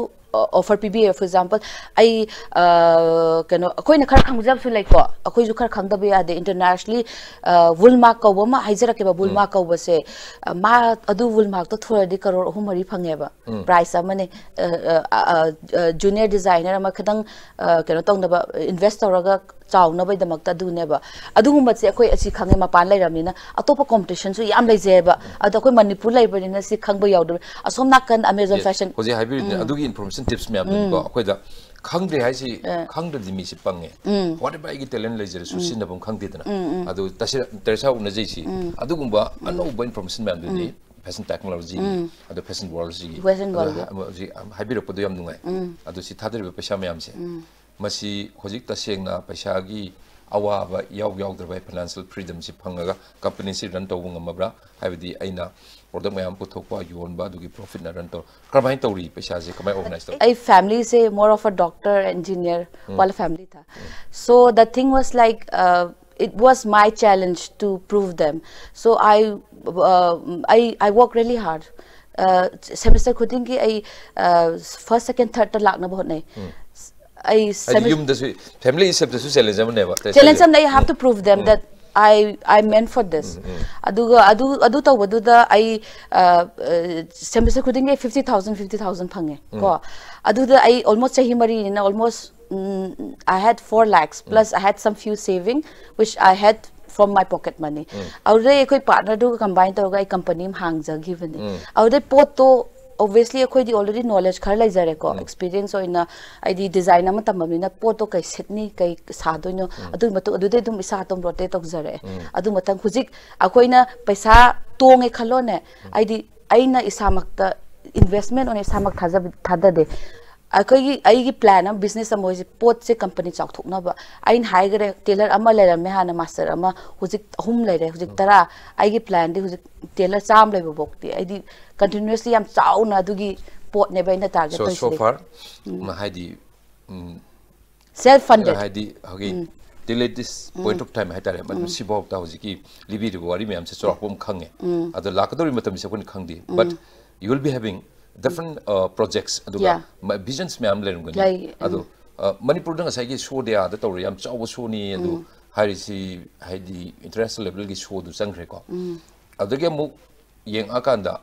offer ꯄꯤꯕꯤꯌꯦ꯫ For example, ꯑꯩ, ꯑ, ꯀꯩꯅꯣ, ꯑꯩꯈꯣꯏꯅ ꯈꯔ ꯈꯪꯖꯕꯁꯨ ꯂꯩꯀꯣ, ꯑꯩꯈꯣꯏꯁꯨ ꯈꯔ ꯈꯪꯗꯕ ꯌꯥꯗꯦ꯫ Internationally, ꯑ, Woolmark ꯀꯧꯕ ꯑꯃ ꯍꯥꯏꯖꯔꯛꯀꯦꯕ, Woolmark ꯀꯧꯕꯁꯦ꯫ ꯑ, ꯃꯥ ꯑꯗꯨ Woolmark ꯇꯣ ꯊꯣꯔꯗꯤ ꯀꯔꯣꯔ ꯑꯍꯨꯝ ꯃꯔꯤ ꯐꯪꯉꯦꯕ꯫ Price ꯑꯃꯅꯦ꯫ ꯑ, ꯑ, ꯑ, junior designer ꯑꯃ ꯈꯤꯇꯪ, ꯑ, ꯀꯩꯅꯣ ꯇꯧꯅꯕ, invest ꯇꯧꯔꯒ ꯆꯥꯎꯅꯕꯒꯤꯗꯃꯛꯇ ꯑꯗꯨꯅꯦꯕ꯫ ꯑꯗꯨꯒꯨꯝꯕꯁꯦ ꯑꯩꯈꯣꯏ ꯑꯁꯤ ꯈꯪꯉꯦ, ꯃꯄꯥꯟ ꯂꯩꯔꯕꯅꯤꯅ ꯑꯇꯣꯞꯄ ꯀꯣꯝꯄꯤꯇꯤꯁꯟꯁꯨ ꯌꯥꯝ ꯂꯩꯖꯩꯑꯕ꯫ ꯑꯗꯣ ꯑꯩꯈꯣꯏ ꯃꯅꯤꯄꯨꯔ ꯂꯩꯕꯅꯤꯅ ꯁꯤ ꯈꯪꯕ ꯌꯥꯎꯗꯕ꯫ ꯑꯁꯣꯝ ꯅꯥꯀꯟ ꯑꯃꯦꯖꯣꯟ ꯐꯦꯁꯟ꯫ ꯍꯧꯖꯤꯛ ꯍꯥꯏꯕꯤꯔꯤꯗꯨꯅꯦ, ꯑꯗꯨꯒꯤ ꯏꯟꯐꯣꯔꯃꯦꯁꯟ ꯇꯤꯞꯁ ꯃꯌꯥꯝꯗꯨꯅꯤꯀꯣ ꯑꯩꯈꯣꯏꯗ ꯈꯪꯗ꯭ꯔꯦ ꯍꯥꯏꯁꯤ꯫ ꯈꯪꯗ꯭ꯔꯗꯤ ꯃꯤꯁꯤ ꯄꯪꯉꯦ꯫ Whatever ꯑꯩꯒꯤ ꯇꯦꯂꯦꯟ ꯂꯩꯖꯔꯁꯨ ꯁꯤꯖꯤꯟꯅꯐꯝ ꯈꯪꯗꯦꯗꯅ꯫ ꯑꯗꯨ ꯇꯁꯦꯡꯅ ꯇꯦꯔꯦꯁꯥ ꯎꯅꯖꯩꯁꯤ ꯑꯗꯨꯒꯨꯝꯕ ꯑꯅꯧꯕ ꯏꯟꯐꯣꯔꯃꯦꯁꯟ ꯃꯌꯥꯝꯗꯨꯅꯤ꯫ ꯐꯦꯁꯟ ꯇꯦꯛꯅꯣꯂꯣꯖꯤꯒꯤ, ꯑꯗꯣ ꯐꯦꯁꯟ ꯋꯥꯔꯜꯁꯤꯒꯤ, Fashion world ꯒꯤ꯫ ꯍꯧꯖꯤꯛ ꯍꯥꯏꯕꯤꯔꯛꯄꯗꯣ ꯌꯥꯝ ꯅꯨꯡꯉꯥꯏ꯫ ꯑꯗꯣ ꯁꯤ ꯊꯥꯗꯔꯤꯕ ꯄꯩꯁꯥ ꯃꯌꯥꯝꯁꯦ, ꯃꯁꯤ ꯍꯧꯖꯤꯛ ꯇꯁꯦꯡꯅ ꯄꯩꯁꯥꯒꯤ ꯑꯋꯥꯕ ꯌꯥꯎ ꯌꯥꯎꯗ꯭ꯔꯕ ꯐꯥꯏꯅꯥꯟꯁꯤꯌꯦꯜ ꯐ꯭ꯔꯤꯗꯝꯁꯤ ꯐꯪꯉꯒ ꯀꯝꯄꯅꯤꯁꯤ ꯔꯟ ꯇꯧꯕ ꯉꯝꯃꯕ꯭ꯔꯥ? ꯍꯥꯏꯕꯗꯤ ꯑꯩꯅ ꯄ꯭ꯔꯣꯗꯛ ꯃꯌꯥꯝ ꯄꯨꯊꯣꯛꯄ, ꯌꯣꯟꯕ, ꯑꯗꯨꯒꯤ ꯄ꯭ꯔꯣꯐꯤꯠꯅ ꯔꯟ ꯇꯧ, ꯀꯔꯝꯍꯥꯏꯅ ꯇꯧꯔꯤ? ꯄꯩꯁꯥꯁꯦ ꯀꯃꯥꯏꯅ ꯑꯣꯔꯒꯅꯥꯏꯖ ꯇꯧ? ꯑꯩ ꯐꯦꯃꯤꯂꯤꯁꯦ more of a doctor engineer वाला family था। So the thing was like, uh, it was my challenge to prove them. So I, uh, I, I work really hard. Uh, semester ꯈꯨꯗꯤꯡꯒꯤ ꯑꯩ, uh, first, second, third ꯇ ꯂꯥꯛꯅꯕ ꯍꯣꯠꯅꯩ꯫ ꯑꯩ ꯍꯥꯏꯗꯤ ꯌꯨꯝꯗꯁꯨ, ꯐꯦꯃꯤꯂꯤ ꯏꯁꯦꯞꯇꯁꯨ ꯆꯦꯂꯦꯟꯖ ꯑꯃꯅꯦꯕ꯫ Challenge ꯑꯃꯅ, I have to prove them that I, I meant for this. ꯑꯗꯨꯒ ꯑꯗꯨ, ꯑꯗꯨ ꯇꯧꯕꯗꯨꯗ ꯑꯩ, uh, uh, semester ꯈꯨꯗꯤꯡꯒꯤ fifty thousand, fifty thousand ꯐꯪꯉꯦ ꯀꯣ꯫ ꯑꯗꯨꯗ ꯑꯩ almost ꯆꯍꯤ ꯃꯔꯤꯅꯤꯅ almost, mm, I had four lakhs plus I had some few saving which I had from my pocket money. ꯑꯗꯨꯗꯩ ꯑꯩꯈꯣꯏ ꯄꯥꯔꯠꯅꯔꯗꯨꯒ ꯀꯝꯕꯥꯏꯟ ꯇꯧꯔꯒ ꯑꯩ ꯀꯝꯄꯅꯤ ꯑꯃ ꯍꯥꯡꯖꯈꯤꯕꯅꯤ꯫ ꯑꯗꯨꯗꯩ ꯄꯣꯠꯇꯣ obviously ꯑꯩꯈꯣꯏꯗꯤ already knowledge ꯈꯔ ꯂꯩꯖꯔꯦꯀꯣ, experience ꯑꯣꯏꯅ ꯑꯩꯗꯤ ꯗꯤꯖꯥꯏꯟ ꯑꯃ ꯇꯝꯃꯕꯅꯤꯅ ꯄꯣꯠꯇꯣ ꯀꯩ ꯁꯤꯠꯅꯤ, ꯀꯩ ꯁꯥꯗꯣꯏꯅꯣ, ꯑꯗꯨꯒꯤ ꯃꯇꯨꯡ ꯑꯗꯨꯗꯩ ꯑꯗꯨꯝ ꯏꯁꯥ ꯑꯗꯨꯝ ꯔꯣꯇꯦꯠ ꯇꯧꯖꯔꯛꯑꯦ꯫ ꯑꯗꯨ ꯃꯇꯝ ꯍꯧꯖꯤꯛ ꯑꯩꯈꯣꯏꯅ ꯄꯩꯁꯥ ꯇꯣꯡꯉꯦ ꯈꯜꯂꯣꯅꯦ, ꯑꯩꯗꯤ ꯑꯩꯅ ꯏꯁꯥꯃꯛꯇ ꯏꯟꯚꯦꯁꯃꯦꯟ ꯑꯣꯏꯅ ꯏꯁꯥꯃꯛ ꯊꯥꯖꯕ ꯊꯥꯗꯗꯦ꯫ ꯑꯩꯈꯣꯏꯒꯤ, ꯑꯩꯒꯤ ꯄ꯭ꯂꯥꯟ ꯑꯃ, ꯕꯤꯖꯤꯅꯦꯁ ꯑꯃ ꯑꯣꯏꯁꯦ, ꯄꯣꯠꯁꯦ ꯀꯝꯄꯅꯤ ꯆꯥꯎꯊꯣꯛꯅꯕ꯫ ꯑꯩꯅ ꯍꯥꯏꯈꯔꯦ, ꯇꯦꯂꯔ ꯑꯃ ꯂꯩꯔꯝꯃꯦ ꯍꯥꯟꯅ, ꯃꯥꯁꯇꯔ ꯑꯃ, ꯍꯧꯖꯤꯛ ꯑꯍꯨꯝ ꯂꯩꯔꯦ, ꯍꯧꯖꯤꯛ ꯇꯔꯥ꯫ ꯑꯩꯒꯤ ꯄ꯭ꯂꯥꯟꯗꯤ ꯍꯧꯖꯤꯛ ꯇꯦꯂꯔ ꯆꯥꯝꯃ ꯂꯩꯕ ꯐꯥꯎꯗꯤ ꯑꯩꯗꯤ ꯀꯟꯇꯤꯅ꯭ꯌꯨꯁꯂꯤ ꯌꯥꯝ ꯆꯥꯎꯅ ꯑꯗꯨꯒꯤ ꯄꯣꯠꯅꯦꯕ ꯑꯩꯅ ꯇꯥꯔꯒꯦꯠ So, so ꯇꯧꯔꯤꯁꯤꯗꯤ꯫ far, ꯎꯝ, ꯍꯥꯏꯗꯤ, ꯎꯝ, ꯁꯦꯜꯐ ꯐꯟꯗꯦꯗ꯫ ꯍꯥꯏꯗꯤ ꯍꯧꯖꯤꯛ till at this point of time ꯍꯥꯏꯇꯥꯔꯦ, ꯃꯗꯨ ꯁꯤꯐꯥꯎꯗ ꯍꯧꯖꯤꯛꯀꯤ ꯂꯤꯕꯤꯔꯤꯕ ꯋꯥꯔꯤ ꯃꯌꯥꯝꯁꯦ ꯆꯥꯎꯔꯥꯛꯄ ꯑꯃ ꯈꯪꯉꯦ꯫ ꯑꯗꯣ ꯂꯥꯛꯀꯗꯧꯔꯤꯕ ꯃꯇꯝꯁꯦ ꯑꯩꯈꯣꯏꯅ ꯈꯪꯗꯦ, but you will be having different, uh, projects, ꯑꯗꯨꯒ Yeah. ꯚꯤꯖꯟꯁ ꯃꯌꯥꯝ ꯂꯩꯔꯝꯒꯅꯤ꯫ ꯂꯩ, ꯎꯝ꯫ ꯑꯗꯣ, ꯑ, ꯃꯅꯤꯄꯨꯔꯗ ꯉꯁꯥꯏꯒꯤ ꯁꯣ ꯗꯦ ꯑꯥꯗ ꯇꯧꯔꯦ, ꯌꯥꯝ ꯆꯥꯎꯕ ꯁꯣꯅꯤ ꯑꯗꯨ ꯍꯥꯏꯔꯤꯁꯤ, ꯍꯥꯏꯗꯤ ꯏꯟꯇꯔꯅꯦꯁꯅꯦꯜ ꯂꯦꯚꯦꯜꯒꯤ ꯁꯣꯗꯨ ꯆꯪꯈ꯭ꯔꯦꯀꯣ꯫ ꯑꯗꯨꯗꯒꯤ ꯑꯃꯨꯛ ꯌꯦꯡꯉꯛꯑꯀꯥꯟꯗ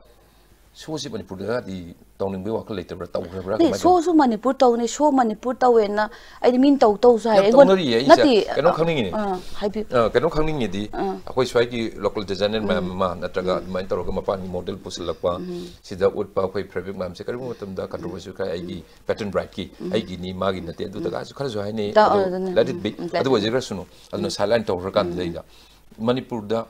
ꯁꯣꯁꯤ ꯃꯅꯤꯄꯨꯔꯗꯒꯗꯤ ꯇꯧꯅꯤꯡꯕꯒꯤ ꯋꯥꯈꯜ ꯂꯩꯇꯕ꯭ꯔꯥ? ꯇꯧꯈ꯭ꯔꯕ꯭ꯔꯥ? ꯅꯠꯇꯦ, ꯀꯃꯥꯏꯅ ꯇꯧ- ꯁꯣꯁꯨ ꯃꯅꯤꯄꯨꯔ ꯇꯧꯅꯤ, ꯁꯣ ꯃꯅꯤꯄꯨꯔ ꯇꯧꯋꯦꯅ ꯑꯩꯗꯤ ꯃꯤꯅ ꯇꯧ ꯇꯧꯁꯨ ꯍꯥꯏ ꯌꯥꯝ ꯑꯩꯉꯣꯟꯗ ꯇꯧꯅꯔꯤꯌꯦ ꯑꯩꯁꯦ꯫ ꯅꯠꯇꯦ꯫ ꯀꯩꯅꯣꯝ ꯈꯪꯅꯤꯡꯉꯤꯅꯦ꯫ ꯑꯥ, ꯍꯥꯏꯕꯤꯌꯨ꯫ ꯑ, ꯀꯩꯅꯣꯝ ꯈꯪꯅꯤꯡꯉꯤꯗꯤ, ꯑꯥ꯫ ꯑꯩꯈꯣꯏ ꯁ꯭ꯋꯥꯏꯒꯤ ꯂꯣꯀꯦꯜ ꯗꯤꯖꯥꯏꯅꯔ ꯃꯌꯥꯝ ꯑꯃ ꯅꯠꯇ꯭ꯔꯒ ꯑꯗꯨꯃꯥꯏꯅ ꯇꯧꯔꯒ ꯃꯄꯥꯟꯒꯤ ꯃꯣꯗꯦꯜ ꯄꯨꯁꯤꯜꯂꯛꯄ, ꯁꯤꯗ ꯎꯠꯄ ꯑꯩꯈꯣꯏ ꯐꯦꯕ꯭ꯔꯤꯛ ꯃꯌꯥꯝꯁꯦ ꯀꯔꯤꯒꯨꯝꯕ ꯃꯇꯝꯗ ꯀꯟꯇ꯭ꯔꯣꯚꯔꯁꯤ ꯈꯔ ꯑꯩꯒꯤ ꯄꯦꯇꯔꯟ ꯔꯥꯏꯠꯀꯤ ꯑꯩꯒꯤꯅꯤ ꯃꯥꯒꯤ ꯅꯠꯇꯦ ꯑꯗꯨꯗꯒꯁꯨ ꯈꯔꯁꯨ ꯍꯥꯏꯅꯩ꯫ ꯇ- ꯑꯗꯨ ꯑꯗꯨꯅ, let it be꯫ Um, let ꯑꯗꯨ it ꯑꯣꯏꯖꯈ꯭ꯔꯁꯅꯨ꯫ ꯑꯗꯨꯅ ꯁꯥꯏꯠꯂꯥꯏꯟ ꯇꯧꯈ꯭ꯔꯀꯥꯟꯗꯨꯗꯩꯗ ꯃꯅꯤꯄꯨꯔꯗ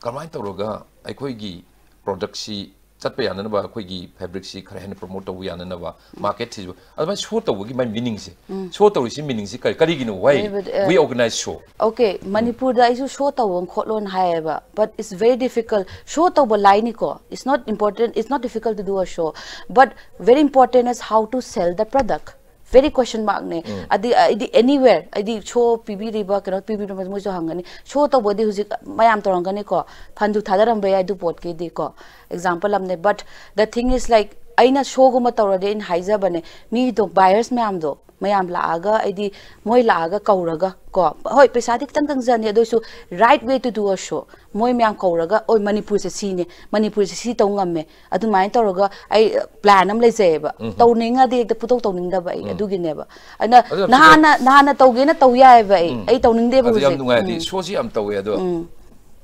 ꯀꯃꯥꯏꯅ ꯇꯧꯔꯒ ꯑꯩꯈꯣꯏꯒꯤ ꯄ꯭ꯔꯣꯗꯛꯁꯤ ꯆꯠꯄ ꯌꯥꯅꯅꯕ, ꯑꯩꯈꯣꯏꯒꯤ ꯐꯦꯕ꯭ꯔꯤꯛꯁꯤ ꯈꯔ ꯍꯦꯟꯅ ꯄ꯭ꯔꯣꯃꯣꯠ ꯇꯧꯕ ꯌꯥꯅꯅꯕ ꯃꯥꯔꯀꯦꯠ ꯊꯤꯕ, ꯑꯗꯨꯃꯥꯏꯅ ꯁꯣ ꯇꯧꯕꯒꯤ ꯃꯥꯏ ꯃꯤꯅꯤꯡꯁꯦ, ꯁꯣ ꯇꯧꯔꯤꯁꯤ ꯃꯤꯅꯤꯡꯁꯤ ꯀꯔꯤ, ꯀꯔꯤꯒꯤꯅꯣ? Why Very good, uh, we organize show? Okay, ꯃꯅꯤꯄꯨꯔꯗ ꯑꯩꯁꯨ ꯁꯣ ꯇꯧꯕ ꯈꯣꯠꯂꯣꯅ ꯍꯥꯏꯌꯦꯕ, but it's very difficult. ꯁꯣ ꯇꯧꯕ ꯂꯥꯏꯅꯤꯀꯣ, it's not important, it's not difficult to do a show, but very important is how to sell the product. Very question markꯅꯦ꯫ ꯑꯗꯤ ꯑꯩꯗꯤ anywhere, ꯑꯩꯗꯤ ꯁꯣ ꯄꯤꯕꯤꯔꯤꯕ, ꯀꯩꯅꯣ ꯄꯤꯕꯤꯔꯤꯕ ꯃꯣꯏꯁꯨ ꯍꯪꯒꯅꯤ꯫ ꯁꯣ ꯇꯧꯕꯗꯤ ꯍꯧꯖꯤꯛ ꯃꯌꯥꯝ ꯇꯧꯔꯝꯒꯅꯤꯀꯣ, ꯐꯟꯗꯨ ꯊꯥꯗꯔꯝꯕ ꯌꯥꯏ ꯑꯗꯨ ꯄꯣꯠꯀꯤꯗꯤꯀꯣ, ꯑꯦꯛꯖꯥꯝꯄꯜ ꯑꯃꯅꯦ꯫ But the thing is, like, ꯑꯩꯅ ꯁꯣꯒꯨꯝꯕ ꯇꯧꯔꯗꯤ ꯑꯩꯅ ꯍꯥꯏꯖꯕꯅꯦ, ꯃꯤꯗꯣ, ꯕꯥꯌꯔꯁ ꯃꯌꯥꯝꯗꯣ, ꯃꯌꯥꯝ ꯂꯥꯛꯑꯒ, ꯑꯩꯗꯤ ꯃꯣꯏ ꯂꯥꯛꯑꯒ ꯀꯧꯔꯒ ꯀꯣ, ꯍꯣꯏ, ꯄꯩꯁꯥꯗꯤ ꯈꯤꯇꯪ ꯇꯪꯖꯅꯤ, ꯑꯗꯨ ꯑꯣꯏꯁꯨ right way to do a show꯫ ꯃꯣꯏ ꯃꯌꯥꯝ ꯀꯧꯔꯒ, "ꯑꯣꯏ, ꯃꯅꯤꯄꯨꯔꯁꯦ ꯁꯤꯅꯦ, ꯃꯅꯤꯄꯨꯔꯁꯦ ꯁꯤ ꯇꯧ ꯉꯝꯃꯦ", ꯑꯗꯨꯃꯥꯏꯅ ꯇꯧꯔꯒ ꯑꯩ ꯄ꯭ꯂꯥꯟ ꯑꯃ ꯂꯩꯖꯩꯌꯦꯕ꯫ ꯇꯧꯅꯤꯡꯉꯗꯤ ꯍꯦꯛꯇ ꯄꯨꯇꯧ ꯇꯧꯅꯤꯡꯗꯕ ꯑꯩ ꯑꯗꯨꯒꯤꯅꯦꯕ꯫ ꯑꯗꯨꯅ ꯑꯗꯨ ꯌꯥꯝ ꯅꯍꯥꯟꯅ ꯅꯍꯥꯟꯅ ꯇꯧꯒꯦꯅ ꯇꯧ ꯌꯥꯏꯑꯕ ꯑꯩ꯫ ꯑꯩ ꯇꯧꯅꯤꯡꯗꯦꯕ ꯑꯗꯨ ꯌꯥꯝ ꯍꯧꯖꯤꯛ꯫ ꯎꯝ꯫ ꯁꯣꯁꯤ ꯌꯥꯝ ꯇꯧꯋꯦ ꯑꯗꯣ,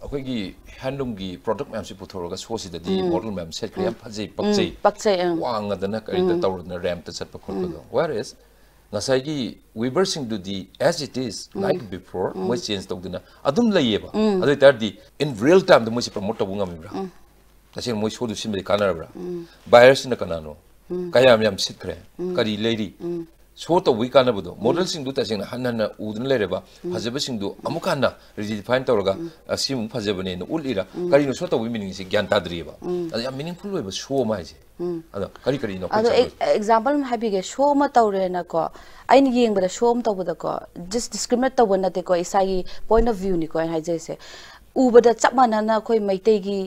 ꯑꯩꯈꯣꯏꯒꯤ ꯍꯦꯟꯂꯨꯝꯒꯤ ꯄ꯭ꯔꯣꯗꯛ ꯃꯌꯥꯝꯁꯤ ꯄꯨꯊꯣꯔꯒ ꯁꯣꯁꯤꯗꯗꯤ ꯃꯣꯗꯦꯜ ꯃꯌꯥꯝ ꯁꯦꯠꯈ꯭ꯔꯦ, ꯌꯥꯝ ꯐꯖꯩ, ꯄꯛꯆꯩ, ꯄꯛꯆꯩ, ꯑꯪ꯫ ꯋꯥꯡꯉꯗꯅ ꯀꯔꯤꯗ ꯇꯧꯔꯗꯅ ꯔꯦꯝꯞꯇ ꯆꯠꯄ ꯈꯣꯠꯄꯗꯣ꯫ Whereas ꯉꯁꯥꯏꯒꯤ ꯋꯤꯚꯔꯁꯤꯡꯗꯨꯗꯤ as it is, like before, ꯃꯣꯏ ꯆꯦꯟꯖ ꯇꯧꯗꯅ ꯑꯗꯨꯝ ꯂꯩꯌꯦꯕ꯫ ꯑꯗꯨ ꯑꯣꯏꯇꯥꯔꯗꯤ in real time ꯗ ꯃꯣꯏꯁꯦ ꯄ꯭ꯔꯃꯣꯠ ꯇꯧꯕ ꯉꯝꯃꯤꯕ꯭ꯔꯥ? ꯇꯁꯦꯡꯅ ꯃꯣꯏ ꯁꯣꯗꯨ ꯁꯤꯟꯕꯗꯤ ꯀꯥꯟꯅꯔꯕ꯭ꯔꯥ? ꯕꯥꯌꯔꯁꯤꯅ ꯀꯅꯥꯅꯣ? ꯀꯌꯥꯝ ꯌꯥꯝ ꯁꯤꯠꯈ꯭ꯔꯦ? ꯀꯔꯤ ꯂꯩꯔꯤ? ꯁꯣ ꯇꯧꯕꯒꯤ ꯀꯥꯟꯅꯕꯗꯣ, ꯃꯣꯗꯦꯜꯁꯤꯡꯗꯨ ꯇꯁꯦꯡꯅ ꯍꯟꯅ ꯍꯟꯅ ꯎꯗꯨꯅ ꯂꯩꯔꯕ ꯐꯖꯕꯁꯤꯡꯗꯨ ꯑꯃꯨꯛ ꯍꯟꯅ ꯔꯤꯗꯤꯐꯥꯏꯟ ꯇꯧꯔꯒ, "ꯑꯁꯤꯃꯨꯛ ꯐꯖꯕꯅꯦꯅ" ꯎꯠꯂꯤꯔꯥ? ꯀꯔꯤꯅꯣ ꯁꯣ ꯇꯧꯕꯒꯤ ꯃꯤꯅꯤꯡꯁꯤ ꯒ꯭ꯌꯥꯟ ꯇꯥꯗ꯭ꯔꯤꯑꯕ꯫ ꯑꯗ ꯌꯥꯝ ꯃꯤꯅꯤꯡꯐꯨꯜ ꯑꯣꯏꯕ ꯁꯣ ꯑꯃ ꯍꯥꯏꯁꯦ꯫ ꯑꯗꯣ ꯀꯔꯤ ꯀꯔꯤꯅꯣ ꯑꯩꯈꯣꯏ ꯑꯗꯣ ꯆꯠꯂꯣꯏ- ꯑꯦꯛꯖꯥꯝꯄꯜ ꯑꯃ ꯍꯥꯏꯕꯤꯒꯦ꯫ ꯁꯣ ꯑꯃ ꯇꯧꯔꯦꯅꯀꯣ, ꯑꯩꯅ ꯌꯦꯡꯕꯗ ꯁꯣ ꯑꯃ ꯇꯧꯕꯗꯀꯣ, ꯖꯁ ꯗꯤꯁꯀ꯭ꯔꯤꯃꯤꯅꯦꯠ ꯇꯧꯕ ꯅꯠꯇꯦꯀꯣ, ꯏꯁꯥꯒꯤ ꯄꯣꯏꯟ ꯑꯣꯐ ꯚ꯭ꯌꯨꯅꯤꯀꯣ ꯑꯩꯅ ꯍꯥꯏꯖꯔꯤꯁꯦ꯫ ꯎꯕꯗ ꯆꯞ ꯃꯥꯟꯅꯅ ꯑꯩꯈꯣꯏ ꯃꯩꯇꯩꯒꯤ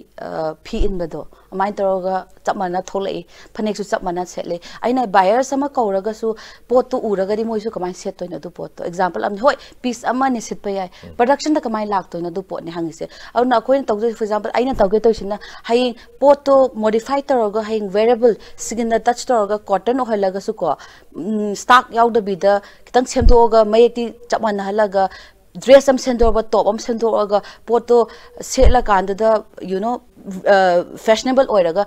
ꯐꯤ ꯏꯟꯕꯗꯣ ꯑꯗꯨꯃꯥꯏꯅ ꯇꯧꯔꯒ ꯆꯞ ꯃꯥꯟꯅ ꯊꯣꯛꯂꯛꯏ꯫ ꯐꯅꯦꯛꯁꯨ ꯆꯞ ꯃꯥꯟꯅ ꯁꯦꯠꯂꯤ꯫ ꯑꯩꯅ buyers ꯑꯃ ꯀꯧꯔꯒꯁꯨ ꯄꯣꯠꯇꯨ ꯎꯔꯒꯗꯤ ꯃꯣꯏꯁꯨ ꯀꯃꯥꯏꯅ ꯁꯦꯠꯇꯣꯏꯅꯣ ꯑꯗꯨ ꯄꯣꯠꯇꯣ? Example ꯑꯃꯅꯤ꯫ ꯍꯣꯏ, piece ꯑꯃꯅꯤ ꯁꯤꯠꯄ ꯌꯥꯏ, production ꯗ ꯀꯃꯥꯏꯅ ꯂꯥꯛꯇꯣꯏꯅꯣ ꯑꯗꯨ ꯄꯣꯠꯅꯤ ꯍꯪꯉꯤꯁꯦ꯫ ꯑꯗꯨꯅ ꯑꯩꯈꯣꯏꯅ ꯇꯧꯗꯣꯏ, for example, ꯑꯩꯅ ꯇꯧꯒꯦ ꯇꯧꯔꯤꯁꯤꯅ ꯍꯌꯦꯡ ꯄꯣꯠꯇꯣ modify ꯇꯧꯔꯒ ꯍꯌꯦꯡ wearable skin ꯗ touch ꯇꯧꯔꯒ cotton ꯑꯣꯏꯍꯜꯂꯒꯁꯨꯀꯣ, stock ꯌꯥꯎꯗꯕꯤꯗ ꯈꯤꯇꯪ ꯁꯦꯝꯗꯣꯛꯑꯒ ꯃꯌꯦꯛꯇꯤ ꯆꯞ ꯃꯥꯟꯅꯍꯜꯂꯒ dress ꯑꯃ ꯁꯦꯝꯗꯣꯛꯑꯒ, top ꯑꯃ ꯁꯦꯝꯗꯣꯛꯑꯒ ꯄꯣꯠꯇꯣ ꯁꯦꯠꯂꯀꯥꯟꯗꯨꯗ, you know, fashionable ꯑꯣꯏꯔꯒ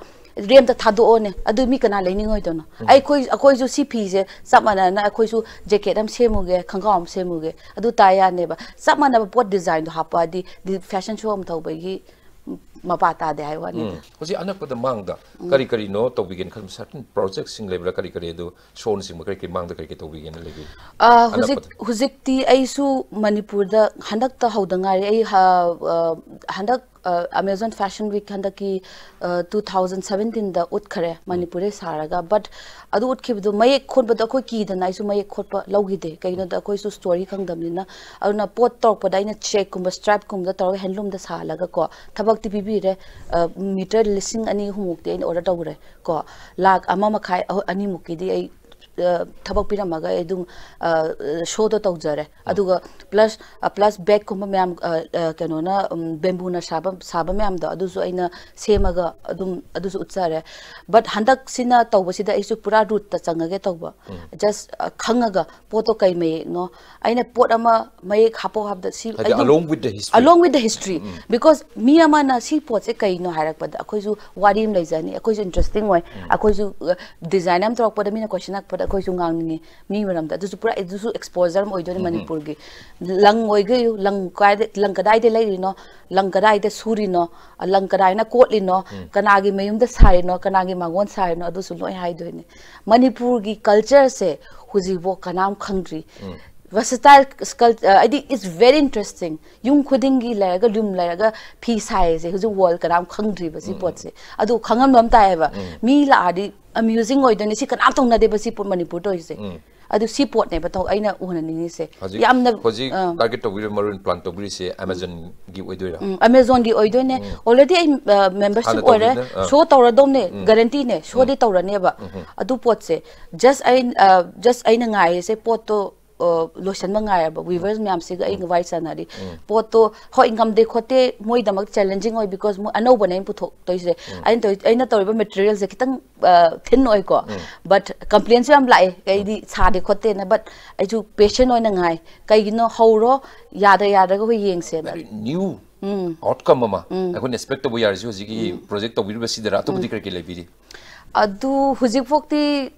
ꯔꯦꯝꯇ ꯊꯥꯗꯣꯛꯑꯣꯅꯦ, ꯑꯗꯨ ꯃꯤ ꯀꯅꯥ ꯂꯩꯅꯤꯡꯉꯣꯏꯗꯣꯏꯅꯣ? ꯑꯩꯈꯣꯏ, ꯑꯩꯈꯣꯏꯁꯨ ꯁꯤ ꯐꯤꯁꯦ ꯆꯞ ꯃꯥꯟꯅꯅ ꯑꯩꯈꯣꯏꯁꯨ jacket ꯑꯃ ꯁꯦꯝꯃꯨꯒꯦ, ꯈꯣꯡꯒ꯭ꯔꯥꯎ ꯑꯃ ꯁꯦꯝꯃꯨꯒꯦ, ꯑꯗꯨ ꯇꯥ ꯌꯥꯅꯦꯕ꯫ ꯆꯞ ꯃꯥꯟꯅꯕ ꯄꯣꯠ design ꯗꯣ ꯍꯥꯞꯄꯛꯑꯗꯤ fashion show ꯑꯃ ꯇꯧꯕꯒꯤ ꯃꯄꯥ ꯇꯥꯗꯦ ꯍꯥꯏ ꯋꯥꯅꯤꯗ꯫ ꯎꯝ꯫ ꯍꯧꯖꯤꯛ ꯑꯅꯛꯄꯗ ꯃꯥꯡꯗ ꯀꯔꯤ ꯀꯔꯤꯅꯣ ꯇꯧꯕꯤꯒꯦꯅ ꯈꯟꯕ, certain project ꯁꯤꯡ ꯂꯩꯕ꯭ꯔꯥ? ꯀꯔꯤ ꯀꯔꯤ ꯑꯗꯨ, show ꯅꯆꯤꯡꯕ ꯀꯔꯤ ꯀꯔꯤ ꯃꯥꯡꯗ ꯀꯔꯤ ꯀꯔꯤ ꯇꯧꯕꯤꯒꯦꯅ ꯂꯩꯕꯤ? ꯑ, ꯍꯧꯖꯤꯛ ꯑꯅꯛꯄꯗ꯫ ꯍꯧꯖꯤꯛꯇꯤ ꯑꯩꯁꯨ ꯃꯅꯤꯄꯨꯔꯗ ꯍꯟꯗꯛꯇ ꯍꯧꯗ ꯉꯥꯏꯔꯤ꯫ ꯑꯩ ꯍ-, ꯑ, ꯍꯟꯗꯛ, ꯑ, Amazon Fashion Week ꯍꯟꯗꯛꯀꯤ, ꯑ, two thousand seventeen ꯗ ꯎꯠꯈ꯭ꯔꯦ, ꯃꯅꯤꯄꯨꯔꯗꯩ ꯁꯥꯔꯒ꯫ But ꯑꯗꯨ ꯎꯠꯈꯤꯕꯗꯣ ꯃꯌꯦꯛ ꯈꯣꯠꯄꯗꯣ ꯑꯩꯈꯣꯏ ꯀꯤꯗꯅ ꯑꯩꯁꯨ ꯃꯌꯦꯛ ꯈꯣꯠꯄ ꯂꯧꯈꯤꯗꯦ꯫ ꯀꯩꯒꯤꯅꯣꯗ ꯑꯩꯈꯣꯏꯁꯨ story ꯈꯪꯗꯕꯅꯤꯅ꯫ ꯑꯗꯨꯅ ꯄꯣꯠ ꯇꯧꯔꯛꯄꯗ ꯑꯩꯅ check ꯀꯨꯝꯕ, stripe ꯀꯨꯝꯕꯗ ꯇꯧꯔꯒ handloom ꯗ ꯁꯥꯍꯜꯂꯒ ꯀꯣ, ꯊꯕꯛꯇꯤ ꯄꯤꯕꯤꯔꯦ꯫ ꯑ, meter ꯂꯤꯁꯤꯡ ꯑꯅꯤ ꯑꯍꯨꯝꯃꯨꯛꯇꯤ ꯑꯩꯅ order ꯇꯧꯈ꯭ꯔꯦ ꯀꯣ꯫ ꯂꯥꯈ ꯑꯃ ꯃꯈꯥꯏ, ꯑꯍꯨ-, ꯑꯅꯤꯃꯨꯛꯀꯤꯗꯤ ꯑꯩ, ꯑ, ꯊꯕꯛ ꯄꯤꯔꯝꯃꯒ ꯑꯩ ꯑꯗꯨꯝ, ꯑ, show ꯗꯣ ꯇꯧꯖꯔꯦ꯫ ꯑꯗꯨꯒ plus, ꯑ, plus bag ꯀꯨꯝꯕ ꯃꯌꯥꯝ, ꯑ, ꯑ, ꯀꯩꯅꯣꯅ, ꯎꯝ, bamboo ꯅ ꯁꯥꯕ, ꯁꯥꯕ ꯃꯌꯥꯝꯗꯣ ꯑꯗꯨꯁꯨ ꯑꯩꯅ ꯁꯦꯝꯃꯒ ꯑꯗꯨꯝ ꯑꯗꯨꯁꯨ ꯎꯠꯆꯔꯦ꯫ But ꯍꯟꯗꯛꯁꯤꯅ ꯇꯧꯕꯁꯤꯗ ꯑꯩꯁꯨ ꯄꯨꯔꯥ root ꯇ ꯆꯪꯉꯒꯦ ꯇꯧꯕ꯫ Just, ꯑ, ꯈꯪꯉꯒ ꯄꯣꯠꯇꯣ ꯀꯩ ꯃꯌꯦꯛꯅꯣ, ꯑꯩꯅ ꯄꯣꯠ ꯑꯃ ꯃꯌꯦꯛ ꯍꯥꯞꯄꯣ ꯍꯥꯏꯕꯗ ꯁꯤ ꯍꯥꯏꯗꯤ ꯑꯩ ꯑꯗꯨꯝ along with the history. Along with the history. Because ꯃꯤ ꯑꯃꯅ ꯁꯤ ꯄꯣꯠꯁꯦ ꯀꯩꯅꯣ ꯍꯥꯏꯔꯛꯄꯗ ꯑꯩꯈꯣꯏꯁꯨ ꯋꯥꯔꯤ ꯑꯃ ꯂꯩꯖꯅꯤ, ꯑꯩꯈꯣꯏꯁꯨ interesting ꯑꯣꯏ, ꯑꯩꯈꯣꯏꯁꯨ, ꯑ, design ꯑꯃ ꯇꯧꯔꯛꯄꯗ ꯃꯤꯅ question ꯍꯪꯉꯛꯄꯗ ꯑꯩꯈꯣꯏꯁꯨ ꯉꯥꯡꯅꯤꯡꯉꯤ꯫ ꯃꯤ ꯃꯔꯝꯗ ꯑꯗꯨꯁꯨ ꯄꯨꯔꯥ, ꯑꯗꯨꯁꯨ exposure ꯑꯃ ꯑꯣꯏꯗꯣꯏꯅꯤ ꯃꯅꯤꯄꯨꯔꯒꯤ꯫ ꯂꯪ ꯑꯣꯏꯒꯦꯌꯨ, ꯂꯪ ꯀꯥꯏꯗ, ꯂꯪ ꯀꯗꯥꯏꯗ ꯂꯩꯔꯤꯅꯣ, ꯂꯪ ꯀꯗꯥꯏꯗ ꯁꯨꯔꯤꯅꯣ, ꯑ, ꯂꯪ ꯀꯗꯥꯏꯅ ꯀꯣꯠꯂꯤꯅꯣ, ꯀꯅꯥꯒꯤ ꯃꯌꯨꯝꯗ ꯁꯥꯔꯤꯅꯣ, ꯀꯅꯥꯒꯤ ꯃꯥꯡꯒꯣꯟ ꯁꯥꯔꯤꯅꯣ, ꯑꯗꯨꯁꯨ ꯂꯣꯏ ꯍꯥꯏꯗꯣꯏꯅꯤ꯫ ꯃꯅꯤꯄꯨꯔꯒꯤ culture ꯁꯦ ꯍꯧꯖꯤꯛꯐꯥꯎ ꯀꯅꯥꯝ ꯈꯪꯗ꯭ꯔꯤ꯫ Versatile cul-, ꯑ, ꯍꯥꯏꯗꯤ it's very interesting. ꯌꯨꯝ ꯈꯨꯗꯤꯡꯒꯤ ꯂꯩꯔꯒ, ꯌꯨꯝ ꯂꯩꯔꯒ ꯐꯤ ꯁꯥꯏꯁꯦ ꯍꯧꯖꯤꯛ world ꯀꯅꯥꯝ ꯈꯪꯗ꯭ꯔꯤꯕ ꯁꯤ ꯄꯣꯠꯁꯦ꯫ ꯑꯗꯨ ꯈꯪꯍꯟꯕ ꯑꯃ ꯇꯥꯏꯌꯦꯕ꯫ ꯃꯤ ꯂꯥꯛꯑꯗꯤ amusing ꯑꯣꯏꯗꯣꯏꯅꯤ, ꯁꯤ ꯀꯅꯥꯝ ꯇꯧꯅꯗꯦꯕ ꯁꯤ ꯄꯣꯠ ꯃꯅꯤꯄꯨꯔ ꯇꯧꯔꯤꯁꯦ꯫ ꯑꯗꯨ ꯁꯤ ꯄꯣꯠꯅꯦꯕ ꯇꯧ ꯑꯩꯅ ꯎꯍꯟꯅꯤꯡꯉꯤꯁꯦ꯫ ꯍꯧꯖꯤꯛ ꯌꯥꯝꯅ ꯍꯧꯖꯤꯛ ꯑꯥ, ꯇꯥꯔꯒꯦꯠ ꯇꯧꯕꯤꯔꯤꯕ ꯃꯔꯨ ꯑꯣꯏꯅ ꯄ꯭ꯂꯥꯟ ꯇꯧꯕꯤꯔꯤꯁꯦ ꯑꯦꯃꯥꯖꯣꯟꯒꯤ ꯑꯣꯏꯗꯣꯏꯔꯥ? ꯎꯝ, ꯑꯦꯃꯥꯖꯣꯟꯒꯤ ꯑꯣꯏꯗꯣꯏꯅꯦ꯫ ꯑꯣꯜꯔꯦꯗꯤ ꯑꯩ ꯃꯦꯝꯕꯔꯁꯤꯞ ꯍꯥꯟꯅ ꯑꯣꯏꯔꯦ, ꯇꯧꯕꯤꯕꯅ? ꯑꯥ. ꯁꯣ ꯇꯧꯔꯗꯧꯅꯦ, ꯒꯥꯔꯦꯟꯇꯤꯅꯦ, ꯁꯣꯗꯤ ꯇꯧꯔꯅꯦꯕ꯫ ꯑꯗꯨ ꯄꯣꯠꯁꯦ ꯖꯁ ꯑꯩ ꯖꯁ ꯑꯩꯅ ꯉꯥꯏꯔꯤꯁꯦ ꯄꯣꯠꯇꯣ ꯑ, ꯂꯣꯏꯁꯟꯕ ꯉꯥꯏꯔꯕ ꯚ꯭ꯌꯨꯋꯔꯁ ꯃꯌꯥꯝꯁꯤꯒ ꯑꯩꯒ ꯋꯥꯔꯤ ꯁꯥꯟꯅꯔꯤ꯫ ꯄꯣꯠꯇꯣ ꯍꯣꯏ ꯉꯝꯗꯦ ꯈꯣꯠꯇꯦ, ꯃꯣꯏꯗꯃꯛ ꯆꯦꯂꯦꯟꯖꯤꯡ ꯑꯣꯏ, ꯕꯤꯀꯣꯖ ꯃꯣꯏ ꯑꯅꯧꯕꯅꯦ ꯑꯩꯅ ꯄꯨꯊꯣꯛꯇꯣꯏꯁꯦ꯫ ꯑꯩꯅ ꯇꯧ- ꯑꯩꯅ ꯇꯧꯔꯤꯕ ꯃꯦꯇꯔꯤꯌꯦꯜꯁꯦ ꯈꯤꯇꯪ ꯊꯤꯟ ꯑꯣꯏꯀꯣ, ꯕꯠ ꯀꯝꯄ꯭ꯂꯦꯟꯁꯨ ꯌꯥꯝ ꯂꯥꯛꯑꯦ, ꯑꯩꯗꯤ ꯁꯥꯗꯦ ꯈꯣꯠꯇꯦꯅ, ꯕꯠ ꯑꯩꯁꯨ ꯄꯦꯁꯦꯟ ꯑꯣꯏꯅ ꯉꯥꯏ꯫ ꯀꯩꯒꯤꯅꯣ, ꯍꯧꯔꯣ, ꯌꯥꯗ ꯌꯥꯗ꯭ꯔꯒ ꯑꯩꯈꯣꯏ ꯌꯦꯡꯁꯦꯅ꯫ ꯚꯦꯔꯤ ꯅ꯭ꯌꯨ ꯑꯥꯎꯠꯀꯝ ꯑꯃ ꯑꯩꯈꯣꯏꯅ ꯑꯦꯛꯁꯄꯦꯛ ꯇꯧꯕ ꯌꯥꯔꯤꯁꯦ ꯍꯧꯖꯤꯛꯀꯤ ꯄ꯭ꯔꯣꯖꯦꯛ ꯇꯧꯕꯤꯔꯤꯕꯁꯤꯗꯔ ꯑꯇꯣꯞꯄꯗꯤ ꯀꯔꯤ ꯀꯔꯤ ꯂꯩꯕꯤꯔꯤ? ꯑꯗꯨ ꯍꯧꯖꯤꯛꯐꯥꯎꯗꯤ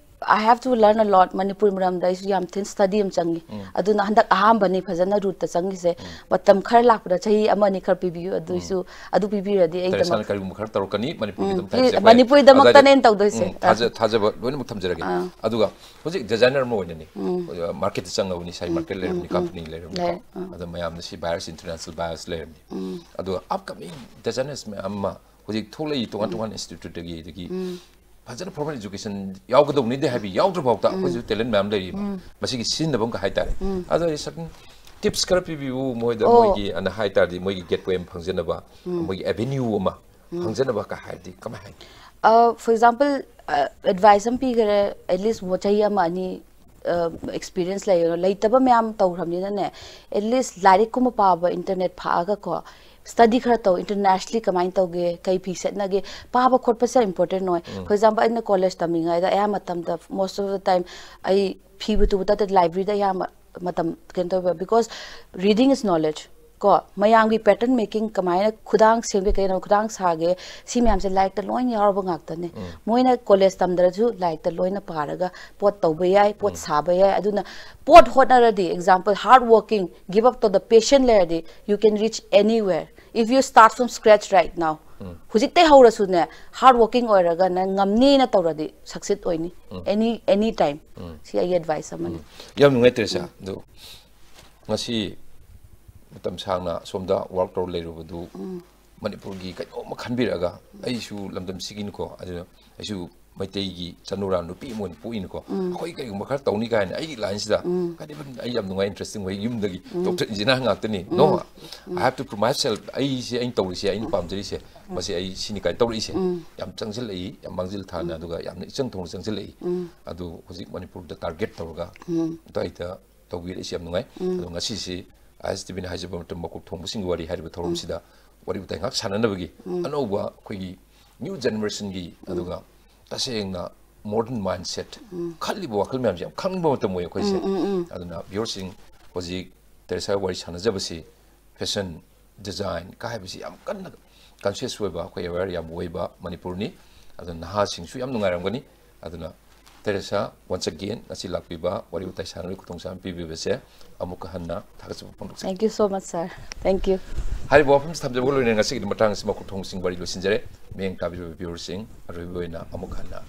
I have to learn a lot Manipur ꯃꯔꯝꯗ ꯑꯩꯁꯨ ꯌꯥꯝ ꯊꯤꯅ ꯁ꯭ꯇꯗꯤ ꯑꯃ ꯆꯪꯉꯤ꯫ ꯑꯗꯨꯅ ꯍꯟꯗꯛ ꯑꯍꯥꯟꯕꯅꯤ ꯐꯖꯅ ꯔꯨꯠꯇ ꯆꯪꯉꯤꯁꯦ꯫ ꯃꯇꯝ ꯈꯔ ꯂꯥꯛꯄꯗ ꯆꯍꯤ ꯑꯃ ꯑꯅꯤ ꯈꯔ ꯄꯤꯕꯤꯌꯨ, ꯑꯗꯨꯏꯁꯨ ꯑꯗꯨ ꯄꯤꯕꯤꯔꯗꯤ ꯑꯩꯗꯃꯛ ꯇꯔꯦꯁꯥꯅ ꯀꯔꯤꯒꯨꯝꯕ ꯈꯔ ꯇꯧꯔꯛꯀꯅꯤ ꯃꯅꯤꯄꯨꯔꯒꯤꯗꯃꯛ ꯎꯝ, ꯍꯥꯏꯕꯁꯦ ꯑꯩꯈꯣꯏ ꯃꯅꯤꯄꯨꯔꯒꯤꯗꯃꯛꯇꯅꯦ ꯑꯗꯨꯋꯥꯏꯗ- ꯑꯩꯅ ꯇꯧꯗꯣꯏꯁꯦ꯫ ꯎꯝ, ꯊꯥꯖ- ꯊꯥꯖꯕ ꯂꯣꯏꯅꯃꯛ ꯊꯝꯖꯔꯒꯦ꯫ ꯑꯗꯨꯒ ꯍꯧꯖꯤꯛ ꯗꯤꯖꯥꯏꯅꯔ ꯑꯃ ꯑꯣꯏꯅꯅꯤ, ꯃꯥꯔꯀꯦꯠꯇ ꯆꯪꯉꯕꯅꯤ, ꯁꯥꯏ ꯃꯥꯔꯀꯦꯠ ꯂꯩꯔꯕꯅꯤ, ꯀꯝꯄꯅꯤ ꯂꯩꯔꯕꯅꯤꯀꯣ꯫ ꯂꯩ, ꯑꯥ꯫ ꯑꯗꯣ ꯃꯌꯥꯝꯅ ꯁꯤ ꯕꯥꯌꯔꯁ, ꯏꯟꯇꯔꯅꯦꯁꯅꯦꯜ ꯕꯥꯌꯔꯁ ꯂꯩꯔꯕꯅꯤ꯫ ꯑꯗꯨꯒ ꯑꯞꯀꯃꯤꯡ ꯗꯤꯖꯥꯏꯅꯔꯁ ꯃꯌꯥꯝ ꯑꯃ ꯍꯧꯖꯤꯛ ꯊꯣꯛꯂꯛꯏ ꯇꯣꯉꯥꯟ ꯇꯣꯉꯥꯟ ꯏꯟꯁꯇꯤꯇ꯭ꯌꯨꯠꯇꯒꯤ, ꯑꯗꯒꯤ ꯐꯖꯅ ꯐꯣꯔꯃꯦꯜ ꯑꯦꯖꯨꯀꯦꯁꯟ ꯌꯥꯎꯒꯗꯧꯅꯤꯗꯤ ꯍꯥꯏꯕꯤ, ꯌꯥꯎꯗ꯭ꯔ ꯐꯥꯎꯗ ꯑꯩꯈꯣꯏꯁꯨ ꯇꯦꯂꯦꯟ ꯃꯌꯥꯝ ꯂꯩꯔꯤꯕ, ꯃꯁꯤꯒꯤ ꯁꯤꯖꯤꯟꯅꯐꯝꯒ ꯍꯥꯏꯇꯥꯔꯦ꯫ ꯑꯗꯣ ꯁꯔꯇꯟ ꯇꯤꯞꯁ ꯈꯔ ꯄꯤꯕꯤꯌꯨ ꯃꯣꯏꯗ, ꯑꯣ꯫ ꯃꯣꯏꯒꯤ ꯑꯅ ꯍꯥꯏ ꯇꯥꯔꯗꯤ ꯃꯣꯏꯒꯤ ꯒꯦꯠꯋꯦ ꯑꯃ ꯐꯪꯖꯅꯕ, ꯃꯣꯏꯒꯤ ꯑꯦꯚꯦꯅ꯭ꯌꯨ ꯑꯃ ꯐꯪꯖꯅꯕ ꯀ ꯍꯥꯏꯔꯗꯤ ꯀꯃꯥꯏ ꯍꯥꯏꯅꯤ? ꯐꯣꯔ ꯑꯦꯛꯖꯥꯝꯄꯜ, ꯑꯦꯗꯚꯥꯏꯁ ꯑꯃ ꯄꯤꯈꯔꯦ, ꯑꯦꯠꯂꯤꯁ ꯆꯍꯤ ꯑꯃ ꯑꯅꯤ ꯑꯦꯛꯁꯄꯤꯔꯤꯌꯦꯟꯁ ꯂꯩꯔꯣ, ꯂꯩꯇꯕ ꯃꯌꯥꯝ ꯇꯧꯈ꯭ꯔꯕꯅꯤꯅꯅꯦ, ꯑꯦꯠꯂꯤꯁ ꯂꯥꯏꯔꯤꯛꯀꯨꯝꯕ ꯄꯥꯕ, ꯏꯟꯇꯔꯅꯦꯠ ꯐꯥꯛꯑꯒꯀꯣ, ꯁ꯭ꯇꯗꯤ ꯈꯔ ꯇꯧ, ꯏꯟꯇꯔꯅꯦꯁꯅꯦꯜꯂꯤ ꯀꯃꯥꯏꯅ ꯇꯧꯒꯦ, ꯀꯩ ꯐꯤ ꯁꯦꯠꯅꯒꯦ, ꯄꯥꯕ ꯈꯣꯠꯄꯁꯦ ꯌꯥꯝ ꯏꯝꯄꯣꯔꯇꯦꯟ ꯑꯣꯏ꯫ ꯐꯣꯔ ꯑꯦꯛꯖꯥꯝꯄꯜ, ꯑꯩꯅ ꯀꯣꯂꯦꯖ ꯇꯝꯃꯤꯉꯩꯗ ꯑꯌꯥꯝꯕ ꯃꯇꯝꯗ most of the time ꯑꯩ ꯐꯤꯕꯨ ꯇꯨꯕ ꯇꯠꯇꯦ, ꯂꯥꯏꯕ꯭ꯔꯤꯗ ꯑꯌꯥꯝꯕ ꯃꯇꯝ ꯀꯩꯅꯣ ꯇꯧꯕ, because reading is knowledge ꯀꯣ, ꯃꯌꯥꯝꯒꯤ ꯄꯦꯇꯔꯟ ꯃꯦꯀꯤꯡ ꯀꯃꯥꯏꯅ ꯈꯨꯗꯥꯡ ꯁꯦꯝꯒꯦ, ꯀꯩꯅꯣ ꯈꯨꯗꯥꯡ ꯁꯥꯒꯦ, ꯁꯤ ꯃꯌꯥꯝꯁꯦ ꯂꯥꯏꯔꯤꯛꯇ ꯂꯣꯏꯅ ꯌꯥꯎꯔꯕ ꯉꯥꯛꯇꯅꯦ꯫ ꯃꯣꯏꯅ ꯀꯣꯂꯦꯖ ꯇꯝꯗ꯭ꯔꯁꯨ ꯂꯥꯏꯔꯤꯛꯇ ꯂꯣꯏꯅ ꯄꯥꯔꯒ ꯄꯣꯠ ꯇꯧꯕ ꯌꯥꯏ, ꯄꯣꯠ ꯁꯥꯕ ꯌꯥꯏ꯫ ꯑꯗꯨꯅ ꯄꯣꯠ ꯍꯣꯠꯅꯔꯗꯤ, example, hard working, give up to the patient ꯂꯩꯔꯗꯤ, you can reach anywhere if you start from scratch right now. ꯍꯧꯖꯤꯛꯇꯩ ꯍꯧꯔꯁꯨꯅꯦ, ꯍꯥꯔꯗ ꯋꯥꯔꯀꯤꯡ ꯑꯣꯏꯔꯒ ꯅꯪ ꯉꯝꯅꯤꯅ ꯇꯧꯔꯗꯤ ꯁꯛꯁꯤꯠ ꯑꯣꯏꯅꯤ, ꯑꯦꯅꯤ ꯑꯦꯅꯤ ꯇꯥꯏꯝ꯫ ꯁꯤ ꯑꯩꯒꯤ ꯑꯦꯗꯚꯥꯏꯁ ꯑꯃꯅꯤ꯫ ꯌꯥꯝ ꯅꯨꯡꯉꯥꯏꯇ꯭ꯔꯦ ꯁꯥꯔ꯫ ꯑꯗꯣ ꯉꯁꯤ ꯃꯇꯝ ꯁꯥꯡꯅ ꯁꯣꯝꯗ ꯋꯥꯔꯛ ꯇꯧꯔ ꯂꯩꯔꯨꯕꯗꯨ ꯃꯅꯤꯄꯨꯔꯒꯤ ꯀꯩꯅꯣꯝꯃ ꯈꯟꯕꯤꯔꯛꯑꯒ, ꯑꯩꯁꯨ ꯂꯝꯗꯝꯁꯤꯒꯤꯅꯤꯀꯣ, ꯑꯗꯨꯅ ꯑꯩꯁꯨ ꯃꯩꯇꯩꯒꯤ ꯆꯅꯨꯔꯥ ꯅꯨꯄꯤ ꯑꯃ ꯑꯣꯏꯅ ꯄꯣꯛꯏꯅꯀꯣ, ꯑꯩꯈꯣꯏ ꯀꯩꯒꯨꯝꯕ ꯈꯔ ꯇꯧꯅꯤ ꯀꯥꯏꯅ ꯑꯩꯒꯤ ꯂꯥꯏꯟꯁꯤꯗ ꯀꯔꯤ ꯑꯩ ꯌꯥꯝ ꯅꯨꯡꯉꯥꯏ, ꯏꯟꯇꯔꯦꯁꯇꯤꯡ ꯑꯣꯏ, ꯌꯨꯝꯗꯒꯤ ꯗꯣꯛꯇꯔ ꯏꯟꯖꯤꯅꯤꯌꯥꯔ ꯉꯥꯛꯇꯅꯤ꯫ No, I have to prove myself. ꯑꯩꯁꯦ, ꯑꯩꯅ ꯇꯧꯔꯤꯁꯦ, ꯑꯩꯅ ꯄꯥꯝꯖꯔꯤꯁꯦ, ꯃꯁꯤ ꯑꯩ ꯁꯤꯅꯤ ꯀꯥꯏꯅ ꯇꯧꯔꯛꯏꯁꯦ꯫ ꯌꯥꯝ ꯆꯪꯁꯤꯜꯂꯛꯏ, ꯌꯥꯝ ꯃꯥꯡꯖꯤꯜ ꯊꯥꯅ, ꯑꯗꯨꯒ ꯌꯥꯝꯅ ꯏꯆꯪ ꯊꯧꯅ ꯆꯪꯁꯤꯜꯂꯛꯏ꯫ ꯑꯗꯨ ꯍꯧꯖꯤꯛ ꯃꯅꯤꯄꯨꯔꯗ ꯇꯥꯔꯒꯦꯠ ꯇꯧꯔꯒ ꯑꯗꯨꯋꯥꯏꯗ ꯇꯧꯕꯤꯔꯛꯏꯁꯦ ꯌꯥꯝ ꯅꯨꯡꯉꯥꯏ꯫ ꯑꯗꯣ ꯉꯁꯤꯁꯤ ꯑꯥꯏ ꯑꯦꯁ ꯇꯤ ꯚꯤꯅ ꯍꯥꯏꯖꯕ ꯃꯇꯝ, ꯃꯀꯣꯛ ꯊꯣꯡꯕꯁꯤꯡꯒꯤ ꯋꯥꯔꯤ ꯍꯥꯏꯔꯤꯕ ꯊꯧꯔꯝꯁꯤꯗ ꯋꯥꯔꯤ ꯋꯥꯇꯥꯏ ꯉꯥꯏꯍꯥꯛ ꯁꯥꯟꯅꯅꯕꯒꯤ ꯑꯅꯧꯕ ꯑꯩꯈꯣꯏꯒꯤ ꯅ꯭ꯌꯨ ꯖꯦꯅꯦꯔꯦꯁꯟꯒꯤ, ꯑꯗꯨꯒ ꯇꯁꯦꯡꯅ ꯃꯣꯗꯔꯟ ꯃꯥꯏꯟꯁꯦꯠ, ꯈꯜꯂꯤꯕ ꯋꯥꯈꯜ ꯃꯌꯥꯝꯁꯦ ꯌꯥꯝ ꯈꯪꯅꯤꯡꯕ ꯃꯇꯝ ꯑꯣꯏ ꯑꯩꯈꯣꯏꯁꯦ꯫ ꯑꯗꯨꯅ ꯚ꯭ꯌꯨꯋꯔꯁꯤꯡ, ꯍꯧꯖꯤꯛ ꯇꯦꯔꯦꯁꯥ ꯋꯥꯔꯤ ꯁꯥꯟꯅꯖꯕꯁꯤ ꯐꯦꯁꯟ ꯗꯤꯖꯥꯏꯟ ꯀꯥ ꯍꯥꯏꯕꯁꯤ ꯌꯥꯝ ꯀꯟꯅ ꯀꯟꯁꯤꯌꯁ ꯑꯣꯏꯕ, ꯑꯩꯈꯣꯏ ꯑꯦꯋꯦꯌꯔ ꯌꯥꯝ ꯑꯣꯏꯕ ꯃꯅꯤꯄꯨꯔꯅꯤ꯫ ꯑꯗꯨꯅ ꯅꯍꯥꯁꯤꯡꯁꯨ ꯌꯥꯝ ꯅꯨꯡꯉꯥꯏꯔꯝꯒꯅꯤ꯫ ꯑꯗꯨꯅ ꯇꯦꯔꯦꯁꯥ, once again, ꯉꯁꯤ ꯂꯥꯛꯄꯤꯕ, ꯋꯥꯔꯤ ꯋꯥꯇꯥꯏ ꯁꯥꯟꯅꯕꯒꯤ ꯈꯨꯗꯣꯡꯆꯥꯕ ꯄꯤꯕꯤꯕꯁꯦ ꯑꯃꯨꯛꯀ ꯍꯟꯅ ꯊꯥꯒꯠꯆꯕ ꯐꯣꯡꯗꯣꯛꯆꯔꯤ꯫ Thank you so much, sir. Thank you. ꯍꯥꯏꯔꯤꯕ ꯋꯥꯐꯝꯁꯤ ꯊꯝꯖꯕꯒ ꯂꯣꯏꯅꯅ ꯉꯁꯤꯒꯤꯗꯤ ꯃꯇꯥꯡ ꯑꯁꯤ ꯃꯀꯣꯛ ꯊꯣꯡꯕꯁꯤꯡ ꯋꯥꯔꯤ ꯂꯣꯏꯁꯤꯟꯖꯔꯦ꯫ ꯃꯤꯠꯌꯦꯡ ꯇꯥꯕꯤꯔꯤꯕ ꯚ꯭ꯌꯨꯋꯔꯁꯤꯡ, ꯑꯔꯣꯏꯕ ꯑꯣꯏꯅ ꯑꯃꯨꯛ ꯍꯟꯅ